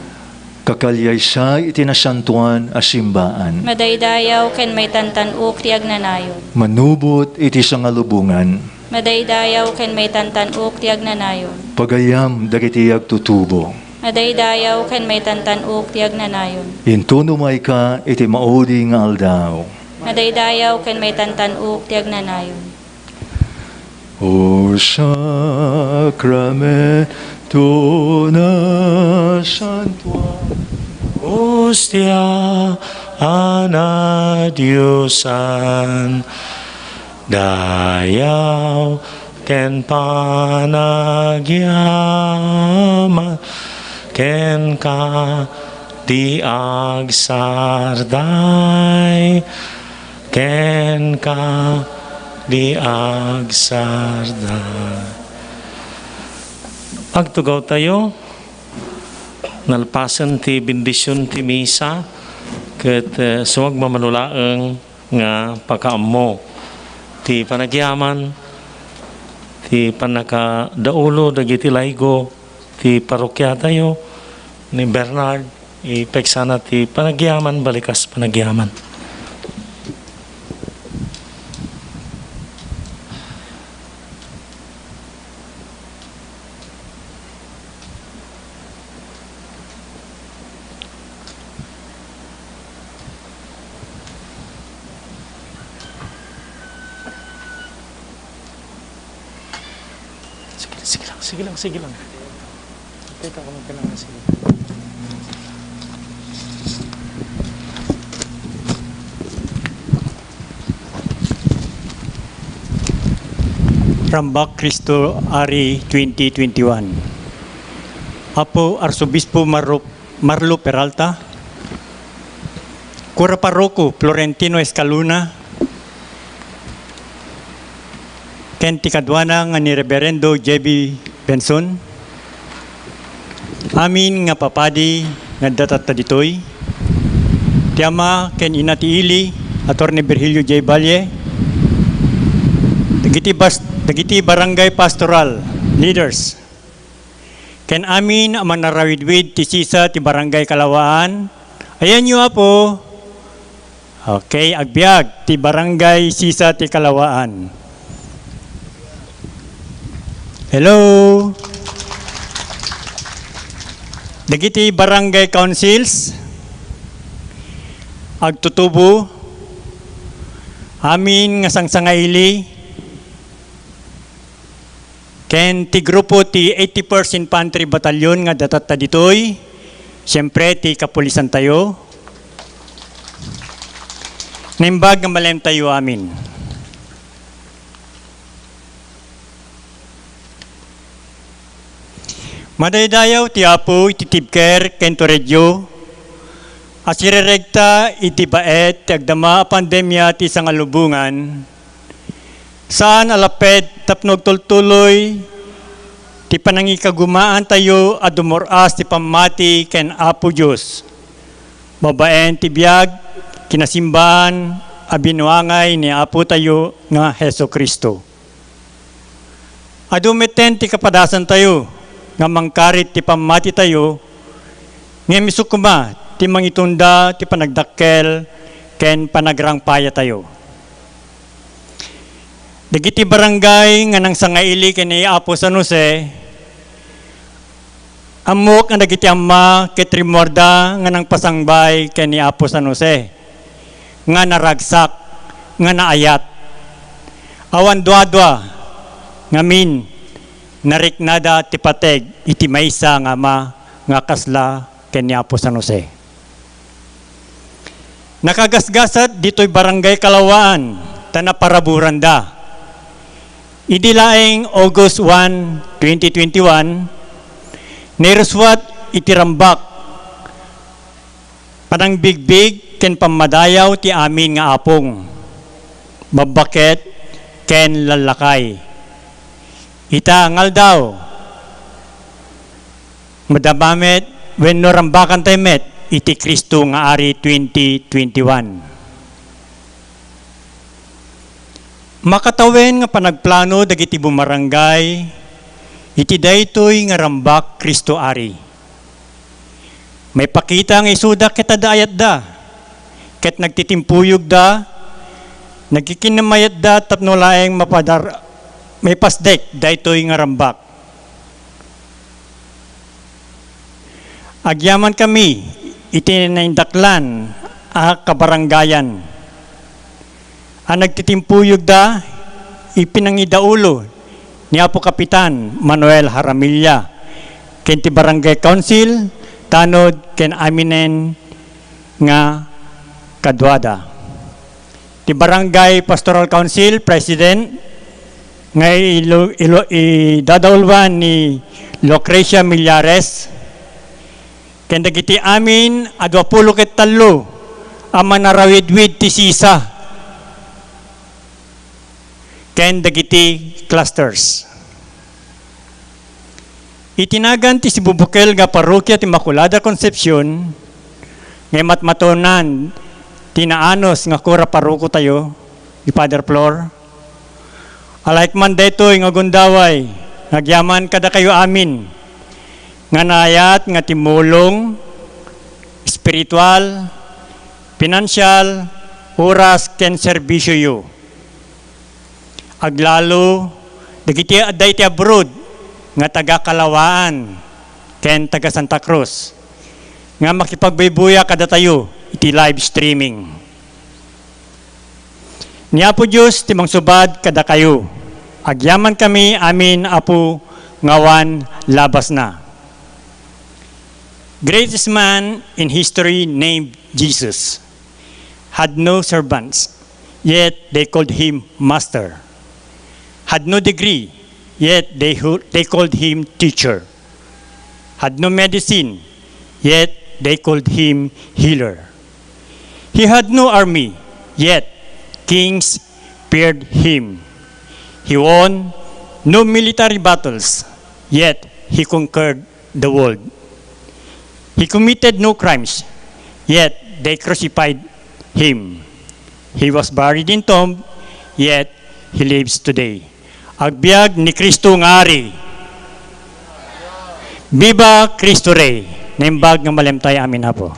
Kakaliaysa iti nasantoan a simbaan. Madaydayaw ken maitantan-ok ti agnanayon. Manubot iti sangalubongan. Madaydayaw ken maitantan-ok ti agnanayon. Pagayam dagiti agtutubo. Madaydayaw ken maitantan-ok ti agnanayon. Inton umayka iti maudi nga aldaw. Madaydayaw ken maitantan-ok ti agnanayon. O sakramento nasantoan. Ostia a nadiosan, dayaw ken panagyaman kenka di agsarday, kenka di agsarday. Agtugawtayo, nalpasen ti bendision ti misa, ket, eh, sumagmamano laeng nga pakaammo ti panagyaman, ti pannakadaulo dagiti laygo ti parokiatayo, ni Bernard, ipegsana ti panagyaman, balikas panagyaman. Sige, sige lang, sige lang, sige lang. Teka, kung kailangan, sige. Rambak Cristo Ari twenty twenty-one. Apo Arsobispo Marlo, Marlo Peralta, Kura Paroko Florentino Escalona, ken ti kaduana nga ni Reverendo J B Benson, amin nga papadi nga adda tatta ditoy, ti ama ken ina ti ili, Attorney Virgilio J Valle, dagiti bas-, dagiti barangay pastoral leaders, ken amin a manarawidwid ti sisa ti Barangay Kalawaan. Ayanyo, Apo. Okay, agbiag ti Barangay Sisa ti Kalawaan. Hello. Dagiti Barangay Councils, agtutubo, amin nga sangsangaili, ken ti grupo ti eighty-first Infantry Battalion nga adda tatta ditoy, siempre, ti kapulisantayo. Naimbag nga malemtayo amin. Madaydayaw ti Apo iti tibker ken turedyo a siriregta iti baet ti agdama a pandemia ti sangalubongan. Saan a laped tapno agtultuloy ti panangikagumaantayo a dumur-as ti pammati ken Apo Dios babaen ti biag kinasimbaan a binuangay ni Apotayo nga Jesu-Cristo. Adu metten ti kapadasantayo nga mangkarit ti pammatitayo, ngem isu koma ti mangitunda ti panagdakkel ken panagrangpayatayo. Dagiti barangay nga nangsangaili ken ni Apo San Jose, ammok nga dagiti amma ket rimmuarda nga nangpasangbay ken ni Apo San Jose nga naragsak, nga naayat. Awan duadua ngamin, nariknada ti pateg iti maysa nga ama nga kasla ken ni Apo San Jose. Nakagasgasat ditoy Barangay Kalawaan ta naparaburanda. Idi laeng August one, twenty twenty-one, nairuswat iti rambak, panangbigbig ken pammadayaw ti amin nga apong, babbaket ken lallakay. Ita nga aldaw, madama met wenno rambakantayo met iti Cristo nga Ari twenty twenty-one. Makatawen nga panagplano dagiti bumarangay iti daytoy nga rambak Cristo Ari. Maipakita nga isuda ket adda ayatda, ket nagtitimpuyogda, nagkikinnamayatda tapno laeng mapadar-, maipasdek daytoy nga rambak. Agyamankami iti naindaklan a kabarangayan a nagtitimpuyogda iti pinangidaulo ni Apo Kapitan Manuel Jaramilla ken ti Barangay Council, tanod ken aminen nga kaduada. Ti Barangay Pastoral Council President nga ilo-, ilo-, idadauluan ni Lucrecia Millares, ken dagiti amin a duapulo ket tallo a manarawidwid ti sisa, ken dagiti clusters. Iti nagan ti sibubukel nga Parrokia ti Immaculada Concepcion, nga matmatonan ti naanus nga kura parrokotayo, ni Father Flor. Alaek man daytoy nga gundaway nga agyaman kadakayo amin nga naayat nga timmulong, espiritual, pinansial, oras ken serbisioyo. Aglalo dagiti adda iti abroad nga taga Calauan ken taga Santa Cruz nga makipagbuybuya kadatayo iti live streaming. Ni Apo Dios ti mangsubad kadakayo. Agyamankami amin, Apo, nga awan labasna. Greatest man in history named Jesus had no servants, yet they called him master. Had no degree, yet they, hu- they called him teacher. Had no medicine, yet they called him healer. He had no army, yet kings feared him. He won no military battles, yet he conquered the world. He committed no crimes, yet they crucified him. He was buried in tomb, yet he lives today. Agbiag ni Cristo nga Ari. Viva Cristo Rey! Naimbag nga malemtay amin, Apo.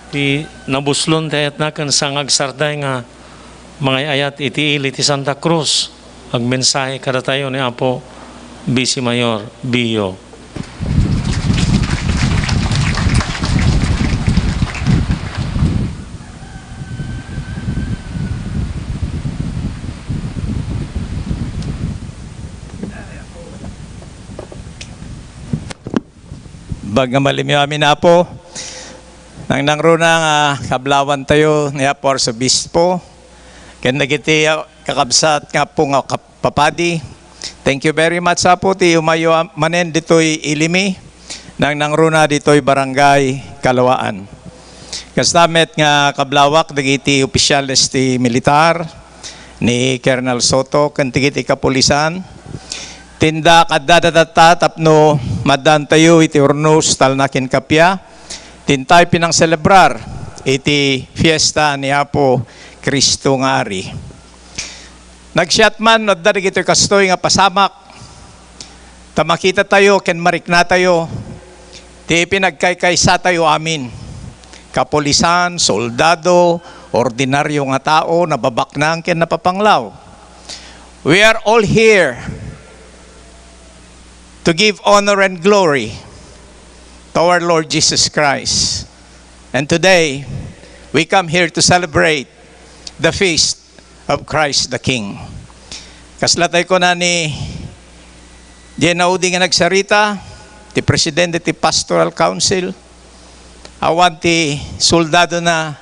Ti nabuslon ti ayatna ken sa nga agsardeng nga mangay-ayat iti ili ti Santa Cruz, agmensahe kadatayo ni Apo Vice Mayor Bio. Imbag nga malemyo amin, Apo. Nangnangruna nga kablawantayo ni Apo Arsobispo ken dagiti, ah, kakabsat nga Apo nga kap-, papadi. Thank you very much, Apo, ti umayo am-, manen ditoy ilimi. Nangnangruna ditoy Barangay Calauan. Kasta met nga kablawak dagiti opisyales ti militar, ni Colonel Soto, ken dagiti kapulisan. Ti indak adda datatta tapno maaddaantayo iti urnos, talna ken kappia, ti intay pinangselebrar iti fiesta ni Apo Cristo nga Ari. Nagsiat man no adda dagitoy kastoy nga pasamak, ta makitatayo ken mariknatayo ti pinagkaykaysatayo amin. Kapulisan, soldado, ordinaryo nga tao, nababaknang ken napapanglaw. We are all here to give honor and glory to our Lord Jesus Christ. And today, we come here to celebrate the feast of Christ the King. Kasla tay kuna ni J N Audi nga nagsarita, ti presidente ti Pastoral Council, awan ti soldadona,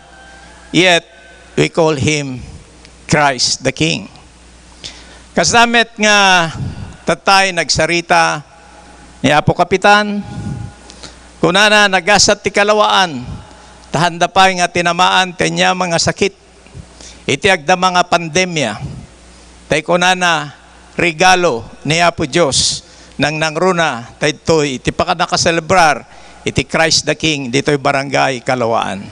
yet we call him Christ the King. Kasla met nga tattay nagsarita ni Apo Kapitan, kunana, nagasat ti kalawaan, ta haanda pay nga tinamaan ti aniaman nga sakit iti agdama nga pandemia. Tay kunana, regalo ni Apo Dios, nangnangruna daytoy iti pannakaselebrar iti Christ the King ditoy Barangay Calauan.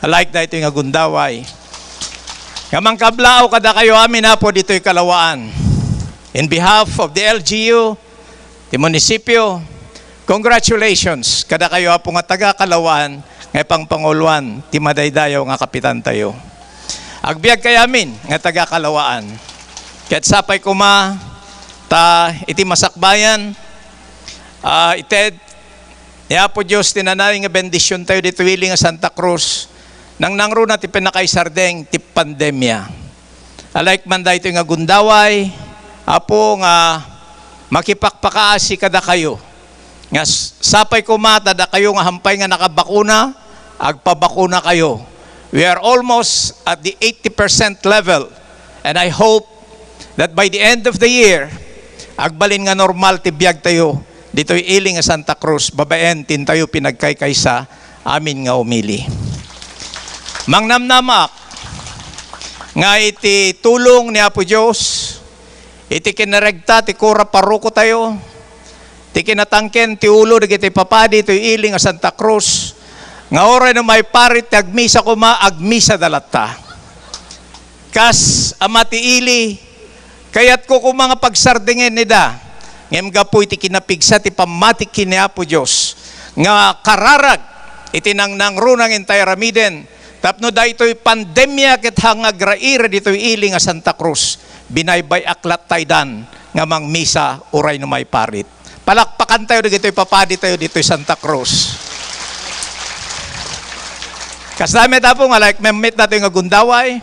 Alaek daytoy nga gundaway nga mangkablaaw kadakayo amin, Apo, ditoy Calauan. In behalf of the L G U, ti munisipio, congratulations kadakayo, Apo, nga taga Calauan nga ipangpanguloan ti madaydayaw nga kapitantayo. Agbiagkayo amin nga taga Calauan. Ket sapay koma ta iti masakbayan, ah, ited ni Apo Dios ti nanayon nga bendisiontayo ditoy ili nga Santa Cruz, nangnangruna ti pannakaisardeng ti pandemia. Alaek man daytoy nga gundaway, Apo, nga makipakpakaasi kadakayo. Nga s-, sapay koma ta dakayo nga hampay nga nakabakuna, agpabakunakayo. We are almost at the eighty percent level, and I hope that by the end of the year, agbalin nga normal ti biagtayo ditoy ili nga Santa Cruz, babaen ti intayo pinagkaykaysa amin nga umili. Mangnamnamaak nga iti tulong ni Apo Dios, iti kinaregta ti kura parrokotayo, ti kinatangken ti ulo dagiti papadi toy ili nga Santa Cruz, nga uray no maiparit ti agmisa koma, agmisada latta. Kas ama ti ili, kayatko koma nga pagsardingen ida, ngem gapu iti kinapigsa ti pammati ken ni Apo Dios nga kararag iti nangnangruna nga intay aramiden, tapno daytoy pandemia ket hangagraira ditoy ili nga Santa Cruz, binaybay-ak latta idan nga mangmisa uray no maiparit. Palakpakantayo dagitoy papadi tayo ditoy Santa Cruz. Kasta met, Apo, nga like memmet datoy nga gundaway,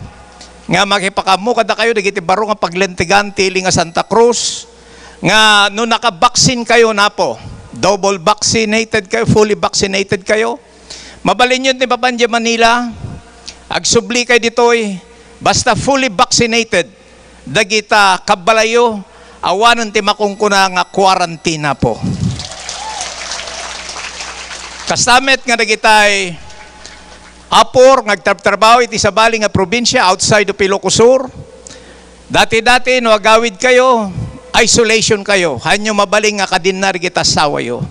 nga makipakammo kadakayo dagiti baro nga paglentegan ti ili nga Santa Cruz, nga no nakabaksin kayo, Apo, double vaccinated kayo, fully vaccinated kayo, mabalinyo ti mapan diay Manila, agsubli kayo ditoy, basta fully vaccinated dagita kabbalayo, awanen ti makunkuna nga quarantine, Apo. Kasta met nga dagitay apor nga agtrabtrabaho iti sabali nga probinsia outside of Ilocos Sur, dati-dati no agawid kayo, isolation kayo. Hanyo mabalin nga kadinna dagita asawayo.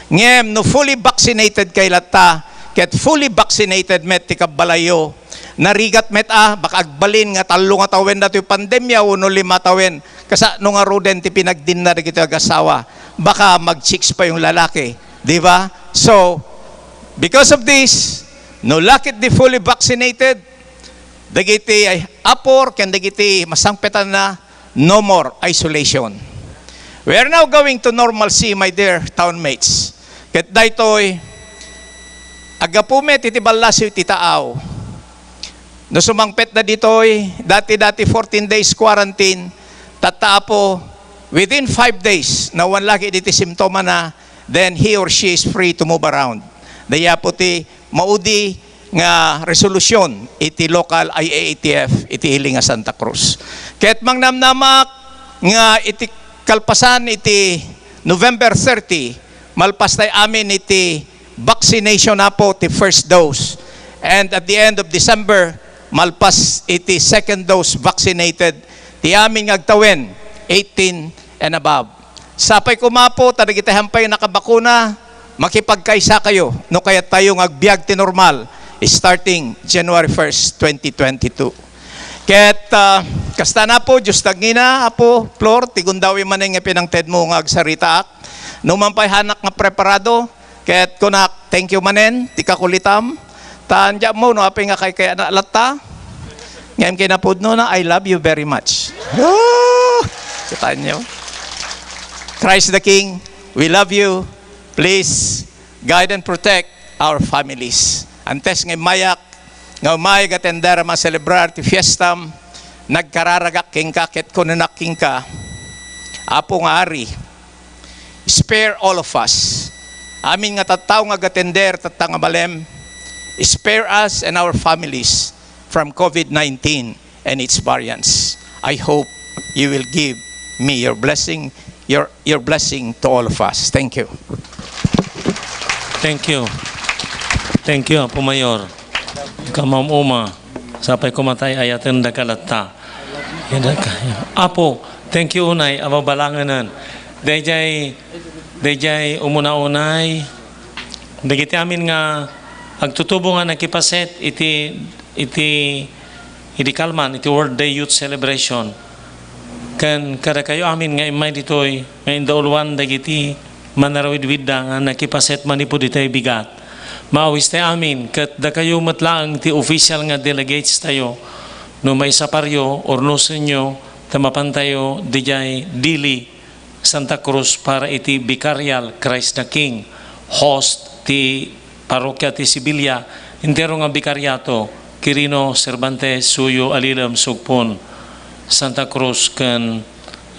Ngem no fully vaccinated kayo latta, ket fully vaccinated met ti kabbalayo, narigat met a, baka agbalin nga tallo nga tawen datoy pandemia wenno lima tawen, kasano ngaruden ti pinagdinna dagitoy agasawa, baka mag-chicks pa yung lalaki, di ba? So, because of this, no lakit di fully vaccinated, dagiti apor ken dagiti masangpetanna, no more isolation. We are now going to normalcy, my dear townmates. Ket daytoy, aggapu met iti ballasiw ti taaw. No sumangpetda ditoy, dati-dati fourteen days quarantine, tatta, Apo, within five days, nawan lakit iti simptomana, then he or she is free to move around. Dayta, Apo, ti maudi nga resolusyon iti local I A A T F iti ili nga Santa Cruz. Ket mangnamnamak nga iti kalpasan iti November thirty, malpas tay amin iti vaccination, Apo, ti first dose. And at the end of December, malpas iti second dose vaccinated ti amin nga agtawen, eighteen and above. Sapay koma, Apo, ta dagiti hampay nakabakuna, makipagkaysa kayo no kayat tayo nga agbiag ti normal starting January first, twenty twenty-two. Ket, ah, kasta na, Apo, Dios tagingna, Apo, Flor, ti gundaway manen nga pinangtedmo nga agsaritaak. No man pay hanak nga preparado, ket kunak, thank you manen, ti kakulitam. Ta, diak ammo no apay nga kaykayana latta. Ngem kinapudnona, I love you very much. Oh! Kitaenyo? Christ the King, we love you. Please guide and protect our families. Antes nga immayak, nga umay nga atender a maselebrar ti fiestam, nagkararagak kenka ket kunanak kenka, Apo nga Ari, spare all of us. Amin nga tattao nga agatender tatta nga balem, spare us and our families from COVID nineteen and its variants. I hope you will give me your blessing, your, your blessing to all of us. Thank you. Thank you. Thank you, Apo Mayor. Kamam-uma, sapay kumatay ayaten da kalatta. Apo, thank you unay, ababalangenen. Dayjay, dayjay umuna-unay, dagiti amin nga agtutubo nga nakipaset iti, iti, idi kalman, iti World Day Youth Celebration. Ken kadakayo amin nga immay ditoy nga indauluan dagiti manarawidwidda nga nakipaset manipud itay bigat. Maawis tay amin, ket dakayo met laeng ti official nga delegates tayo. No maisaparyo, urnosenyo, ta mapantayo didiay Dili, Santa Cruz para iti Vicarial Christ the King, host ti Parroquia ti Sibilia, entero nga Vicariato, Quirino, Cervantes, Suyo, Alilem, Sugpon, Santa Cruz, ken,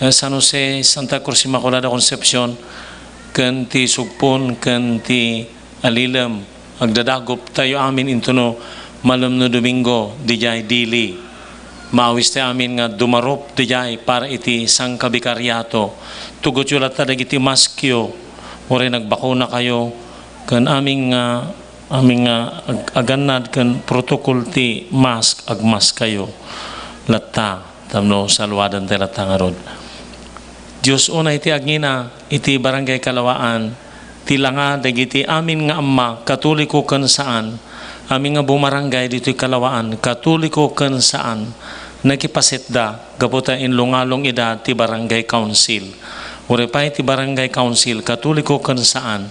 eh, San Jose, Santa Cruz, Immaculada Concepcion, ken ti Sugpon, ken ti Alilem. Agdadagup tayo amin intono malem no Domingo, didiay Dili. Maawis tayo amin nga dumarup didiay para iti sangkabikariato. Tugotyo latta dagiti maskyo, uray nagbakuna kayo, ken amin nga, amin nga ag-, agannad ken protocol ti mask, agmask kayo latta, tapno saluadan tayo latta ngarud. Dios unay ti agngina iti Barangay Kalawaan, ti langa dagiti amin nga amma, Katoliko ken saan, amin nga bumarangay ditoy Kalawaan, Katoliko ken saan, nakipasetda gapu ta inlungalong ida ti Barangay Council. Uray pay ti Barangay Council, Katoliko ken saan,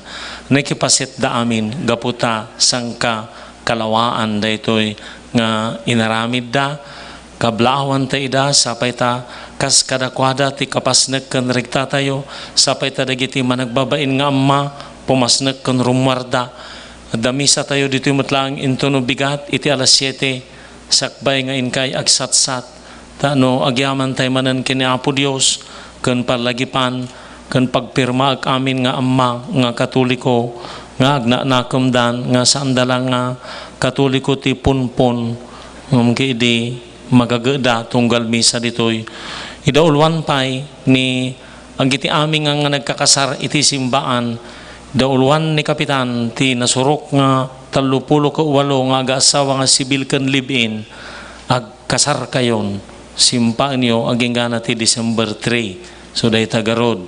nakipasetda amin gapu ta sangka Kalawaan daytoy nga inaramidda. Kablaawan ta ida, sapay ta kas kadakuada ti kapasnek ken regtatayo, sapay ta dagiti managbabain nga amma, pumasnek ken rummuarda. Adda misatayo ditoy met laeng intono bigat iti alas siete, sakbay nga inkay agsatsat, ta no agyamantay manen ken ni Apo Dios, ken pallagipan, ken pagpirmaek amin nga amma nga Katoliko, nga agnanakemdan, nga saanda la nga Katoliko ti punpon, ngem ket idi magageda tunggal misa ditoy. Idauluan pay ni agiti amin nga, nga nagkakasar iti simbaan, idauluan ni Kapitan ti nasurok nga tallopulo ket walo nga agaasawa nga sibil ken live-in, agkasarkayon, simpaenyo agingga ti December three. So, dayta garud.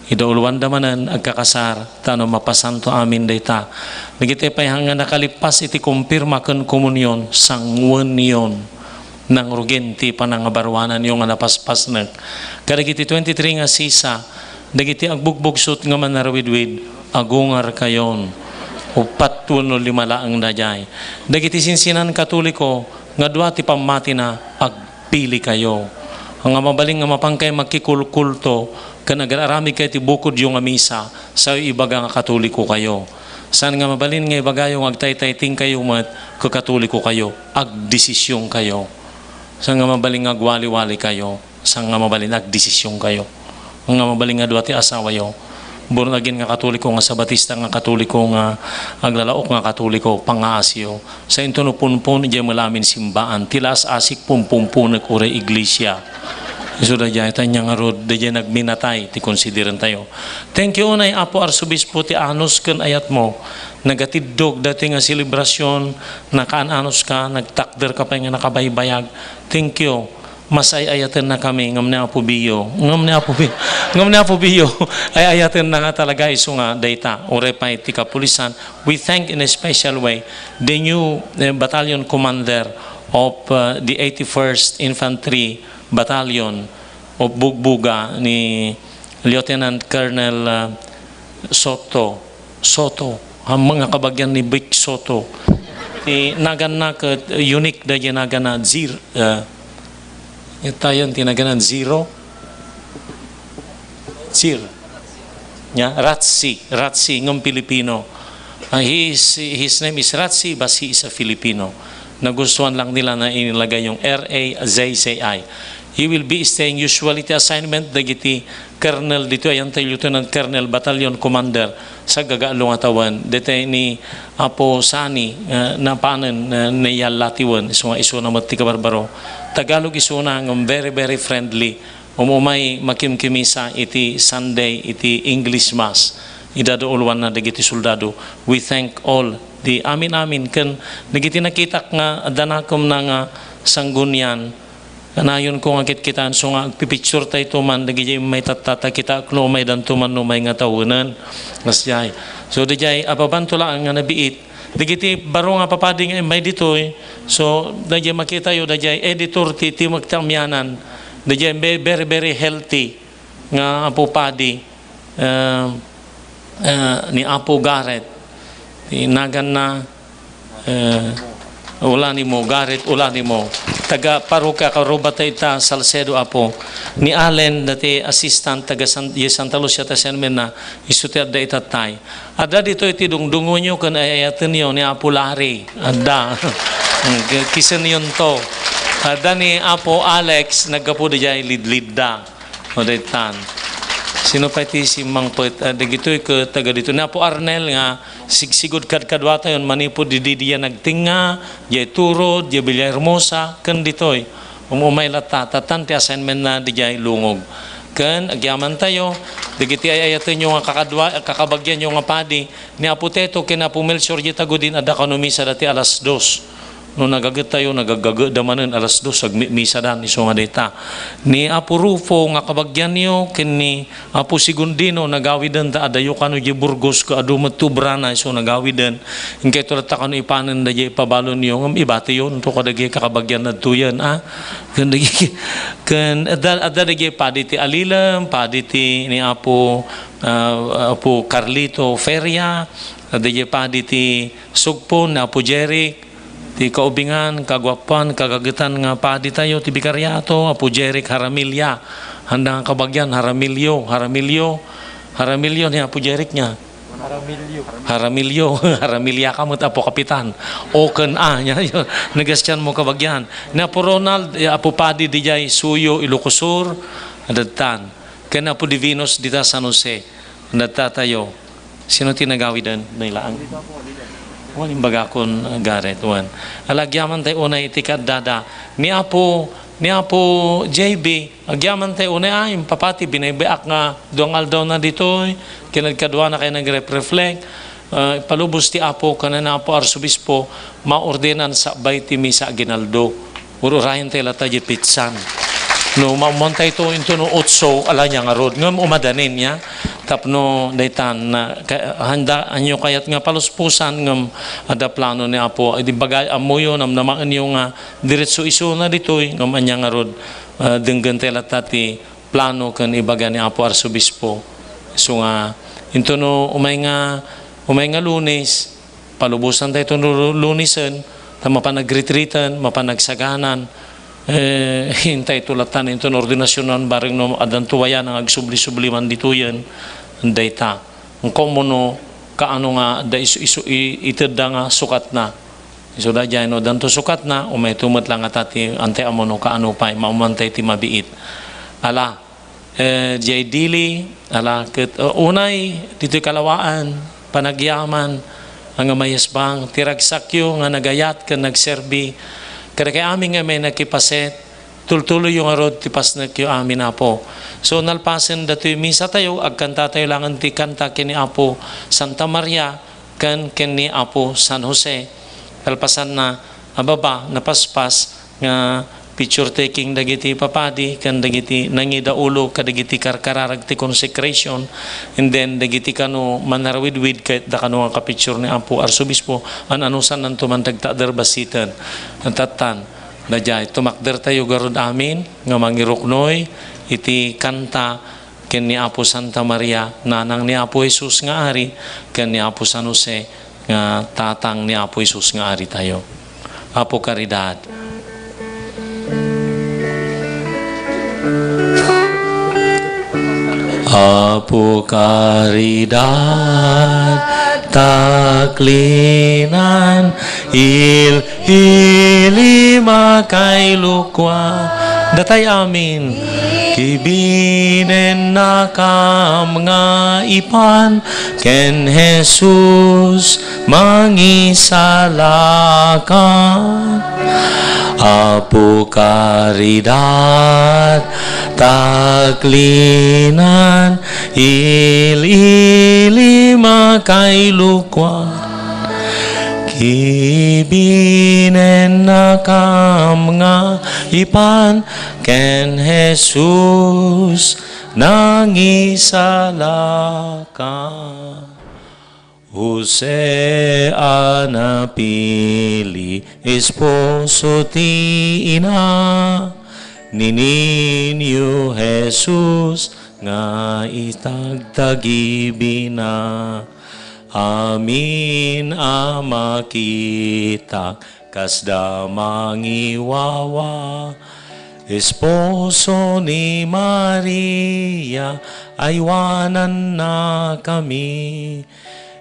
Idauluanda manen agkakasar, ta no mapasanto amin dayta. Dagiti pay nga nakalippas iti kumpirma ken komunion, sanguenyon. Nangrugin ti panangabaruananyo nga napaspasnek. Kadagiti twenty-three nga sisa, dagiti agbugbugsot nga manarawidwid, agungarkayon. Uppat wenno lima laeng daydiay. Dagiti sinsinan Katoliko nga dua ti pammatina, agpilikayo. Nga mabalin nga mapankay makikulkulto ken agar-aramidkay ti bukodyo nga misa, sayo ibaga nga Katolikokayo. Saan nga mabalin nga ibagayo nga agtaytaytingkayo met ket Katolikokayo, agdesisionkayo. Saan nga mabalin nga agwaliwalikayo, saan nga mabalin agdesisionkayo. Nga mabalin nga dua ti asawayo, born again nga Katoliko, nga Sabatista nga Katoliko, nga aglalaok nga Katoliko, pangaasiyo. Sainto no punpon idiay met la amin simbaan, ti laas-asik pumpumponek uray iglesia. Isu daydiay, ta ania ngarud, daydiay nagminatay ti konsiderentayo. Thank you unay, Apo Arsobispo, ti anus ken ayatmo. Nagatiddog daytoy nga selebrasyon, nakaan-anuska, nagtakderka pay nga nakabaybayag. Thank you. Mas ay-ayatennakami, ngem ni Apo Bio. Ngem ni Apo Bio. Ngem ni Apo Bio. Ay-ayatenna nga talaga isu nga dayta. Uray pay ti kapulisan. We thank in a special way the new, eh, battalion commander of, uh, the eighty-first Infantry Battalion of Bugbuga, ni Lieutenant Colonel, uh, Soto. Soto. Ammom nga kabagian ni Vic Soto. Ti naganna ket unique daydiay naganna, Zir-, uh, itayon ti naganna, Zero? Zir. Nia, Ratsi, Ratsi, ngem Filipino. Ah, he is, his name is Ratsi, but he is a Filipino. Nagustuhan lang nila na inilagay yung R A Z Z I. He will be staying, usually ti assignment dagiti colonel ditoy, ayan ti Lieutenant Colonel, Battalion Commander, sa gagaalo nga tawen. Daytoy ni Apo Sani, ah, napanen, ah, ni Yalla ti wen, isu nga isuna met ti kabarbaro. Tagalog isuna, ngem very, very friendly. Umumay makimkimisa iti Sunday, iti English Mass. Idauluanna dagiti soldado. We thank all the amin-amin ken dagiti nakitak nga adda nakemna nga sanggunian. Kanayonko nga kitkitaan, so nga agpipicture tayo man, dagiti may tattata, kitaak no umaydanto man no may nga tawenen. Kasdiay. So, daydiay, apabanto laeng nga nabiit. Dagiti baro nga papadi nga immay ditoy, so, daydiay makitayo, daydiay editor ti, ti Timek ti Amianan, daydiay be-, very, very healthy nga Apo Padi, eh, eh, ni Apo Garrett, ti naganna, eh, Ulanimo, Garrett Ulanimo, taga Parokya Karuba ta ita Salcedo, Apo, ni Allen, dati assistant, taga San-, ye Santa Lucia, ta sen men na, isu ti adda itatay. Adda ditoy ti dungdungonyo ken ay-ayatenyo ni Apo Larry. Adda. Kisenyonto. Adda ni Apo Alex, naggapu daydiay Lidlidda. O daytan. Sino pay ti simmangpet? Ah, dagitoy ket taga dito. Ni Apo Arnel nga sigsigud kadkaduatayon manipud idi diay nagtengnga, diay Turo, diay Villahermosa, ken ditoy. Umumay latta, tattan ti assignment na diay lungog. Ken agyamantayo, dagiti ay-ayatenyo nga kakadua-, kakabagianyo nga padi, ni Apo Teto ken Apo Melchor diay Tagudin, adda kano misa dati alas dos. No nagagettayo, nagagageda manen alas dos, agmimisadan, isu nga dayta. Ni Apo Rufo nga kabagianyo, ken ni Apo Segundino, nagawiden ta adayo kano idiay Burgos, ket adu met ti obrana, isu nagawiden. Inkayto latta kano ipanen daydiay ipabalonyo, ngem ibatiyo, no to kadagiti kakabagian adtoyen, a? Ken dagiti, ken adda, adda dagiti padi ti Alilem, padi ti ni Apo, ah, Apo Carlito Feria, adda dagiti padi ti Sugpon, ni Apo Jeric, ti kaubingan, kaguapuan, kagagetan nga padi tayo, ti bikariato, Apo Jeric Haramilia. Anda nga kabagian, Haramilio, Haramilio, Haramilio ni Apo Jeric niya. Haramilio. Haramilio, Haramilia ka met, Apo Kapitan. O ken a, niya, yun. Nagastian mo kabagian. Ni Apo Ronald, eh, Apo Padi, dijay Suyo, Ilocos Sur, adadtan. Ken Apo Divinos, dita San Jose, adadta tayo. Sino ti nagawiden? Nailaan. Wen, imbagakon, Gareth, wen. Ala, agyaman tayo unay iti kaddada. Ni Apo, ni Apo J B, agyaman tayo unay, ay, impapati, binaybayak nga dua nga aldawna ditoy, kinadkaduana kay nagrefreflect. Ah, ipalubos ti Apo, kanan Apo Arsobispo, maordenan sakbay ti misa aginaldo. Ur-urayen tayo latta di petsan. No, maummuan tayo to into no otso, ala niya ngarud. Ngem umadanin niya. Tapno daytan, na, ka-, handa, anyo kayat nga paluspusan, ngem adda plano ni Apo. Idi bagay, ammoyo, namnamaenyo nga diretso isuna ditoy, ngem ania ngarud, ah, denggen tayo latta ti plano ken ibaga ni Apo Arsobispo. Isu nga, into no umay nga, umay nga Lunes, palubosan tayo to lu-, Lunesen, ta mapan agritriten, mapan agsaganan. Eh, intay to latta into no ordinasionan, bareng no addanto wayan nga agsubli-subli man ditoyen, dayta. Ngem no kaano nga adda isu-, isu-, i-, itedda nga sukatna. Isu daydiay no addanto sukatna, umayto met la ngata ti, antay ammo no kaano pay, maummuan tayo ti mabiit. Ala, eh, diay dili, ala, ket, eh, unay, ditoy kalawaan, panagyaman, nga mayesbang, ti ragsakyo nga nagayat ken nagserbi, kadagiti amin nga may nakipaset, tultuloyyo ngarud ti pasnekyo amin, Apo. So, nalpasen datoy misa tayo, agkanta tayo laengen ti kanta ken ni Apo Santa Maria, ken, ken ni Apo San Jose. Kalpasanna, a baba, napaspas nga picture taking dagiti papadi, ken dagiti nangidaulo kadagiti karkararag ti consecration, and then dagiti kano manarawidwid, ket da kano nga kapicture ni Apo Arsobispo, an-anusannanto man dagta a derbasiten. Tattan, daydiay, tumakder tayo garud amin nga mangiruknoy iti kanta ken ni Apo Santa Maria, nanang ni Apo Jesus nga Ari, ken ni Apo San Jose nga tatang ni Apo Jesus nga Ari tayo. Apo Caridad. Apo Caridad, taklinan, il-, ili makailukuan. Datay amin. Kibinennakam nga ipan ken Jesus mangisalakan. Apo Caridad, taklinan, il-ili makailukuan. Kibinennakam nga ipan ken Jesus nangisalakan. Jose a napili, esposo ti ina ni Niño Jesus nga itagtagibina. Amin a makita kasda mangiwawa. Esposo ni Maria, aywanannakami.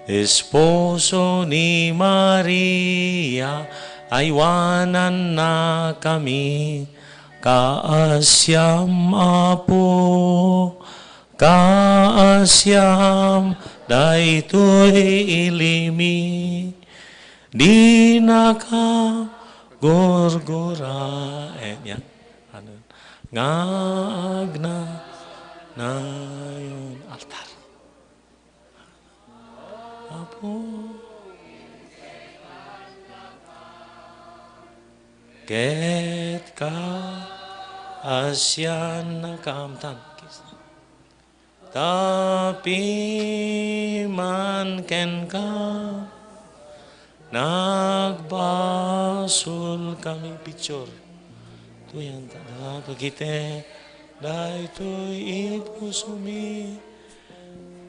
Esposo ni Maria, aywanannakami. Kaasiam, Apo, kaasiam daytoy ilimi. Dinaka gurguraen. Yan. Ano? Nga agnanayon altar. Apo. Ket kaasian nakaamtan. Ta piman kenka, nagbasolkami. Picture. Tuyanta, dagiti, daytoy ipusomi,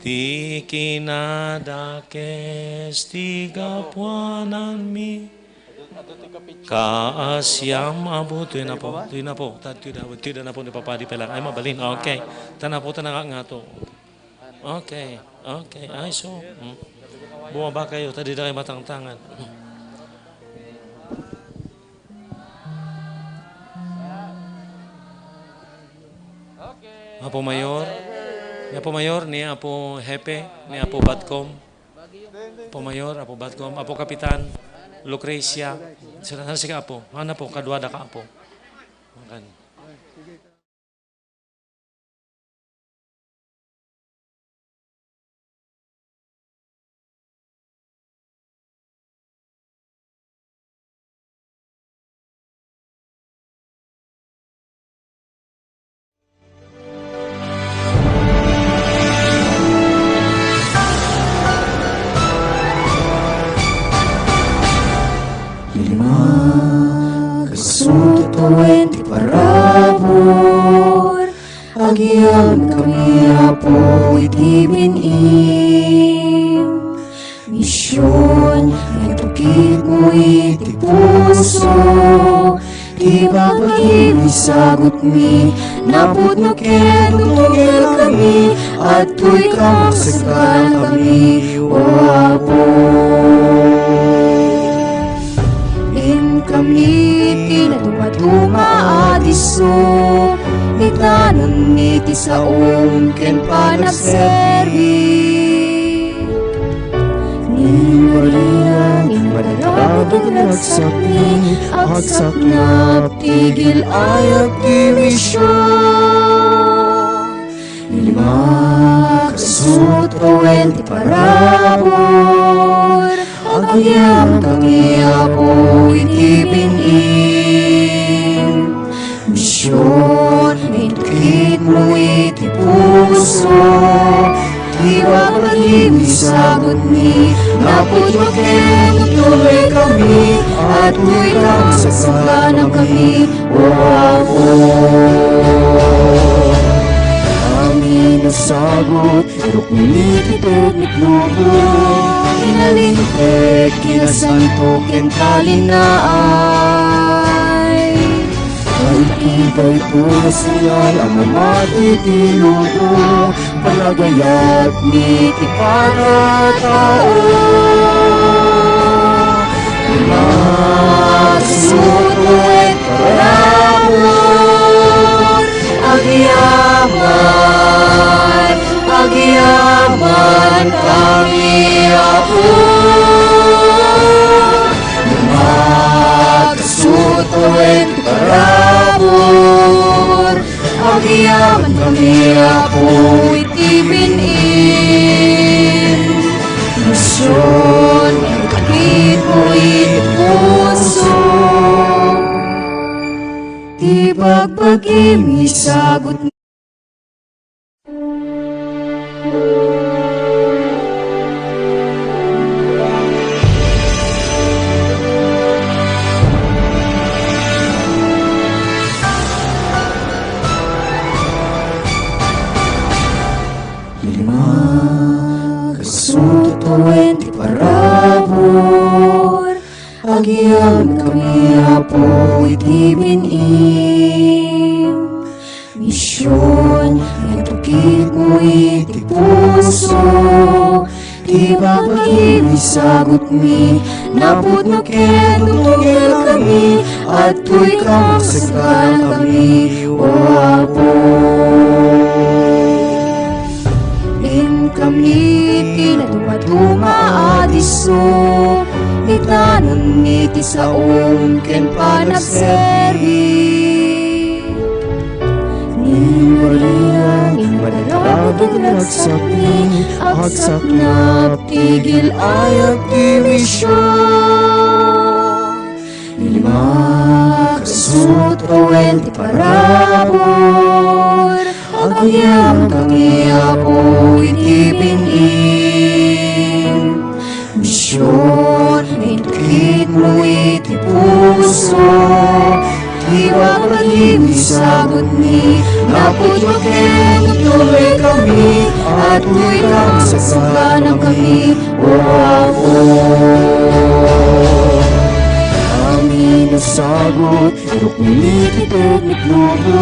ti kinadakes ti gapuananmi. Kaasiam, Apo, tuy napo, tuy napo, ta-, tuy na-, tuy na napo ni Papa di pelang. Ay, mabalin. Okay. Ta napo, ta nangangato. Okay, okay. Ay, so, mm. Bumaba kayo, ta dida kayo matangtangan. Apo Mayor, ni Apo Mayor, ni Apo Hepe, ni Apo Batcom. Apo Mayor, Apo Batcom, Apo Kapitan, Lucrecia. Sila, sila, sige, Apo. Ano po, kaduada ka, Apo. Akan. Lima, kasu ti tawen ti parabur, agyamankami, Apo, iti bin-im. Mision, nga itukitmo iti puso, ti babagim isagutmi, napudno ket tutugerkami, adtoy ka maksaganankami, O Apo. Inkami ti nadumaduma a disso, itanonmi ti saom ken panagserbi. Ni Maria, ni Maria, agsakmi, agsaknap ti gil-ayat ti mision. Lima, kasu ti tawen ti parabur, agyamankami, Apo, iti bin-im. Mision, itukitmo iti puso, ti babagim isagutmi, napudno ket tutugerkami, adtoy ka maksaganankami, O Apo. Amin a sagut, iruknomi ti teknik lubo, inalinteg, kinasanto, ken talinaay. Ay, iti daytoy a senyal a mamati ti lubo, panagayat ni ti pangatao. Masutuet parabur, agyaman, agyaman kami, Apo. Masutuet parabur, agyamankami, Apo, iti bin-im. Mision, itukitmo iti puso, ti babagim isagut. Lima, kasu ti tawen ti parabur, agyamankami, Apo, iti bin-im. Mision, nga itukitmo iti puso, ti babagim isagutmi, napudno ket tutugerkami, adtoy ka maksaganankami, O Apo. Inkami ti nadumaduma a disso, itanonmi ti saom ken panagserbi. Ni Maria, ni Maria, agsakmi, agsaknap ti gil-ayat ti mision. Lima, Sut wen ti parabur, agyamankami, Apo, iti bin-im. Mision, intukitmo iti puso, ti bagbagim isagutmi, napudno ken tuloykami, atoy ka sagsanganakami, O Apo. Amin a sagut, rukni ti teknik lubo,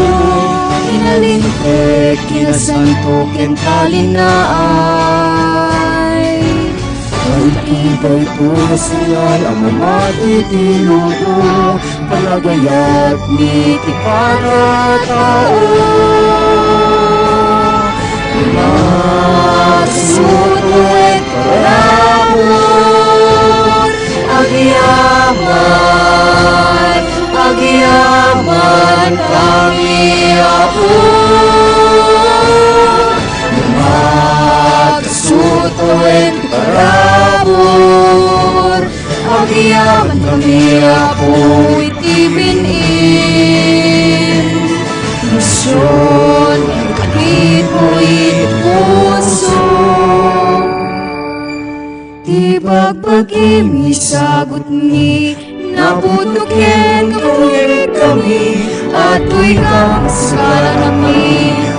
inalinteg, kinasanto, ken talinaay. Ay, iti daytoy a senyal a mamati ti lubo, panagayat ni ti panatao. Magsut wen parabur, agyaman, agyamankami, Apo. Magsut wen parabur, agyamankami, Apo, iti bin-im. Mision, intukitmo iti puso, ti bagbagim isagutmi, napudno ken tuloykami, atoy ka sagsanganakami,